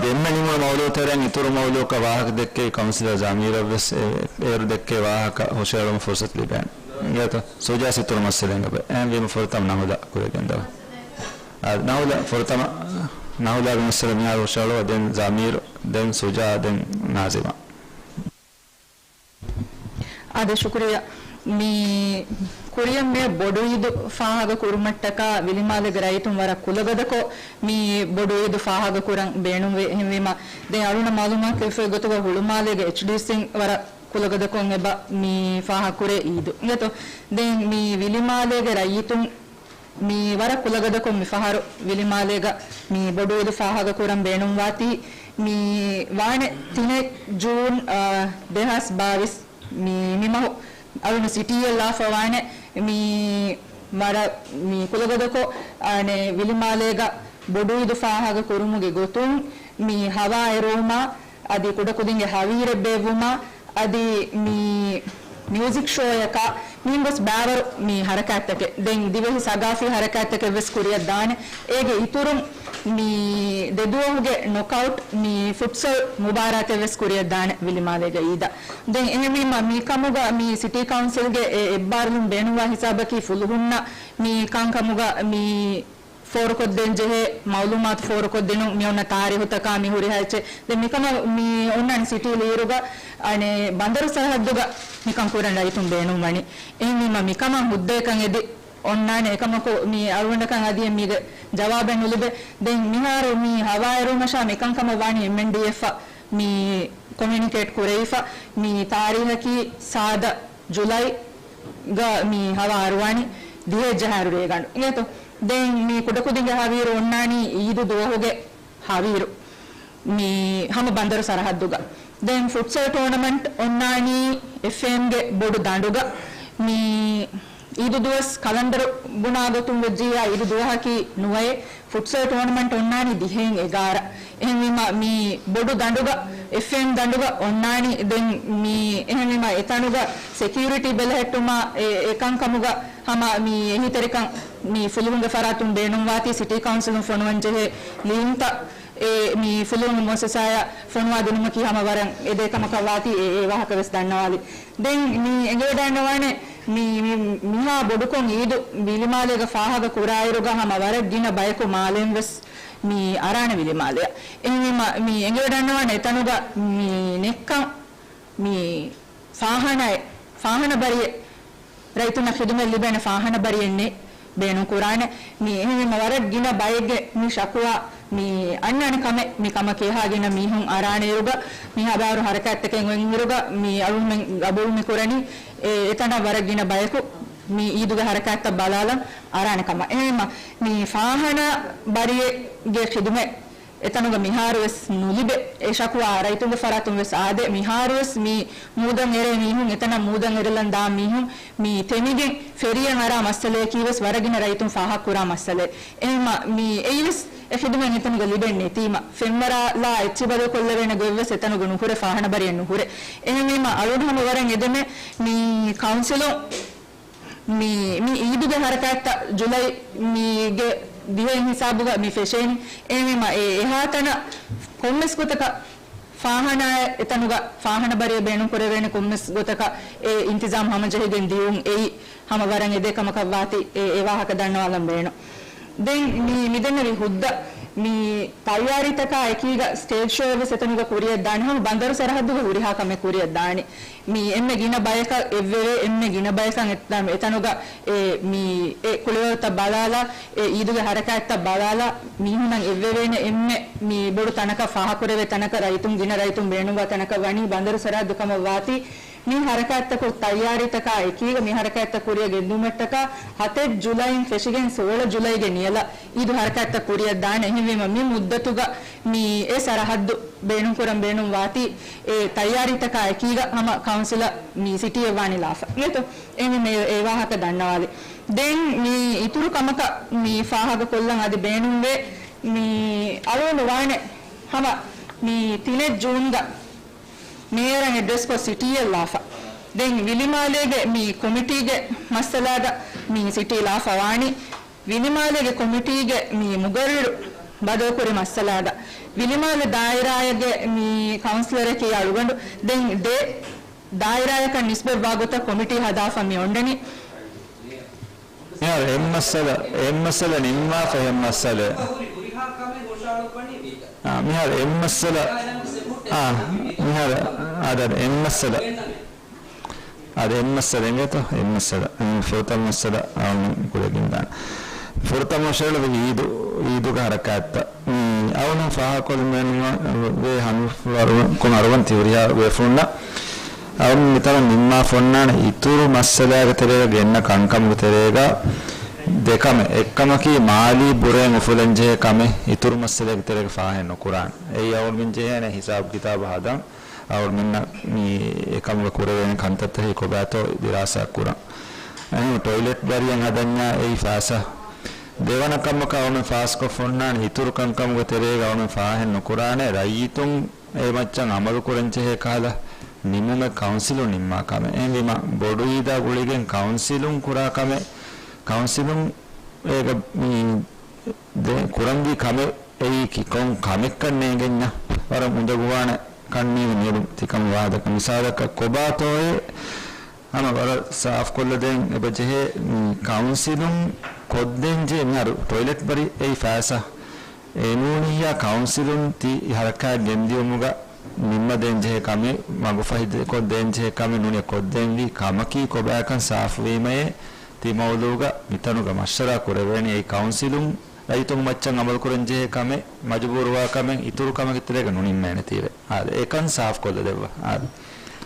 ދެންމެ ނިމުނު މައުލޫ ތެރެއިން އިތުރު މައުލޫއަކަށް ވާހަކަ ދެއްކެވި ކައުންސިލަރ ޒަމީރަށް ވެސް އެ-، އޭރު ދެއްކޭ ވާހަކަ ހުށައެޅުމަށް ފުރުސަތު ލިބޭނެ. އިނގޭތޯ؟ ސުޖާ އިތުރު މައްސަލައެއް އެބަ. އެހެންވީމަ ފުރަތަމަ ނަހުލާ ކުރިއަށް ގެންދަވާ. އާ، ނަހުލާ ފުރަތަމަ، ނަހުލާގެ މައްސަލަ މިހާރު ހުށައެޅުވާ. ދެން ޒަމީރު، ދެން ސުޖާ، ދެން ނާޒިމާ. އާދެ، ޝުކުރިއްޔާ. މި ކުރިއަށް މި ބޮޑު އީދު ފާހަގަ ކުރުމަށްޓަކާ ވިލިމާލޭގެ ރައްޔިތުން ވަރަށް ކުލަގަދަކޮށް މި ބޮޑު އީދު ފާހަގަ ކުރަން ބޭނުންވޭ. އެހެންވީމަ، ދެން އަޅުންނަށް މައުލޫމާތު ކެފޭ ގޮތުގަ ހުޅުމާލޭގެ އެޗްޑީސީން ވަރަށް ކުލަގަދަކޮށް އެބަ މި ފާހަގަ ކުރޭ އީދު. އިނގޭތޯ؟ ދެން މި ވިލިމާލޭގެ ރައްޔިތުން މި ވަރަށް ކުލަގަދަކޮށް މި ފަހަރު ވިލިމާލޭގަ މި ބޮޑު އީދު ފާހަގަ ކުރަން ބޭނުންވާތީ، މި ވާނެ ތިނެއް ޖޫން، އާ، ދެހާސް ބާވީސް މި، މި މަހު އަޅުން ސިޓީއަށް ލާފަ ވާނެ. މި ވަރަށް މި ކުލަގަދަކޮށް، އާނެ، ވިލިމާލޭގަ ބޮޑު އީދު ފާހަގަ ކުރުމުގެ ގޮތުން މި ހަވާ އެރުވުމާ، އަދި ކުޑަކުދިންގެ ހަވީރެއް ބޭއްވުމާ، އަދި މި މިއުޒިކް ޝޯއަކާ މިހެން ގޮސް ބާވަރު މި ހަރަކާތްތަކެއް، ދެން ދިވެހި ސަގާފީ ހަރަކާތްތަކެއް ވެސް ކުރިއަށް ދާނެ. އޭގެ އިތުރުން މި ދެ ދުވަހުގެ ނޮކައުޓް މި ފުޓްސަލް މުބާރާތެއް ވެސް ކުރިއަށް ދާނެ ވިލިމާލޭގަ އީދަށް. ދެން އެހެންވީމަ މި ކަމުގަ މި ސިޓީ ކައުންސިލްގެ އެ އެއްބާރުލުން ބޭނުންވާ ހިސާބަކީ ފުލުހުންނަށް މި ކަންކަމުގަ މި ފޯރުކޮށްދޭން ޖެހޭ، މައުލޫމާތު ފޯރުކޮށްދިނުން މި އޮންނަ ތާރީހުތަކާ މި ހުރިހާ އެއްޗެއް. ދެން މިކަމަށް މި އޮންނާނެ ސިޓީ ލިއިރުގަ، އަނެއް، ބަނދަރު ސަރަހައްދުގަ މިކަން ކުރަން ރައްޔިތުން ބޭނުންވަނީ. އެހެންވީމަ މިކަމަށް ހުއްދައެއްކަން އެދި އޮންނާނެ އެކަމަކު މި އަޅުގަނޑަކަށް އަދި މީގެ ޖަވާބެއް ނުލިބޭ. ދެން މިހާރު މި ހަވާއެރުމަށާ މިކަންކަމަށް ވާނީ އެމްއެންޑީއެފްއަށް މި ކޮމިއުނިކޭޓް ކުރެވިފަ. މި ތާރީހަކީ ސާދަ ޖުލައިގަ މި ހަވާ އަރުވާނީ ދިހައެއް ޖަހާއިރު ރޭގަނޑު. އިނގޭތޯ؟ ދެން މި ކުޑަކުދިންގެ ހަވީރު އޮންނާނީ އީދު ދުވަހުގެ ހަވީރު މި ހަމަ ބަނދަރު ސަރަހައްދުގަ. ދެން ފުޓްސަލް ޓޫނަމަންޓް އޮންނާނީ އެފްއޭއެމްގެ ބޮޑު ދަނޑުގަ. މި އީދު ދުވަސް ކަލަންދަރު ބުނާ ގޮތުން ވެއްޖިއްޔާ އީދު ދުވަހަކީ ނުވައެއް. ފުޓްސަލް ޓޫނަމަންޓް އޮންނާނީ ދިހައިން އެގާރަ. އެހެންވީމަ މި ބޮޑު ދަނޑުގަ، އެފްއޭއެމް ދަނޑުގަ އޮންނާނީ. ދެން މި އެހެންވީމަ އެތަނުގަ ސެކިއުރިޓީ ބެލެހެއްޓުމާ އެ، އެކަންކަމުގަ ހަމަ މި އެހީތެރިކަން މި ފުލުހުންގެ ފަރާތުން ބޭނުންވާތީ ސިޓީ ކައުންސިލުން ފޮނުވަން ޖެހޭ ލިޔުންތައް އެ މި ފުލުހުންގެ މުއައްސަސާއަށް ފޮނުވާ ދިނުމަކީ ހަމަ ވަރަށް އެދޭ ކަމަކަށް ވާތީ އެ، އެ ވާހަކަ ވެސް ދަންނަވާލި. ދެން މި އެނގިވަޑައިގަންނަވާނެ މި، މި، މިހާ ބޮޑުކޮށް އީދު ވިލިމާލޭގަ ފާހަގަ ކުރާއިރުގަ ހަމަ ވަރަށް ގިނަ ބަޔަކު މާލެއިން ވެސް މި އަރާނެ ވިލިމާލެއަށް. އެހެންވީމަ މި އެނގިވަޑައިގަންނަވާނެ އެތަނުގަ މި ނެއްކަން މި ފާހަނައެއް، ފާހަނަ ބަރިއެއް، ރައްޔިތުންނަށް ޚިދުމަތް ލިބޭނެ ފާހަނަ ބަރިއެއް ނެތް ބޭނުން ކުރާނެ. މި އެހެންވީމަ ވަރަށް ގިނަ ބައެއްގެ މި ޝަކުވާ މި އަންނާނެ ކަމެއް. މި ކަމަކީ އެހާ ގިނަ މީހުން އަރާނެ އިރުގަ މި ހަވާރު ހަރަކާތްތަކެއް އޮތް އިރުގަ މި އަޅުގަނޑުމެން ގަބޫލު މި ކުރަނީ އެ، އެތަނަށް ވަރަށް ގިނަ ބަޔަކު މި އީދުގެ ހަރަކާތްތައް ބަލާލަން އަރާނެ ކަމަށް. އެހެންވީމަ މި ފާހަނަ ބަރިއެއްގެ ޚިދުމަތް އެތަނުގަ މިހާރުވެސް ނުލިބޭ. އެ ޝަކުވާ ރައްޔިތުންގެ ފަރާތުން ވެސް އާދޭ. މިހާރުވެސް މި މޫދަށް އެރޭ މީހުން، އެތަނަށް މޫދަށް އެރިލަން ދާ މީހުން މި ތެމިގެން ފެރީއަށް އަރާ މައްސަލަޔަކީ ވެސް ވަރަށް ގިނަ ރައްޔިތުން ފާހަގަ ކުރާ މައްސަލައެއް. އެހެންވީމަ މި އެއީ ވެސް އެ ޚިދުމަތް އެތަނުގަ ލިބެން ނެތީމަ، ފެންވަރާލާ އެއްޗިހި ބަދަލުކޮށްލެވޭނެ ގޮތްވެސް އެތަނުގަ ނުހުރޭ، ފާހަނަ ބަރިއެއް ނުހުރޭ. އެހެންވީމަ އަޅުގަނޑު ހަމަ ވަރަށް އެދެމޭ މި ކައުންސިލުން މި، މި އީދުގެ ހަރަކާތްތައް ޖުލައި މީގެ ދިހައިން ހިސާބުގަ މި ފެށޭނީ. އެހެންވީމަ އެ އެހާތަނަށް ކޮންމެސް ގޮތަކަށް ފާހަނާއެއް އެތަނުގަ ފާހަނަ ބަރިއެއް ބޭނުން ކުރެވޭނެ ކޮންމެސް ގޮތަކަށް އެ އިންތިޒާމް ހަމަޖެހިގެން ދިޔުން އެއީ ހަމަ ވަރަށް އެދޭ ކަމަކަށް ވާތީ އެ، އެ ވާހަކަ ދަންނަވާލަން ބޭނުން. ދެން މި، މި ދެންނެވި ހުއްދަ މި ތައްޔާރީތަކާ އެކީގަ ސްޓޭޖް ޝޯއެއް ވެސް އެތަނުގަ ކުރިއަށް ދާނެ. ހަމަ ބަނދަރު ސަރަހައްދުގަ ހުރިހާ ކަމެއް ކުރިއަށް ދާނެ. މި އެންމެ ގިނަ ބަޔަކަށް އެއްވެވޭ، އެންމެ ގިނަ ބަޔަކަށް އެތަން، އެތަނުގަ އެ، މި އެ ކުޅިވަރުތައް ބަލާލާ، އެ އީދުގެ ހަރަކާތްތައް ބަލާލާ، މީހުންނަށް އެއްވެވޭނެ އެންމެ މި ބޮޑު ތަނަކަށް، ފާހަކުރެވޭ ތަނަކަށް، ރައްޔިތުން، ގިނަ ރައްޔިތުން ބޭނުންވާ ތަނަކަށް ވަނީ ބަނދަރު ސަރަހައްދު ކަމަށް ވާތީ، މި ހަރަކާތްތަކުގެ ތައްޔާރީތަކާ އެކީގަ މި ހަރަކާތްތައް ކުރިއަށް ގެންދިއުމަށްޓަކާ ހަތެއް ޖުލައިން ފެށިގެން ސޯޅަ ޖުލައިގެ ނިޔަލަށް އީދު ހަރަކާތްތައް ކުރިއަށް ދާނެ. އެހެންވީމަ މި މުއްދަތުގަ މި އެ ސަރަހައްދު ބޭނުންކުރަން ބޭނުން ވާތީ އެ ތައްޔާރީތަކާ އެކީގަ ހަމަ ކައުންސިލަށް މި ސިޓީއަށް ވާނީ ލާފަ. އިނގޭތޯ؟ އެހެންވީމަ އެ، އެ ވާހަކަ ދަންނަވާލި. ދެން މި އިތުރު ކަމަކަށް މި ފާހަގަކޮށްލަން އަދި ބޭނުންވޭ މި އަޅުގަނޑު ވާނެ ހަމަ މި ތިނެއް ޖޫންގަ މޭޔަރަށް އެޑްރެސްކޮށް ސިޓީއެއް ލާފަ. ދެން ވިލިމާލޭގެ މި ކޮމިޓީގެ މައްސަލާގަ މި ސިޓީ ލާފަ ވާނީ. ވިލިމާލޭގެ ކޮމިޓީގެ މި މުގައްރިރު ބަދަލުކުރި މައްސަލާގަ ވިލިމާލެ ދާއިރާއެއްގެ މި ކައުންސިލަރަކީ އަޅުގަނޑު. ދެން ދެ ދާއިރާޔަކަށް ނިސްބަތްވާ ގޮތަށް ކޮމިޓީ ހަދާފަ މި އޮންނަނީ. މިހާރު އެއްމައްސަލަ، އެއްމައްސަލަ ނިންމާފަ އެއްމައްސަލަ. އާ، މިހާރު އެއްމައްސަލަ، އާ، މިހާރު، އާ، ދެން އެއްމައްސަލަ. އާ، ދެން އެއްމައްސަލަ އިނގޭތޯ، އެއްމަސްއަލަ. އަން ފުރަތަމަ މައްސަލަ އަން ކުރެގެން ދާން. ފުރަތަމަ މައްސަލަ އީދު، އީދުގެ ހަރަކާތްތައް. އަވަނު ފާހަގަކޮށްލުމެއް ނުވޭ ހަނިފް އަރުވަން، ކޮން އަރުވަން ތި ހުރިހާ ބޭފުޅުންނަށް. އަވަން މިތަނަށް ނިންމާފަ އޮންނާނެ އިތުރު މައްސަލާގެ ތެރޭގަ ގެންނަ ކަންކަމުގެ ތެރޭގަ ދެކަމެއް. އެއްކަމަކީ މާލީ ބުރައިން އުފުލަންޖެހޭ ކަމެއް އިތުރު މައްސަލާގެ ތެރޭގަ ފާހަގަ ނުކުރާނެ. އެއީ އަވަން މިން ޖެހޭނެ ހިސާބު ކިތާބު ހަދަން. އަޅުގަނޑުމެންނަށް މި އެކަމުގަ ކުރެވޭނެ ކަންތައްތަކީ ކޮބާތޯ ދިރާސާ ކުރަން. އެހެން ޓޮއިލެޓް ބަރިއެއް ހަދަންޏާ އެއީ ފައިސާ. ދެވަނަ ކަމަކަށް އަޅުގަނޑު ފާސްކޮށްފަ އޮންނާނެ އިތުރު ކަންކަމުގެ ތެރޭގަ އަޅުގަނޑު ފާހަގަ ނުކުރާނެ ރައްޔިތުން އެ މައްޗަށް އަމަލު ކުރަން ޖެހޭ ކަހަލަ ނިމުމެއް ކައުންސިލުން ނިންމާ ކަމެއް. އެހެންވީމަ ބޮޑު އީދާ ގުޅިގެން ކައުންސިލުން ކުރާ ކަމެއް، ކައުންސިލުން އޭގަ މި ދެ ކުރަންވީ ކަމެއް އެއީކީ ކޮން ކަމެއްކަން ނޭނގެންޏާ ވަރަށް އުނދަގޫވާނެ ކަންނޭނގެ މިއަދު ތިކަމު ވާދަކަ މިސާލަކަށް ކޮބާތޯއޭ ހަމަ ވަރަށް ސާފުކޮށްލަދޭން އެބަޖެހޭ. މި ކައުންސިލުން ކޮށްދޭންޖެހޭ މިހާރު ޓޮއިލެޓް ބަރި އެއީ ފައިސާ. އެނޫނިއްޔާ ކައުންސިލުން ތި ހަރަކާތް ގެންދިޔުމުގަ ނިންމަދޭންޖެހޭ ކަމެއް، މަގުފަހި ކޮށްދޭންޖެހޭ ކަމެއް ނޫނީ ކޮށްދޭންވީ ކަމަކީ ކޮބާކަން ސާފުވީމައޭ ތި މައުލޫގަ މިތަނުގަ މަޝްވަރާ ކުރެވޭނީ. އެއީ ކައުންސިލުން ރައްޔިތުން މައްޗަށް އަމަލުކުރަންޖެހޭ ކަމެއް، މަޖުބޫރުވާ ކަމެއް، އިތުރު ކަމެއްގެ ތެރޭގަ ނުނިންމޭނެތީވެ. އާދެ، އެކަން ސާފުކޮށްލަދެއްވާ. އާދެ.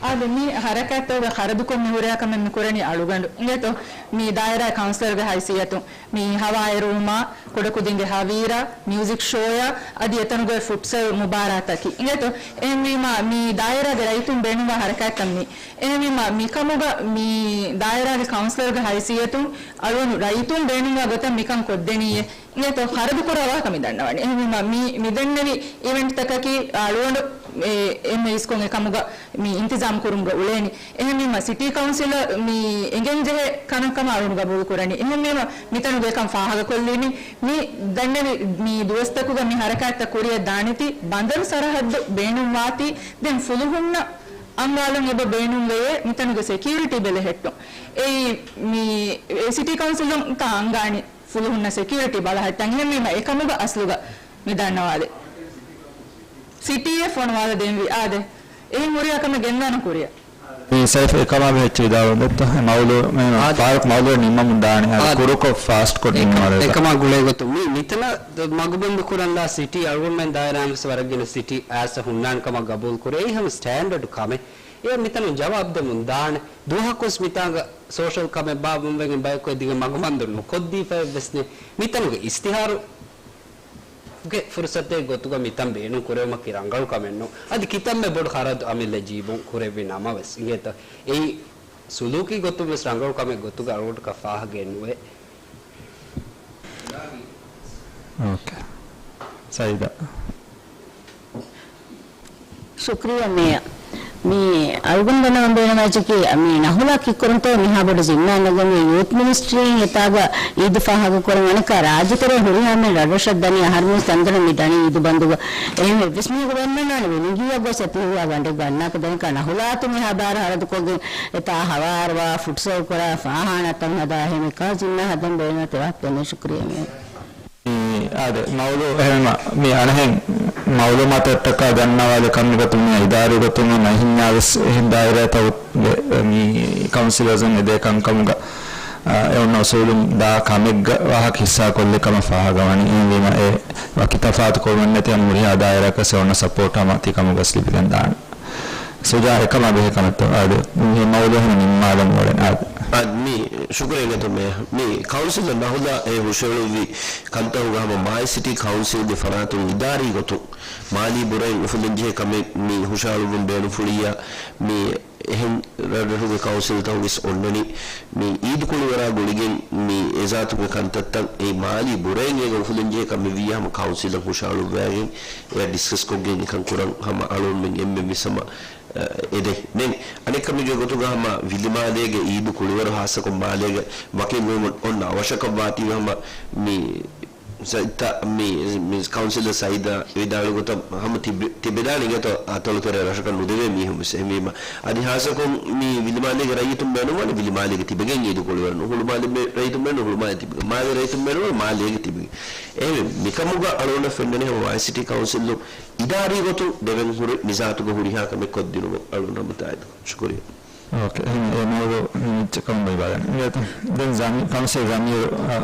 އާދެ، މި ހަރަކާތްތަކުގަ ޚަރަދުކޮށް މި ހުރިހާ ކަމެއް މި ކުރަނީ އަޅުގަނޑު. އިނގޭތޯ، މި ދާއިރާ ކައުންސިލަރުގެ ހައިސިއްޔަތުން މި ހަވާއެރުވުމާ، ކުޑަކުދިންގެ ހަވީރާ، މިއުޒިކް ޝޯޔާ، އަދި އެތަނުގެ ފުޓްސަލް މުބާރާތަކީ. އިނގޭތޯ، އެހެންވީމާ، މި ދާއިރާގެ ރައްޔިތުން ބޭނުންވާ ހަރަކާތްތައް މީ. އެހެންވީމާ، މިކަމުގަ މި ދާއިރާގެ ކައުންސިލަރުގެ ހައިސިއްޔަތުން އަޅުގަނޑު ރައްޔިތުން ބޭނުންވާ ގޮތަށް މިކަން ކޮށްދެނީއޭ. އިނގޭތޯ، ޚަރަދުކުރާ ވާހަކަ މި ދަންނަވަނީ. އެހެންވީމާ، މި، މި ދެންނެވި އިވެންޓްތަކަކީ އަޅުގަނޑު އެ، އެންމެ އިސްކޮށް އެކަމުގަ މި އިންތިޒާމް ކުރުމުގަ އުޅޭނީ. އެހެންވީމަ، ސިޓީ ކައުންސިލަށް މި އެނގެންޖެހޭ ކަންކަމަށް އަޅުގަނޑު ގަބޫލު ކުރަނީ. އެހެންވީމަ، މިތަނުގަ އެކަން ފާހަގަކޮށްލީނީ، މި ދަންނެވި މި ދުވަސްތަކުގަ މި ހަރަކާތްތައް ކުރިއަށް ދާނެތީ، ބަނދަރު ސަރަހައްދު ބޭނުންވާތީ، ދެން ފުލުހުންނަށް އަންގާލަން އެބަ ބޭނުންވެޔޭ، މިތަނުގެ ސެކިއުރިޓީ ބެލެހެއްޓުން. އެއީ، މި ސިޓީ ކައުންސިލުން ތާ އަންގާނީ ފުލުހުންނަށް ސެކިއުރިޓީ ބަލަހައްޓަން. އެހެންވީމަ، އެކަމުގަ އަސްލުގަ މި ދަންނަވާލެ. ސިޓީއެއް ފޮނުވާލަ ދެންވީ. އާދެ. އެހެން ހުރިހާ ކަމެއް ގެންދާނަން ކުރިއަށް. މި ސައިފް އެކަމާ ބެހެއްޗެ ވިދާޅުވަން ދެއްތޯ؟ އެ މައުލޫ، މެ، އާދެ. ފާރުޤް މައުލޫ ނިންމަމުން ދާނެ. އާދެ. އާދެ. ކުރުކޮށް ފާސްޓް ކޮށް ނިންމާލެ. އެކަމާ ގުޅޭ ގޮތުން މި، މިތަނަށް މަގުބަންދު ކުރަންލާ ސިޓީ އަޅުގަނޑުމެން ދާއިރާއިން ވެސް ވަރަށް ގިނަ ސިޓީ އައިސް ހުންނާނެ ކަމަށް ގަބޫލު ކުރޭ. އެއީ ހަމަ ސްޓޭންޑަޑް ކަމެއް. އެ މިތަނުން ޖަވާބު ދެމުން ދާނެ. ދުވަހަކުވެސް މިތާނގަ ސޯޝަލް ކަމެއް ބާއްވަން ވެގެން ބަޔަކު އެދިގެން މަގުބަންދު ނުކޮށްދީފައެއް ވެސް ނެތް. މިތަނުގެ އިސްތިހާރު ގެ ފުރުސަތެއް ގޮތުގަ މިތަން ބޭނުން ކުރެވުމަކީ ރަނގަޅު ކަމެއް ނޫން. އަދި ކިތަންމެ ބޮޑު ޚަރަދު އަމިއްލަ ޖީބުން ކުރެއްވި ނަމަވެސް އިނގޭތަ؟ އެއީ ސުލޫކީ ގޮތުން ވެސް ރަނގަޅު ކަމެއް ގޮތުގަ އަޅުގަނޑަކަށް ފާހަގައެއް ނުވޭ. އޯކޭ. ސައީދާ. ޝުކްރިޔާ މޭޔަރ. މި އަޅުގަނޑު ދަންނަވަން ބޭނުންވާ އެއްޗަކީ، މި ނަހުލާ ކީއްކުރަންތޯ މިހާ ބޮޑު ޒިންމާ ނެގުނީ ޔޫތް މިނިސްޓްރީން އެތާގަ އީދު ފާހަގަކުރަން އަނެއްކާ ރާއްޖެތެރޭ ހުރިހާ މެން ރަށްރަށަށް ދަނީ އަހަރުމެން ތަންތަނަށް މި ދަނީ އީދު ބަންދުގަ. އެހެން އެއްވެސް މީހަކު ބައެއް ނާނެ ވެ ނިނގިއްޔާ ގޮސް އެ ތިހުގާ ގަނޑެއްގަ އަންނާކަށް ދަނިކާ ނަހުލާތު މިހާ ބާރަށް ހަރަދުކޮށްގެން އެތާ ހަވާރުވާ ފުޓްސަލް ކުރާ ފާހާނާ ތަން ހަދާ އެހެން އެކާ ޒިންމާ ހަދަން ބޭނުން ތެވާ ކެނެ ޝުކްރިޔާ މޭ. އާދެ، މައުލޫ، އެހެންމަ، މި އަނެހެން މައުލޫމާތަށްޓަކާ ދަންނަވާލެ ކަމެއް ގޮތުން މި އިދާރީ ގޮތުން ހަމަ އެހެން ދާއިރާތަކުގެ މި ކައުންސިލަރުން އެދޭ ކަންކަމުގަ، އާ، އެ އޮންނަ އުސޫލުން ދާ ކަމެއްގަ ވާހަކަ ހިއްސާކޮށްލި ކަމަށް ފާހަގަވަނީ. އެހެންވީމަ އެ ވަކި ތަފާތު ކުރުމެއް ނެތި ހަމަ ހުރިހާ ދާއިރާއަކަށް އެ އޮންނަ ސަޕޯޓް ހަމަ ތި ކަމުގަސް ލިބިގެން ދާނެ. ސުޖާ އެކަމާ ބެހޭ ކަމެއްތޯ؟ އާދެ، މި މައުލޫ ހަމަ ނިންމާލަން އުޅެން. އާދެ. އާދެ، މި ޝުކުރިއްޔާ ނަހުލާ އެ ހުށަހެޅުއްވި ކަންތަކުގަ ހަމަ މާލެ ސިޓީ ކައުންސިލްގެ ފަރާތުން އިދާރީ ގޮތުން މާލީ ބުރައިން އުފުލެންޖެހޭ ކަމެއް މި ހުށަހެޅުއްވުން ބޭނުންފުޅިއްޔާ މި އެހެން ރަށްރަށުގެ ކައުންސިލްތަކުގެސް އޮންނަނީ. މި އީދު ކުޅިވަރާ ގުޅިގެން މި އެޒާތުގެ ކަންތައްތައް އެ މާލީ ބުރައިން އޭގަ އުފުލެންޖެހޭ ކަމެއް ވިއްޔާ ހަމަ ކައުންސިލަށް ހުށަހަޅުއްވައިގެން އެ ޑިސްކަސްކޮށްގެން އެކަން ކުރަން ހަމަ އަޅުގަނޑުމެން އެންމެންވެސް ހަމަ، އަ، އެދެން. ދެން އަނެއްކަމެއްގެ ގޮތުގަ ހަމަ ވިލިމާލޭގެ އީދު ކުޅިވަރު ހާއްސަކޮށް މާލޭގެ ވަކިން ވުމުން އޮންނަ އަވަށަކަށް ވާތީވެ ހަމަ މި ސައްތަ މި، މި ކައުންސިލަރ ސައީދާ ވިދާޅު ގޮތަށް ހަމަ ތިބެ-، ތިބެދާނެ އިނގޭތޯ އަތޮޅުތެރޭ ރަށަކަށް ނުދެވޭ މީހުން ވެސް. އެހެންވީމަ، އަދި ހާއްސަކޮށް މި ވިލިމާލޭގެ ރައްޔިތުން ބޭނުންވާނެ ވިލިމާލޭގެ ތިބެގެން އީދު ކުޅިވަރު، ހުޅުމާލެ މެ-، ރައްޔިތުން ބޭނުން ހުޅުމާލޭ ތިބެގެން، މާލޭ ރައްޔިތުން ބޭނުން މާލޭގެ ތިބެގެން. އެހެންވެ، މިކަމުގަ އަޅުގަނޑަށް ފެންނަނީ ހަމަ މާލެ ސިޓީ ކައުންސިލުން އިދާރީ ގޮތުން ދެވެން ހުރި މިޒާތުގަ ހުރިހާ ކަމެއް ކޮށްދިނުމަށް އަޅުގަނޑު ހަމަ ތާއީދު. ޝުކުރިއްޔާ. އޯކޭ. އެހެން އެ މައުޟޫ މި އެއްޗެއް ކަމުގައި ބަލަން. އިނގޭތަ؟ ދެން ޒަމީ-، ކައުންސިލް ޒަމީރު، އާ،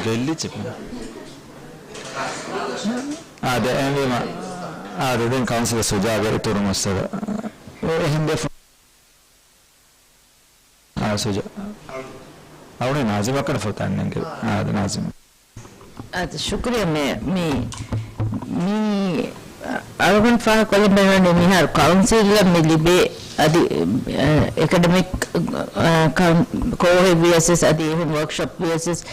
ގެއްލިއްޖެ. އާދެ، އެހެންވީމަ، އާދެ، ދެން ކައުންސިލަރ ސުޖާގެ އިތުރު މައްސަލަ. އެ-، އެހެން ދެ ފު-، އާ، ސުޖާ. އަޅުގަނޑު ނާޒިމަކަށް ފޮތަށް ނެންގެ. އާދެ، ނާޒިމަ. އަދި ޝުކުރިއްޔާ މޭ-، މި، މި އަޅުގަނޑު ފާހަގަކޮށްލަން ބޭނުންވަނީ މިހާރު ކައުންސިލްއަށް މި ލިބޭ އަދި، އެ، އެކަޑަމިކް، އަ، ކަން-، ކޯހެއް ވިޔަސް ވެސް އަދި އެހެން ވޯކްޝޮޕް ވިޔަސް ވެސް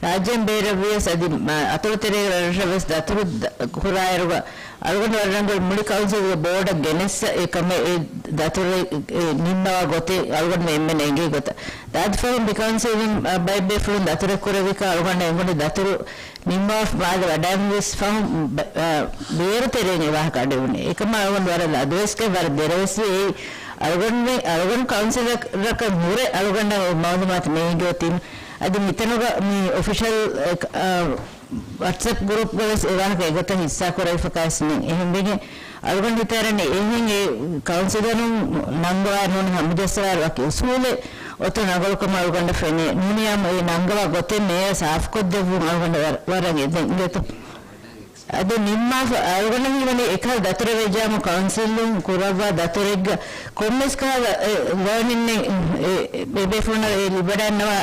ރާއްޖޭން ބޭރަށް ވިޔަސް އަދި، އަ، އަތޮޅު ތެރޭގެ ރަށްރަށަށް ވެސް ދަތުރު ދަ-، ކުރާއިރުގަ އަޅުގަނޑު ވަރަށް ރަނގަޅު މުޅި ކައުންސިލްގެ ބޯޑަށް ގެނެއްސަ އެ ކަމެއް އެ ދަތުރެއް އެ ނިންމަވާ ގޮތެއް އަޅުގަނޑު އެންމެން އެނގޭ ގޮތަށް. ދާދި ފަހުން މި ކައުންސިލުން، އަ، ބައެއް ބޭފުޅުން ދަތުރެއް ކުރެވިކަ އަޅުގަނޑަށް އެނގުނީ ދަތުރު ނިންމާފަ މާލެ ވަޑައިން ވެސް ފަހުން ބަ-، އަ، ބޭރު ތެރެއިން އެ ވާހަކަ އަޑުއިވުނީ. އެކަމާ އަޅުގަނޑު ވަރަށް ލަދުވެސްގެ ވަރަށް ދެރަވެސްވި އެއީ އަޅުގަނޑު މި-، އަޅުގަނޑު ކައުންސިލަކަށް ހުރެ އަޅުގަނޑަށް އެ މައުލޫމާތު ނޭނގެ އޮތީމަ. އަދި މިތަނުގަ މި އޮފިޝަލް އެ، އަ، ވަޓްސަޕް ގްރޫޕްގަ ވެސް އެ ވާހަކަ އެގޮތަށް ހިއްސާ ކުރެވިފަކާސް ނެތް. އެހެންވެގެން އަޅުގަނޑު ހިތަށް އަރަނީ އެހެން އެ ކައުންސިލަރުން ނަންގަވާ ނޫނީ ހަމަޖައްސަވާ ވަކި އުސޫލެއް އޮތު ނަގަޅުކަމަށް އަޅުގަނޑަށް ފެނޭ. ނޫނީ އާއްމު އެ ނަންގަވާ ގޮތެއް މޭޔަރ ސާފުކޮށްދެއްވުން އަޅުގަނޑަށް ވަރަށް ވަރަށް އެދެން އިނގޭތޯ. އަދި ނިންމާފަ އަޅުގަނޑަށް ހީވަނީ އެކަހަލަ ދަތުރެއް ވެއްޖާމު ކައުންސިލުން ކުރައްވާ ދަތުރެއްގަ ކޮންމެސް ކަހަލަ އެ ލާނިންނެއް އެ، އެ ބޭފުޅުންނަށް އެ ލިބިވަޑައިންނަވާ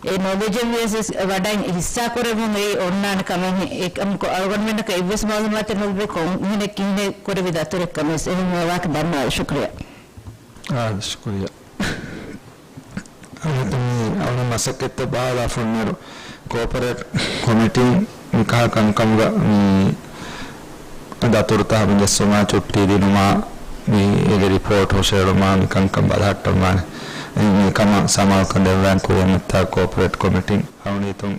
އެ ނޮލެޖެއް ވިޔަސް ވަޑައިން ހިއްސާކުރެއްވުން އެއީ އޮންނާނެ ކަމެއް. އެކަމަކު އަޅުގަނޑުމެންނަކަށް އެއްވެސް މައުލޫމާތެއް ނުލިބޭ ކޮން މީހެއް ކިހިނެއް ކުރެވި ދަތުރެއް ކަމެއް. އެހެން ވާކަށް ދަންނަވާ. ޝުކުރިއްޔާ. އާ، ޝުކުރިއްޔާ. އަޅުގަނޑު މި އަޅުގަނޑު މަސައްކަތްތައް ބާލާފަ އޮންނައިރު ކޯޕަރޭޓް ކޮމިޓީން މިކަހަލަ ކަންކަމުގަ މި ދަތުރުތައް ހަމަޖައްސުމާ، ޗުއްޓީ ދިނުމާ، މި އޭގެ ރިޕޯޓް ހުށަހެޅުމާ، މި ކަންކަން ބަލަހައްޓަންވާނެ. މި ކަމަށް ސަމާލުކަން ދެއްވާން ކުރިއަށް މިއްތާ ކޯޕަރޭޓް ކޮމިޓީން އަޅުގަނޑު ހިތުން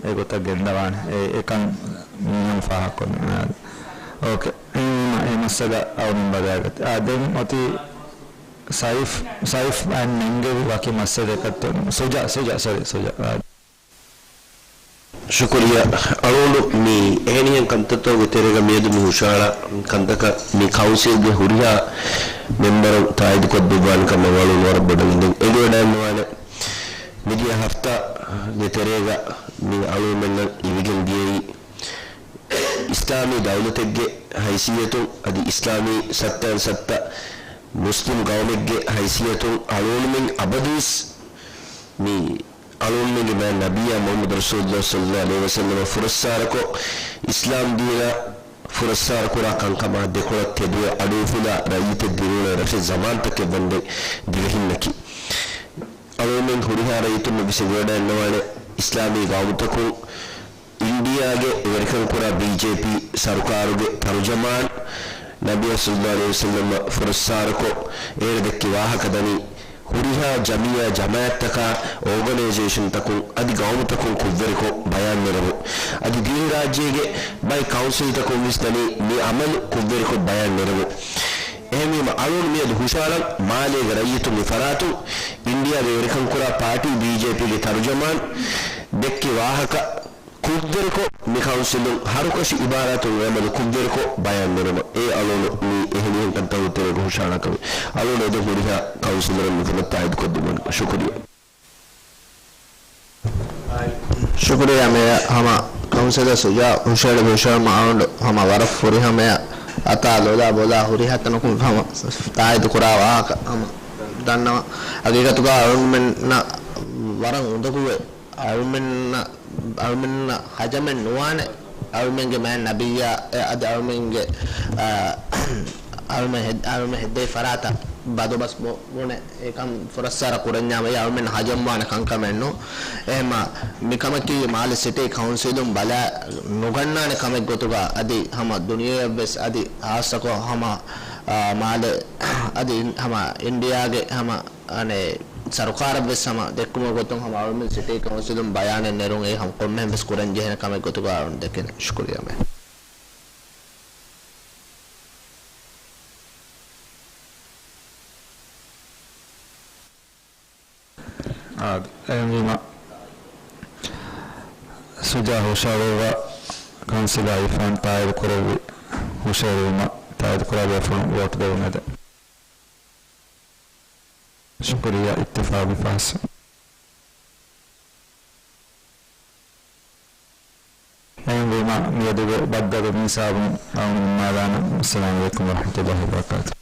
އެގޮތަށް ގެންދަވާނެ. އެ، އެކަން މީހުން ފާހަގަކޮށްލަން. އާ، އޯކޭ. އެ، އެ މައްސަލަ އަޅުގަނޑު ބަލާގަތީ. އާ، ދެން އޮތީ ސައިފް، ސައިފް އަށް ނެންގެވި ވަކި މައްސަލައަކަށް ތޯ؟ ސުޖާ، ސުޖާ، ސޮރީ، ސުޖާ. އާ. ޝުކުރިއްޔާ. އަޅުގަނޑު މި އެހެނިހެން ކަންތައްތަކުގެ ތެރޭގަ މިއަދު މި ހުށަހަޅާ ކަންތަކަށް މި ކައުންސިލްގެ ހުރިހާ މެމްބަރުން ތާއީދުކޮށްދެއްވާނެ ކަމަށް އަޅުގަނޑު ވަރަށް ބޮޑަށް އެދެން. އެނގިވަޑައިންނަވާނެ. މިދިޔަ ހަފްތާގެ ތެރޭގަ މި އަޅުގަނޑުމެންނަށް އިވިގެން ދިޔައީ، އިސްލާމީ ދައުލަތެއްގެ ހައިސިއްޔަތުން އަދި އިސްލާމީ ސައްތައިން ސައްތަ މުސްލިމް ގައުމެއްގެ ހައިސިއްޔަތުން އަޅުގަނޑުމެން އަބަދުވެސް މި އަޅުގަނޑުމެންގެ މާތް ނަބިއްޔާ މުޙައްމަދު ރަސޫލުﷲ ޞައްލަﷲު ޢަލައިހި ވަސައްލަމަށް ފުރައްސާރަކޮށް، އިސްލާމް ދީނަށް ފުރައްސާރަކުރާ ކަންކަމާ ދެކޮޅަށް ތެދުވެ އަޑުއުފުލާ ރައްޔިތެއް ދިރިއުޅޭ ރަށެއް ޒަމާންތަކެއް ވަންދެން ދިވެހިންނަކީ. އަޅުގަނޑުމެން ހުރިހާ ރައްޔިތުންނަށް ވެސް އެނގިވަޑައިންނަވާނެ، އިސްލާމީ ގައުމުތަކުން އިންޑިއާގެ ވެރިކަންކުރާ ބީޖޭޕީ ސަރުކާރުގެ ތަރުޖަމާން ނަބިއްޔާ ޞައްލަﷲު ޢަލައިހި ވަސައްލަމަށް ފުރައްސާރަކޮށް، އޭރު ދެއްކި ވާހަކަ ދަނީ، ހުރިހާ ޖަމިއްޔާ ޖަމާޢަތްތަކާ، އޯގަނައިޒޭޝަންތަކުން އަދި ގައުމުތަކުން ކުށްވެރިކޮށް ބަޔާން ނެރެވުން. އަދި ދިވެހިރާއްޖޭގެ ބައެއް ކައުންސިލްތަކުން ވެސް ދަނީ މި އަމަލު ކުށްވެރިކޮށް ބަޔާން ނެރެވުން. އެހެންވީމަ، އަޅުގަނޑު މިއަދު ހުށަހަޅަން، މާލޭގެ ރައްޔިތުން މި ފަރާތުން އިންޑިއާގެ ވެރިކަންކުރާ ޕާޓީ ބީޖޭޕީގެ ތަރުޖަމާން ދެއްކި ވާހަކަ ކުށްވެރިކޮށް، މި ކައުންސިލުން ހަރުކަށި އިބާރާތުން އެ އަމަލު ކުށްވެރިކޮށް ބަޔާން ނެރުމަށް އެ އަޅުގަނޑު މި އެހެނިހެން ކަންތައް ތެރޭގަ ހުށަހަޅާކަމެއް އަޅުގަނޑު އެދެން ހުރިހާ ކައުންސިލަރުން މިތަނަށް ތާއީދުކޮށްދިނުމަށް ޝުކުރިއްޔާ. ޝުކުރިއްޔާ މޭޔަރ. ހަމަ ކައުންސިލަރ ޝުޖާ ހުށަހެޅި ހުށަހެޅުމަށް އަޅުގަނޑު ހަމަ ވަރަށް ފުރިހަމަޔަށް އަތާ ލޮލާ ބޮލާ ހުރިހާ ތަނަކުން ހަމަ ތާއީދު ކުރާ ވާހަކަ ހަމަ ދަންނަވަން. ހަގީގަތުގަ އަޅުގަނޑުމެންނަށް ވަރަށް އުނދަގޫވޭ. އަޅުމެންނަށް، އަޅުމެންނަށް ހަޖަމެއް ނުވާނެ. އަޅުމެންގެ މާތް ނަބިއްޔާ، އެ، އަދި އަޅުމެންގެ، އާ، އަޅުމެން ހެއް-، އަޅުމެން ހެއްދެވި ފަރާތަށް ބަދުބަސް ބޮ-، ބުނެ، އެކަން ފުރައްސާރަ ކުރަންޏާމެ އަޅުމެން ހަޖަމްވާނެ ކަންކަމެއް ނޫން. އެހެމަ މިކަމަކީ މާލެ ސިޓީ ކައުންސިލުން ބަލާ ނުގަންނާނެ ކަމެއް ގޮތުގަ އަދި ހަމަ ދުނިޔެއަށްވެސް އަދި ހާއްސަކޮށް ހަމަ، އާ، މާލެ އަދި އިން-، ހަމަ އިންޑިއާގެ ހަމަ އަނެއް ސަރުކާރަށްވެސް ހަމަ ދެއްކުމުގެ ގޮތުން ހަމަ އަޅުމެން ސިޓީ ކައުންސިލުން ބަޔާނެއް ނެރުން އެ ހަމަ ކޮންމެހެންވެސް ކުރަންޖެހޭނެ ކަމެއް ގޮތުގަ އަޅުން ދެކެން. ޝުކުރިއްޔާ މޭ. އާދެ، އެހެންވީމަ ޝުޖާ ހުށަހަޅުއްވާ ކައުންސިލަރ އިރްފާން ތާއީދު ކުރެއްވި ހުށަހެޅުވުމަށް ތާއީދު ކުރާ ބޭފުޅުން ވޯޓު ދެވުން އެދެން. ޝުކުރިއްޔާ، އިއްތިފާގު ފާސް. އެހެންވީމަ، މިއަދުގެ ބައްދަލު މިހިސާބުން އަޅުގަނޑު ނިންމާލާނަން. އައްސަލާމު ޢަލައިކުމް ވަރަޙްމަތުﷲި ވަބަރަކާތު.